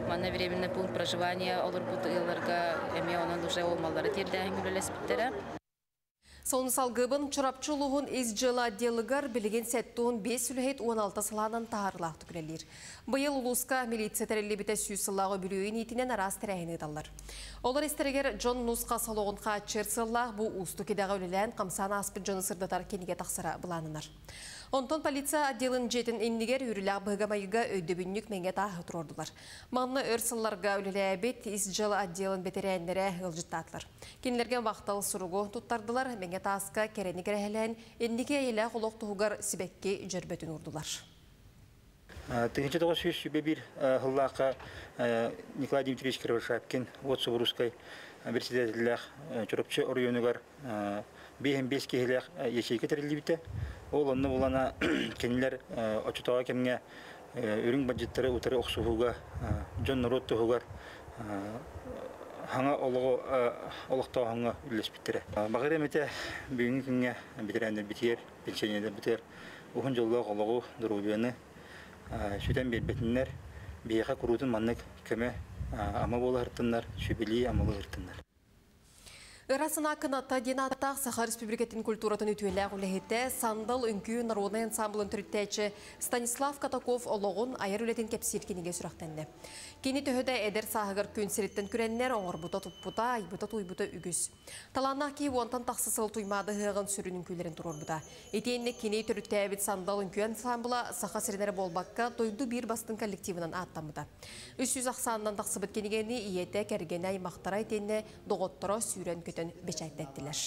манна временный пункт проживания олорбут ыалларга эмиэ онон уже ол маллары тиэрдээһиҥҥэ үлэлэспиттэрэ. Сонун салгыыбын Чурапчы улууһун ис дьыала отделыгар билигин 75 үлэһит 16 сылаанан таһаарыылаахтык үлэлиир. Быйыл улууска милиция тэриллибитэ 100 сыллааҕы үбүлүөйүн иитинэн араас тэрээһини ыыталлар. Олор истэригэр дьон нус-хас олоҕун хааччыйар сыаллаах бу уустук идэҕэ үлэлээн хамсаан ааспыт дьону сырдатар кинигэ тахсара былааннанар. Онтон полиция отделын дьиэтин иннигэр үөрүүлээх быһыга-майгыга өйдөбүнньүк мэҥэ тааһы туруордулар. Манна өр сылларга үлэлээбит ис дьыала отделын бэтэрээннэрэ ыалдьыттаатылар. Кинилэргэ махтал суругу туттардылар, мэҥэ тааска кэрэни кэрэһэлээн, инники эйэлээх олох туһугар сибэкки дьөрбөтүн уурдулар. 1901 сыллаахха Николай Дмитриевич Кривошапкин от Субурускай председателлээх Чурапчы оройуонугар 55 киһилээх ячейка тэриллибитэ. Ол онно булана кинилэр оччотооҕу кэмҥэ үрүҥ бандьыттары утары охсуһууга дьон норуот туһугар хаҥа олоҕу олохтооһуҥҥа үллэспиттэрэ. Баҕар эмитэ бүгүҥҥү күҥҥэ бэтэрээннэрбитигэр, пенсионердарбытыгар уһун дьоллоох олоҕу, доруобуйаны сүтэн биэрбэтиннэр, биһиэхэ куруутун маннык көмө ама буола сырыттыннар, сүбэлии амалыы сырыттыннар. Ыра санаа кыната диэн ааттаах Саха Республикатын культуратын үтүөлээх үлэһитэ, Сандал үҥкүү народнай ансамблын төрүттээччи Станислав Катаков олоҕун, айар үлэтин кэпсиир кинигэ сүрэхтэннэ. Кини төһө да эдэр сааһыгар күн сириттэн күрэннэр, оҥорбута-туппута, айбыта-тууйбута үгүс. Талааннаах киһи уонтан тахса сыл Туймаада ыһыаҕын сүрүн үҥкүүлэрин туруорбута. Итиэннэ кини төрүттээбит Сандал үҥкүү ансамбла Саха сирин эрэ буолбакка, дойду биир бастыҥ коллективынан ааттаммыта. 300 ахсаанынан тахсыбыт кинигэни ийэтэ, кэргэнэ, аймахтара итиэннэ доҕотторо сүүрэн-көтөн бэчээттэттилэр.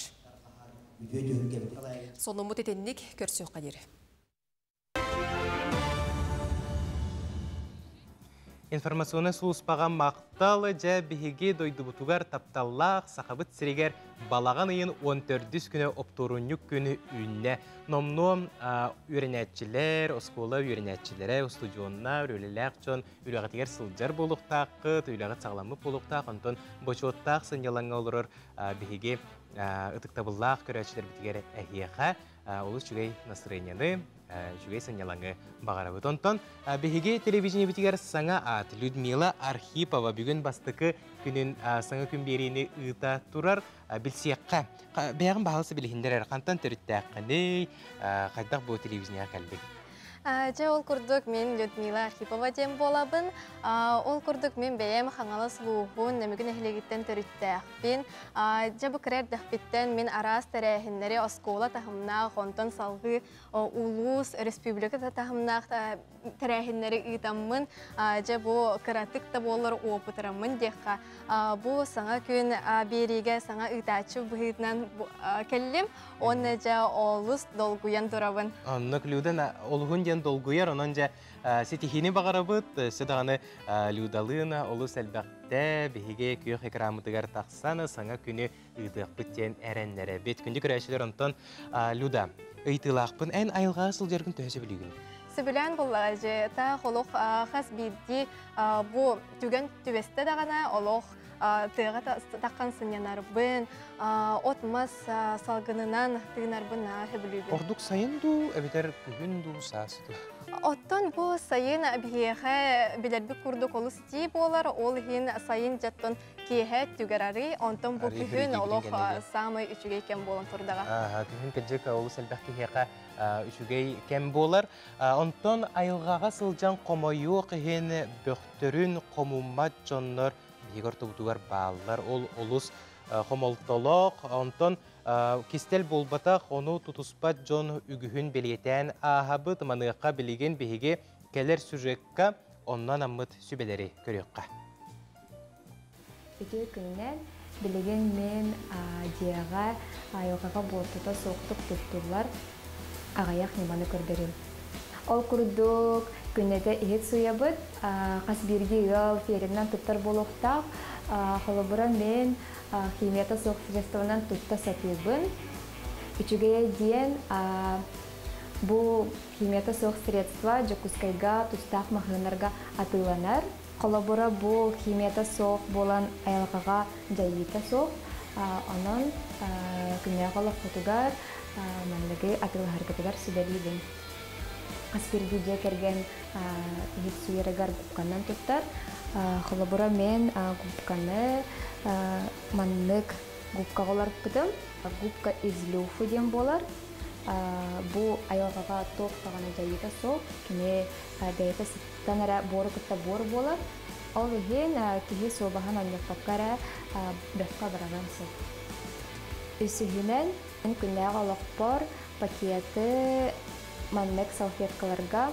Сонуммут итинник көрсүөххэ диэри. Информационнай сулууспаҕа махтал дьэ биһиги дойдубутугар тапталлаах Сахабыт сиригэр балаҕан ыйын 14 күнэ оптуорунньук күнү үүннэ. Номнуо үөрэнээччилэр, оскуола үөрэнээччилэрэ, устудьуоннар, үлэлээх дьон үлэҕитигэр сылдьар буолуохтааххыт, үлэҕит саҕаламмыт буолуохтаах, онтон бочуоттаах сынньалаҥҥа олорор биһиги ытыктабыллаах көрөөччүлэрбитигэр эһиэхэ олус үчүгэй настроениены, үчүгэй сынньалаҥы баҕарабыт. Онтон биһиги телевидениебитигэр саҥа аат Людмила Архипова бүгүн бастакы күнүн саҥа күн биэриини ыыта турар. Билсиэххэ. Бэйэҕин баһылысы билиһиннэр эрэ хантан төрүттээххиний, хайдах бу телевидениеҕэ кэллиҥ? Дьэ ол курдук мин Людмила Архипова диэн буолабын. Ол курдук мин бэйэм Хаҥалас улууһун Нөмүгү нэһилиэгиттэн төрүттээхпин. Дьэ бу кыра эрдэхпиттэн мин араас тэрээһиннэри оскуола таһымнаах, онтон салгыы улуус, республика таһымнаах тэрээһиннэри ыытаммын, дьэ бу кыратык да буоллар опытыраммын диэххэ. Бу саҥа күн биэриигэ саҥа ыытааччы быһыытынан кэллим. Уонна дьэ олус долгуйан турабын. Оннук Люда олуһун диэн долгуйар, онон дьэ ситиһиини баҕарабыт. Өссө даҕаны Людалыына олус элбэхтэ биһиги күөх экраммытыгар тахсан саҥа күнү ыытыахпыт диэн эрэннэрэбит. Күндү көрөөччүлэр, онтон Люда, ыйытыылаахпын, эн айылҕаҕа сылдьаргын төһө сөбүлүүгүн? Сөбүлээн буллаҕа дьэ, таах олох хас биирдии бу түгэн түбэстэ даҕаны олох тыаҕа таххан сынньанарбын, от-мас салгынынан тыынарбын сөбүлүүбүн. Ордук сайын дуу, эбэтэр күһүн дуу, саас дуу? Оттон бу сайын биһиэхэ билэрбит курдук олус итии буолар, ол иһин сайын дьэттон киэһэ түгэр арый, онтон бу күһүн олох саамай үчүгэй кэм буолан турдаҕа. Күһүн кырдьык олус элбэх киһиэхэ үчүгэй кэм буолар. Онтон айылҕаҕа сылдьан хомойуох иһин бөхтөрүн хомуммат дьоннор биһиги ортобутугар бааллар. Ол олус хомолтолоох, онтон кистэл буолбатах, ону тутуспат дьон үгүһүн бэлиэтээн ааһабыт. Маныаха билигин биһиги кэлэр сюжекка онно анаммыт сүбэлэри көрүөххэ. Үтүө күнүнэн, билигин мин дьиэҕэ айылҕаҕа буортута суохтук туттуллар аҕыйах ньыманы көрдөрүм. Ол курдук, күннэтэ иһит сууйабыт, хас биирдии ыал феринэн туттар буолуохтаах. Холобура, мин химията суох средствонан тутта сатыыбын. Үчүгэйэ диэн, бу химията суох средство Дьокуускайга тустаах маҕаһыыннарга атыыланар. Холобура, бу химията суох буолан айылҕаҕа дьайыыта суох. Онон күннээҕи олохпутугар манныгы атыылаһаргытыгар сүбэлиибин. Хас биирдии дьиэ кэргэн иһит сууйарыгар губканан туттар. Холобура, мен губканы маннык губкаҕа олорпутум. Губка из люфы диэн буолар. Бу айылҕаҕа туох даҕаны дьайыыта суох. Кини бэйэтэ сыттан эрэ буору кытта буор буолар. Ол иһин киһи суобаһын онньоппокко эрэ бөххө бараран сөп. Үсүһүнэн, күннээҕи олохпор пакеты маннык салфеткаларга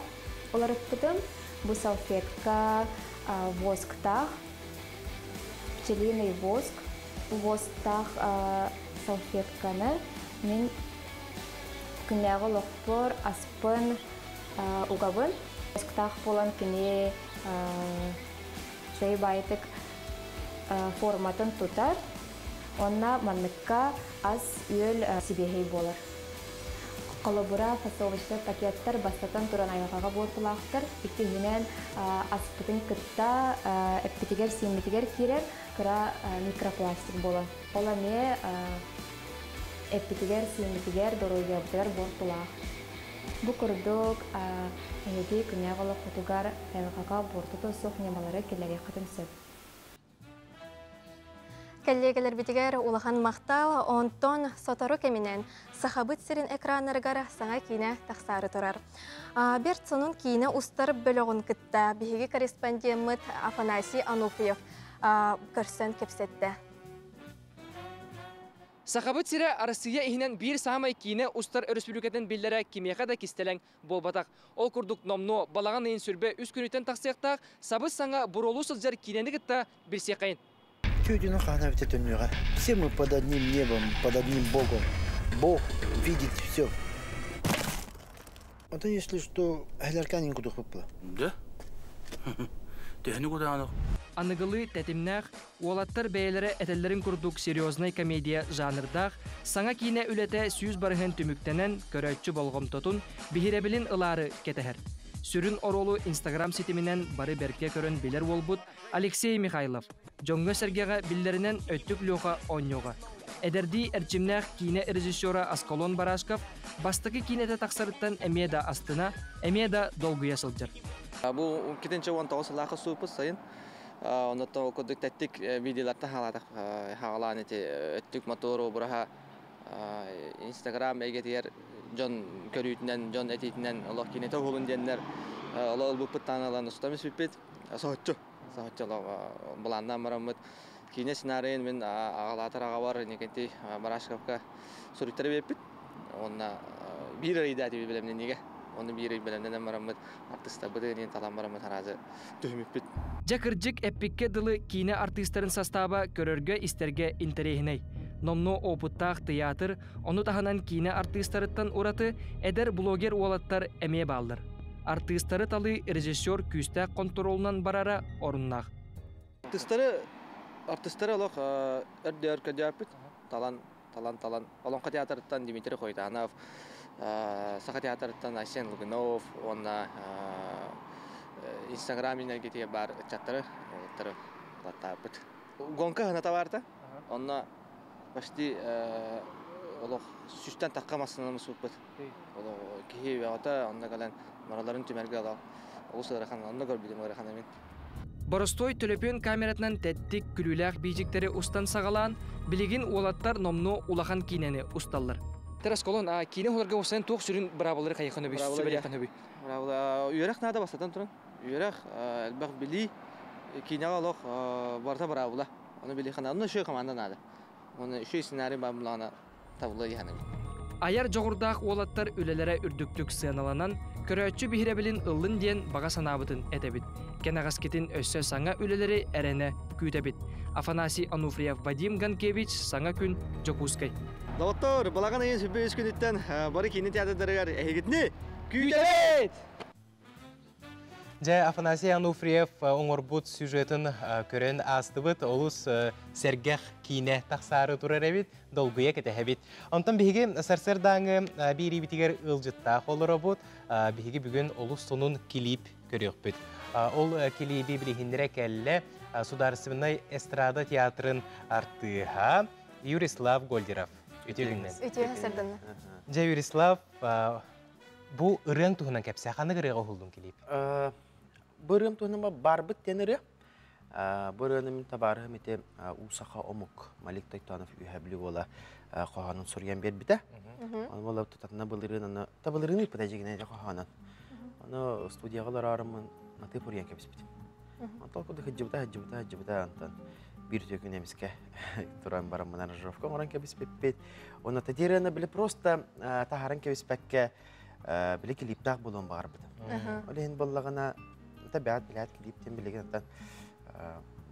уларыппытым. Бу салфетка восктаах, пчелиный воск. Восктаах салфетканы мин күннээҕи олохпор аспын угабын. Восктаах буолан кини үчүгэй баайытык форматын тутар. Онно манныкка ас-үөл сибиэһэй буолар. Холобура, фасовочнай пакеттар бастатан туран айылҕаҕа буортулаахтар. Иккиһинэн, аспытын кытта эппитигэр, сиэммитигэр киирэр кыра микропластик буолар. Ол эмиэ эппитигэр, сиэммитигэр, доруобуйабытыгар буортулаах. Бу курдук эһиги күннээҕи олоххутугар айылҕаҕа буортута суох ньымалары киллэриэххитин сөп. Кэллиэгэлэрбитигэр улахан махтал, онтон сотору кэминэн Сахабыт сирин экраннарыгар саҥа киинэ тахсаары турар. Бэрт сонун киинэ устар бөлөҕүн кытта биһиги корреспондеммыт Афанасий Ануфриев көрсөн кэпсэтте. Сахабыт сирэ Арассыыйа иһинэн биир саамай киинэ устар өрөспүүбүлүкэтин биллэрэ кимиэхэ да кистэлэҥ буолбатах. Ол курдук номнуо балаҕан ыйын сүрбэ үс күнүттэн тахсыахтаах сабыс-саҥа буруолуу сылдьар киинэни кытта билсиэххэйин. Чудину хана ведь это мира. Все мы под одним небом, под одним Богом. Бог видит все. А то если что, Хелерканин куда хопла. Да? Төһөнү кудаанах. Аныгылыы тэтимнээх, уолаттар бэйэлэрэ этэллэрин курдук серьезный комедия жанрдаах, саҥа киинэ үлэтэ сүүс барыһын түмүктэнэн, көрөөччү болҕомтотун, биһирэбилин ылаары кэтэһэр. Сүрүн оруолу Инстаграм ситиминэн бары бэркэ көрөн билэр уолбут Алексей Михайлов, дьоҥҥо-сэргэҕэ биллэринэн Өттүк Леха оонньууга. Эдэрдии эрчимнээх киинэ режиссера Аскалон Барашков бастакы киинэтэ тахсарыттан эмиэ да астына, эмиэ да долгуйа сылдьар. Бу 2019 сыллаахы сууппут сайын. Оннуттан курдук тэттик видеолартан хаалаатах хаалаан ити өттүк мотор обраһа Инстаграм эйгэтигэр Дьон көрүүтүнэн, дьон этиитинэн олох киинэтэ уһулун диэннэр олох ылбыппыт ылан устан испиппит. Соһуччу, соһуччу олох былааннаан бараммыт. Киинэ сценарийын мин аҕалаатар аҕабар Никитий Барашковка суруйтара биэрпит. Уонна биир ыйда бэлэмнэниигэ. Оны биир ый бэлэмнэнэн бараммыт артыыстарбытын талан бараммыт аразы түһүмүппүт. Дьэ кырдьык эппикке дылы киинэ артыыстарын састааба көрөргө истэргэ интэриэһинэй. Номнуо опыттаах тыйаатыр, ону таһынан киинэ артыыстарыттан ураты эдэр блогер уолаттар эмиэ бааллар. Артыыстары талыы режиссер күүстээх хонтуруолунан барара оруннаах. Артыыстары артыыстары олох өрдөөр көдөппүт. Талан талан талан. Олоҥхо театрыттан Дмитрий Хойтанов, Саха театрыттан Айсен Лугинов, уонна Инстаграм энергетиге бар ыччаттары, уолаттары латтаабыт. Гонка ханата барта. Онно почти олох сүстэн таққа массынамы суппут. Олох киһи бөҕөтө, онно кэлэн мараларын түмэргэ олох олус ыарахан, онно көрбүтүм ыарахан эмин. Боростой төлөпүөн камератынан тэттик күлүүлээх биижиктери устан саҕалаан, билигин уолаттар номнуо улахан киинэни усталлар. Терас колон, а киинэ уһуларга усан туох сүрүн быраабылары хайыхан өбүй, сүбэлиэхэн өбүй? Быраабыла үөрэх наада бастатан туран. Үөрэх, элбэх билии, киинэҕэ олох барыта быраабыла. Оны билии хана, онно үшүй команда наада. Оны үшүй сценарий бар булаҕына табылла диһанабын. Айар дьоҕурдаах уолаттар үлэлэрэ үрдүктүк сыаналанан, көрөөччү биһирэбилин ыллын диэн баҕа санаабытын этэбит. Кэнэҕэскитин өссө саҥа үлэлэри эрэнэ күүтэбит. Афанасий Ануфриев, Вадим Ганкевич, Саҥа күн, Дьокуускай. Доҕоттор, балаҕан ыйын сүбэ үс күнүттэн бары киинэ театрдарыгар эһигитини күүтэбит! Дьэ, Афанасий Ануфриев оҥорбут сюжетын көрөн аастыбыт, олус сэргэх киинэ тахсаары турар эбит, долгуйа кэтэһэбит. Онтон биһиги сарсыардааҥы биэриибитигэр ыалдьыттаах олоробут. Биһиги бүгүн олус сонун клип көрүөхпүт. Ол клиби билиһиннэрэ кэллэ Судаарыстыбаннай эстрада театрын артыыһа Юрислав Гольдеров. Үтүө күнүнэн. Үтүө сарсыарданна. Дьэ, Юрислав, бу ырыаҥ туһунан кэпсээ. Ханнык ырыаҕа уһуллуҥ клип? Бу ырыам туһунан барбыт диэн ырыа. Бу ырыаны мин табаарыһым ити уу саха омук Малик Тойтонов үһэ Бүлүү буола хоһоонун суруйан биэрбитэ. Оны буола тутатына былырыын аны табылырыын ыыппыта дьигинэ хоһоонун. Аны студияҕа олороруммун матыып уруйан кэбиспитим. Онтон курдук сылдьыбыта, сылдьыбыта, сылдьыбыта онтон биир үтүө күн эмискэ туран бараммын аранжировка оҥорон кэбиспиппит. Уонна татираны били просто таһааран кэбиспэккэ били клиптаах буолуон баҕарбытым. Ол иһин буоллаҕына табиат билээт клиптен билигин оттон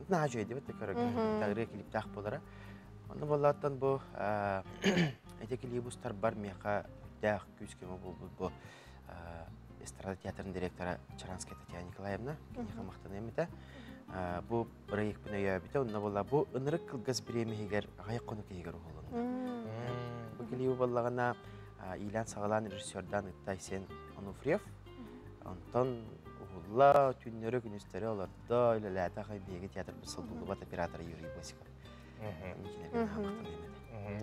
наһаа үчүгэй диэбит көрөргө клиптаах буолара. Онно буоллааттан бу эти клип устарбар миэхэ сүрдээх күүс-көмө буолбут бу эстрада театрын директора Чаранская Татьяна Николаевна киниэхэ махтаныам этэ. Бу проекпын өйөөбүтэ, онно буолла бу ынырык кылгас бириэмиһигэр аҕыйах хонук иһигэр уһулунна. Бу клиби буоллаҕына иилээн саҕалаан режиссердаан ытта Айсен Онуфриев. Онтон уһулла, түүннэри күнүстэри олордо, үлэлээтэ аҕай биһиги театрбыт солбуллубат оператора Юрий Босиков.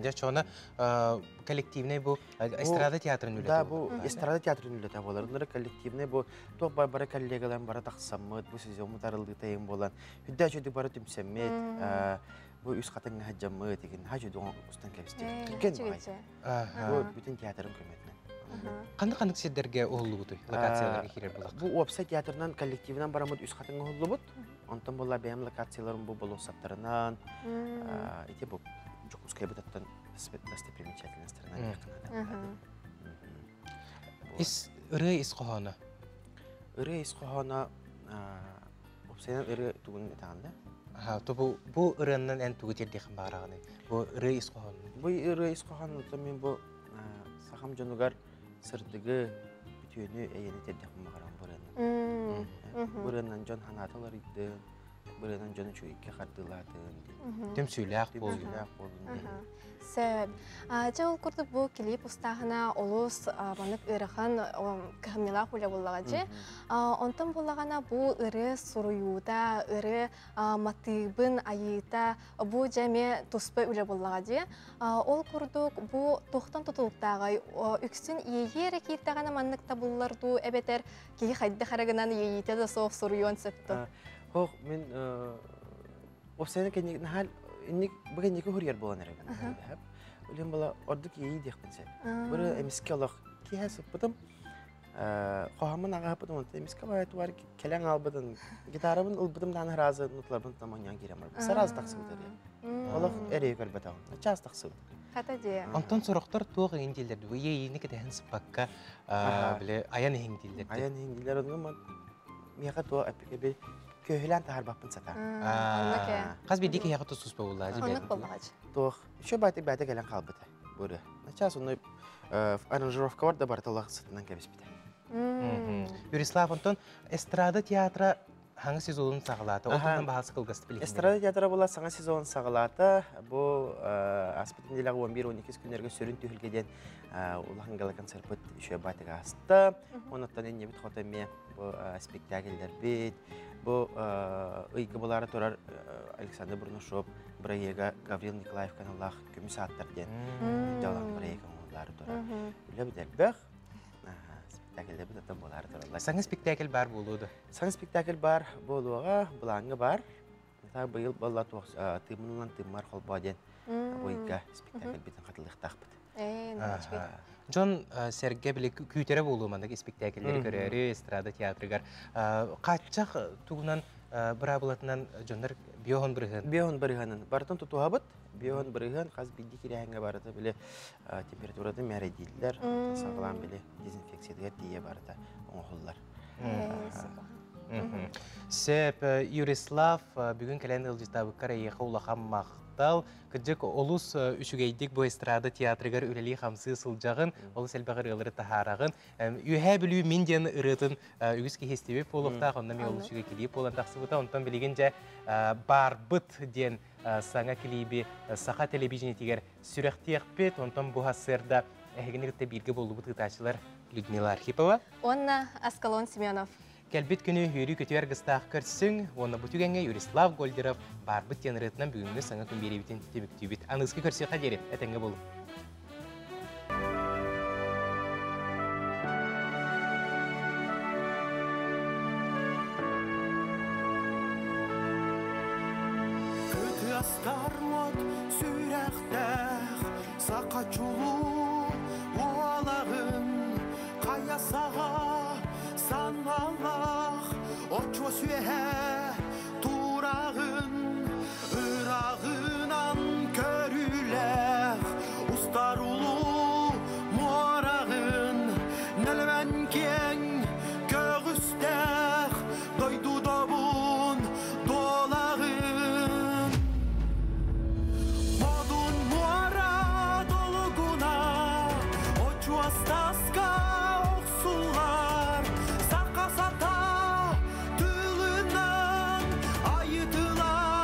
Дьэ, чона коллективный бу эстрада театрын үлэтэ. Да, бу эстрада театрын үлэтэ буолар. Оннары коллективный бу туох бар бары коллегаларым бары тахсаммыт, бу сезоммут арыллыыта ең буолан, хүддэ үчүгдүк бары түмсэммит, бу үс хатыҥҥа сылдьаммыт, игин хачуйду устан кэбистибит. Түргэн баҕайы. Бу бүтүн театрым көмөтүнэн. Ханнык ханнык сирдэргэ уһуллубутуй? Локацияларга киирэр булак. Бу уопсай театрынан коллективынан бараммыт үс хатыҥҥа уһуллубут. Онтон буолла бэйэм локацияларым бу болуоссаттарынан, ити бу Дьокуускай бытаттан достопримечательностарынан диэххэ Ис ырыа ис хоһооно. Ырыа ис хоһооно уопсайынан ырыа тугун этэҕин да? Аха, то бу бу ырыаннан эн тугу тиэрдиэххин баҕараҕыный? Бу ырыа ис хоһоонун. Бу ырыа ис хоһоонун мин бу сахам дьонугар сырдыгы, үтүөнү, эйэни тиэрдиэхпин баҕарабын бу ырыанан. Бу ырыанан дьон санаата уларыйдын, бу ырыанан дьон үчүгэйгэ хардыылаатын диэн. Түмсүүлээх буолун. Түмсүүлээх буолун диэн. Сөп. Дьэ ол курдук бу клип устааһына олус маннык ыарахан кыһамньылаах үлэ буоллаҕа дьэ. Онтон буоллаҕына бу ырыа суруйуута, ырыа матыыбын айыыта бу дьэ эмиэ туспа үлэ буоллаҕа дии. Ол курдук бу туохтан тутулуктааҕай үксүн иэйии эрэ киирдэҕинэ маннык табыллар дуу эбэтэр киһи хайдах эрэ гынан иэйиитэ да суох суруйуон сөп дуо? Хоох мин уопсайынан кэнники наһаа инник бу кэнники суруйар буолан эрэбин. Үлем була ордук ии диэхпин сөп. Бу эмиске олох киһэ сыппытым. Хохамын ағапытым, онта эмиске бай туар келең албытын, гитарабын ылбытым дан разы нутларбын там онян кирем бар. Сараз тақсыбыт эре. Олох эре көрбөтөм. Час тақсыбыт. Хата же. Онтон сорохтор туох эгин дииллер. Бу иэйини кэтэһэн сыппакка, биле аян эһиң дииллер. Аян эһиң дииллер онун миэхэ туо эппикэ көһүлэн тахарбаппын сата. Хас бидди киһиэхэ туспа булла. Оннук боллагач. Туох, еще байтык бәйте келен калбыта. Буры. Начас онны аранжировка бар да барталах сытынан кебиспите. Юрислав, онтон эстрада театра хаңы сезонун саҕалаата. Отунан баһасы кылгасты билин. Эстрада театра була саҥа сезон саҕалаата. Бу аспытын делеҕи 11-12 күннерге сөрүн түһүлгеден улахан гала концертпыт еще байтык аста. Онуттан эннебит хото ме бу спектакльдер бит. Бу ыйгы булары турар Александр Бурнашов бырайыга Гаврил Николаев каналлах көмүс аттар ден жалан бырайыга оңоллары турар. Үле бит спектакльдер бит аттан булары туралар. Саҥа спектакль бар болуду. Саҥа спектакль бар болуға, булаңы бар. Та быйыл балла тымынынан тыммар холбо ден бойга спектакль битин катылыктакпыт. Джон Серге биле күйтере болуу мандак спектакльдери көрөрү эстрада театрыгар. Каччак тугунан бырабылатынан дьоннор биохон бырыһын. Биохон бырыһынын. Бартын тутуһабыт, биохон бырыһын хас бидди кирээһиҥҥэ барыта биле температуратын мээрейдииллэр, саҕалаан биле дезинфекциятыгар тиийэ барыта оҥоһуллар. Сеп Юрислав бүгүн кэлэн ылдьытабыккар эйиэхэ улахан махтал. Кыдьык олус үчүгэйдик бу эстрада театрыгар үлэлии хамсыы сылдьаҕын, олус элбэҕэр ыалары таһаараҕын. Үһээ бүлүү мин диэн ырыатын үгүс киһи буолуохтаах, онно ми олус үчүгэй килиип буолан тахсыбыта. Онтон билигин дьэ барбыт диэн саҥа килииби саха телевидениетигэр сүрэхтиэхпит, онтон бу хассыарда эһигини кытта бииргэ буоллубут ыытааччылар Людмила Архипова. Онна Аскалон Семенов. Кэлбит күнү хүрүү көтүөр гыстаах көрсүң, онна бу түгэҥҥэ Юрислав Гольдеров барбыт диэн ырыатынан бүгүҥҥү саҥа күн биэриибитин түмүктүүбүт. Аныгыскы көрсүөххэ диэри этэҥҥэ буолуҥ. Көтүастар от сүрэхтээх саха чулуу уолагын хайасаҕа саналах очуо сүэһэ турагын ырагынан көрүлэх устар улуу муорагын нэлэмэн киэҥ көҕүстээх дойду добун дуолагын модун муора долугуна очуастаска охсулар сака сата тылынан айытылар.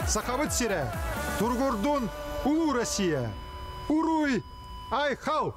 Сахабыт сирэ! Туругурдун Улуу Россия! Уруй! Айхал!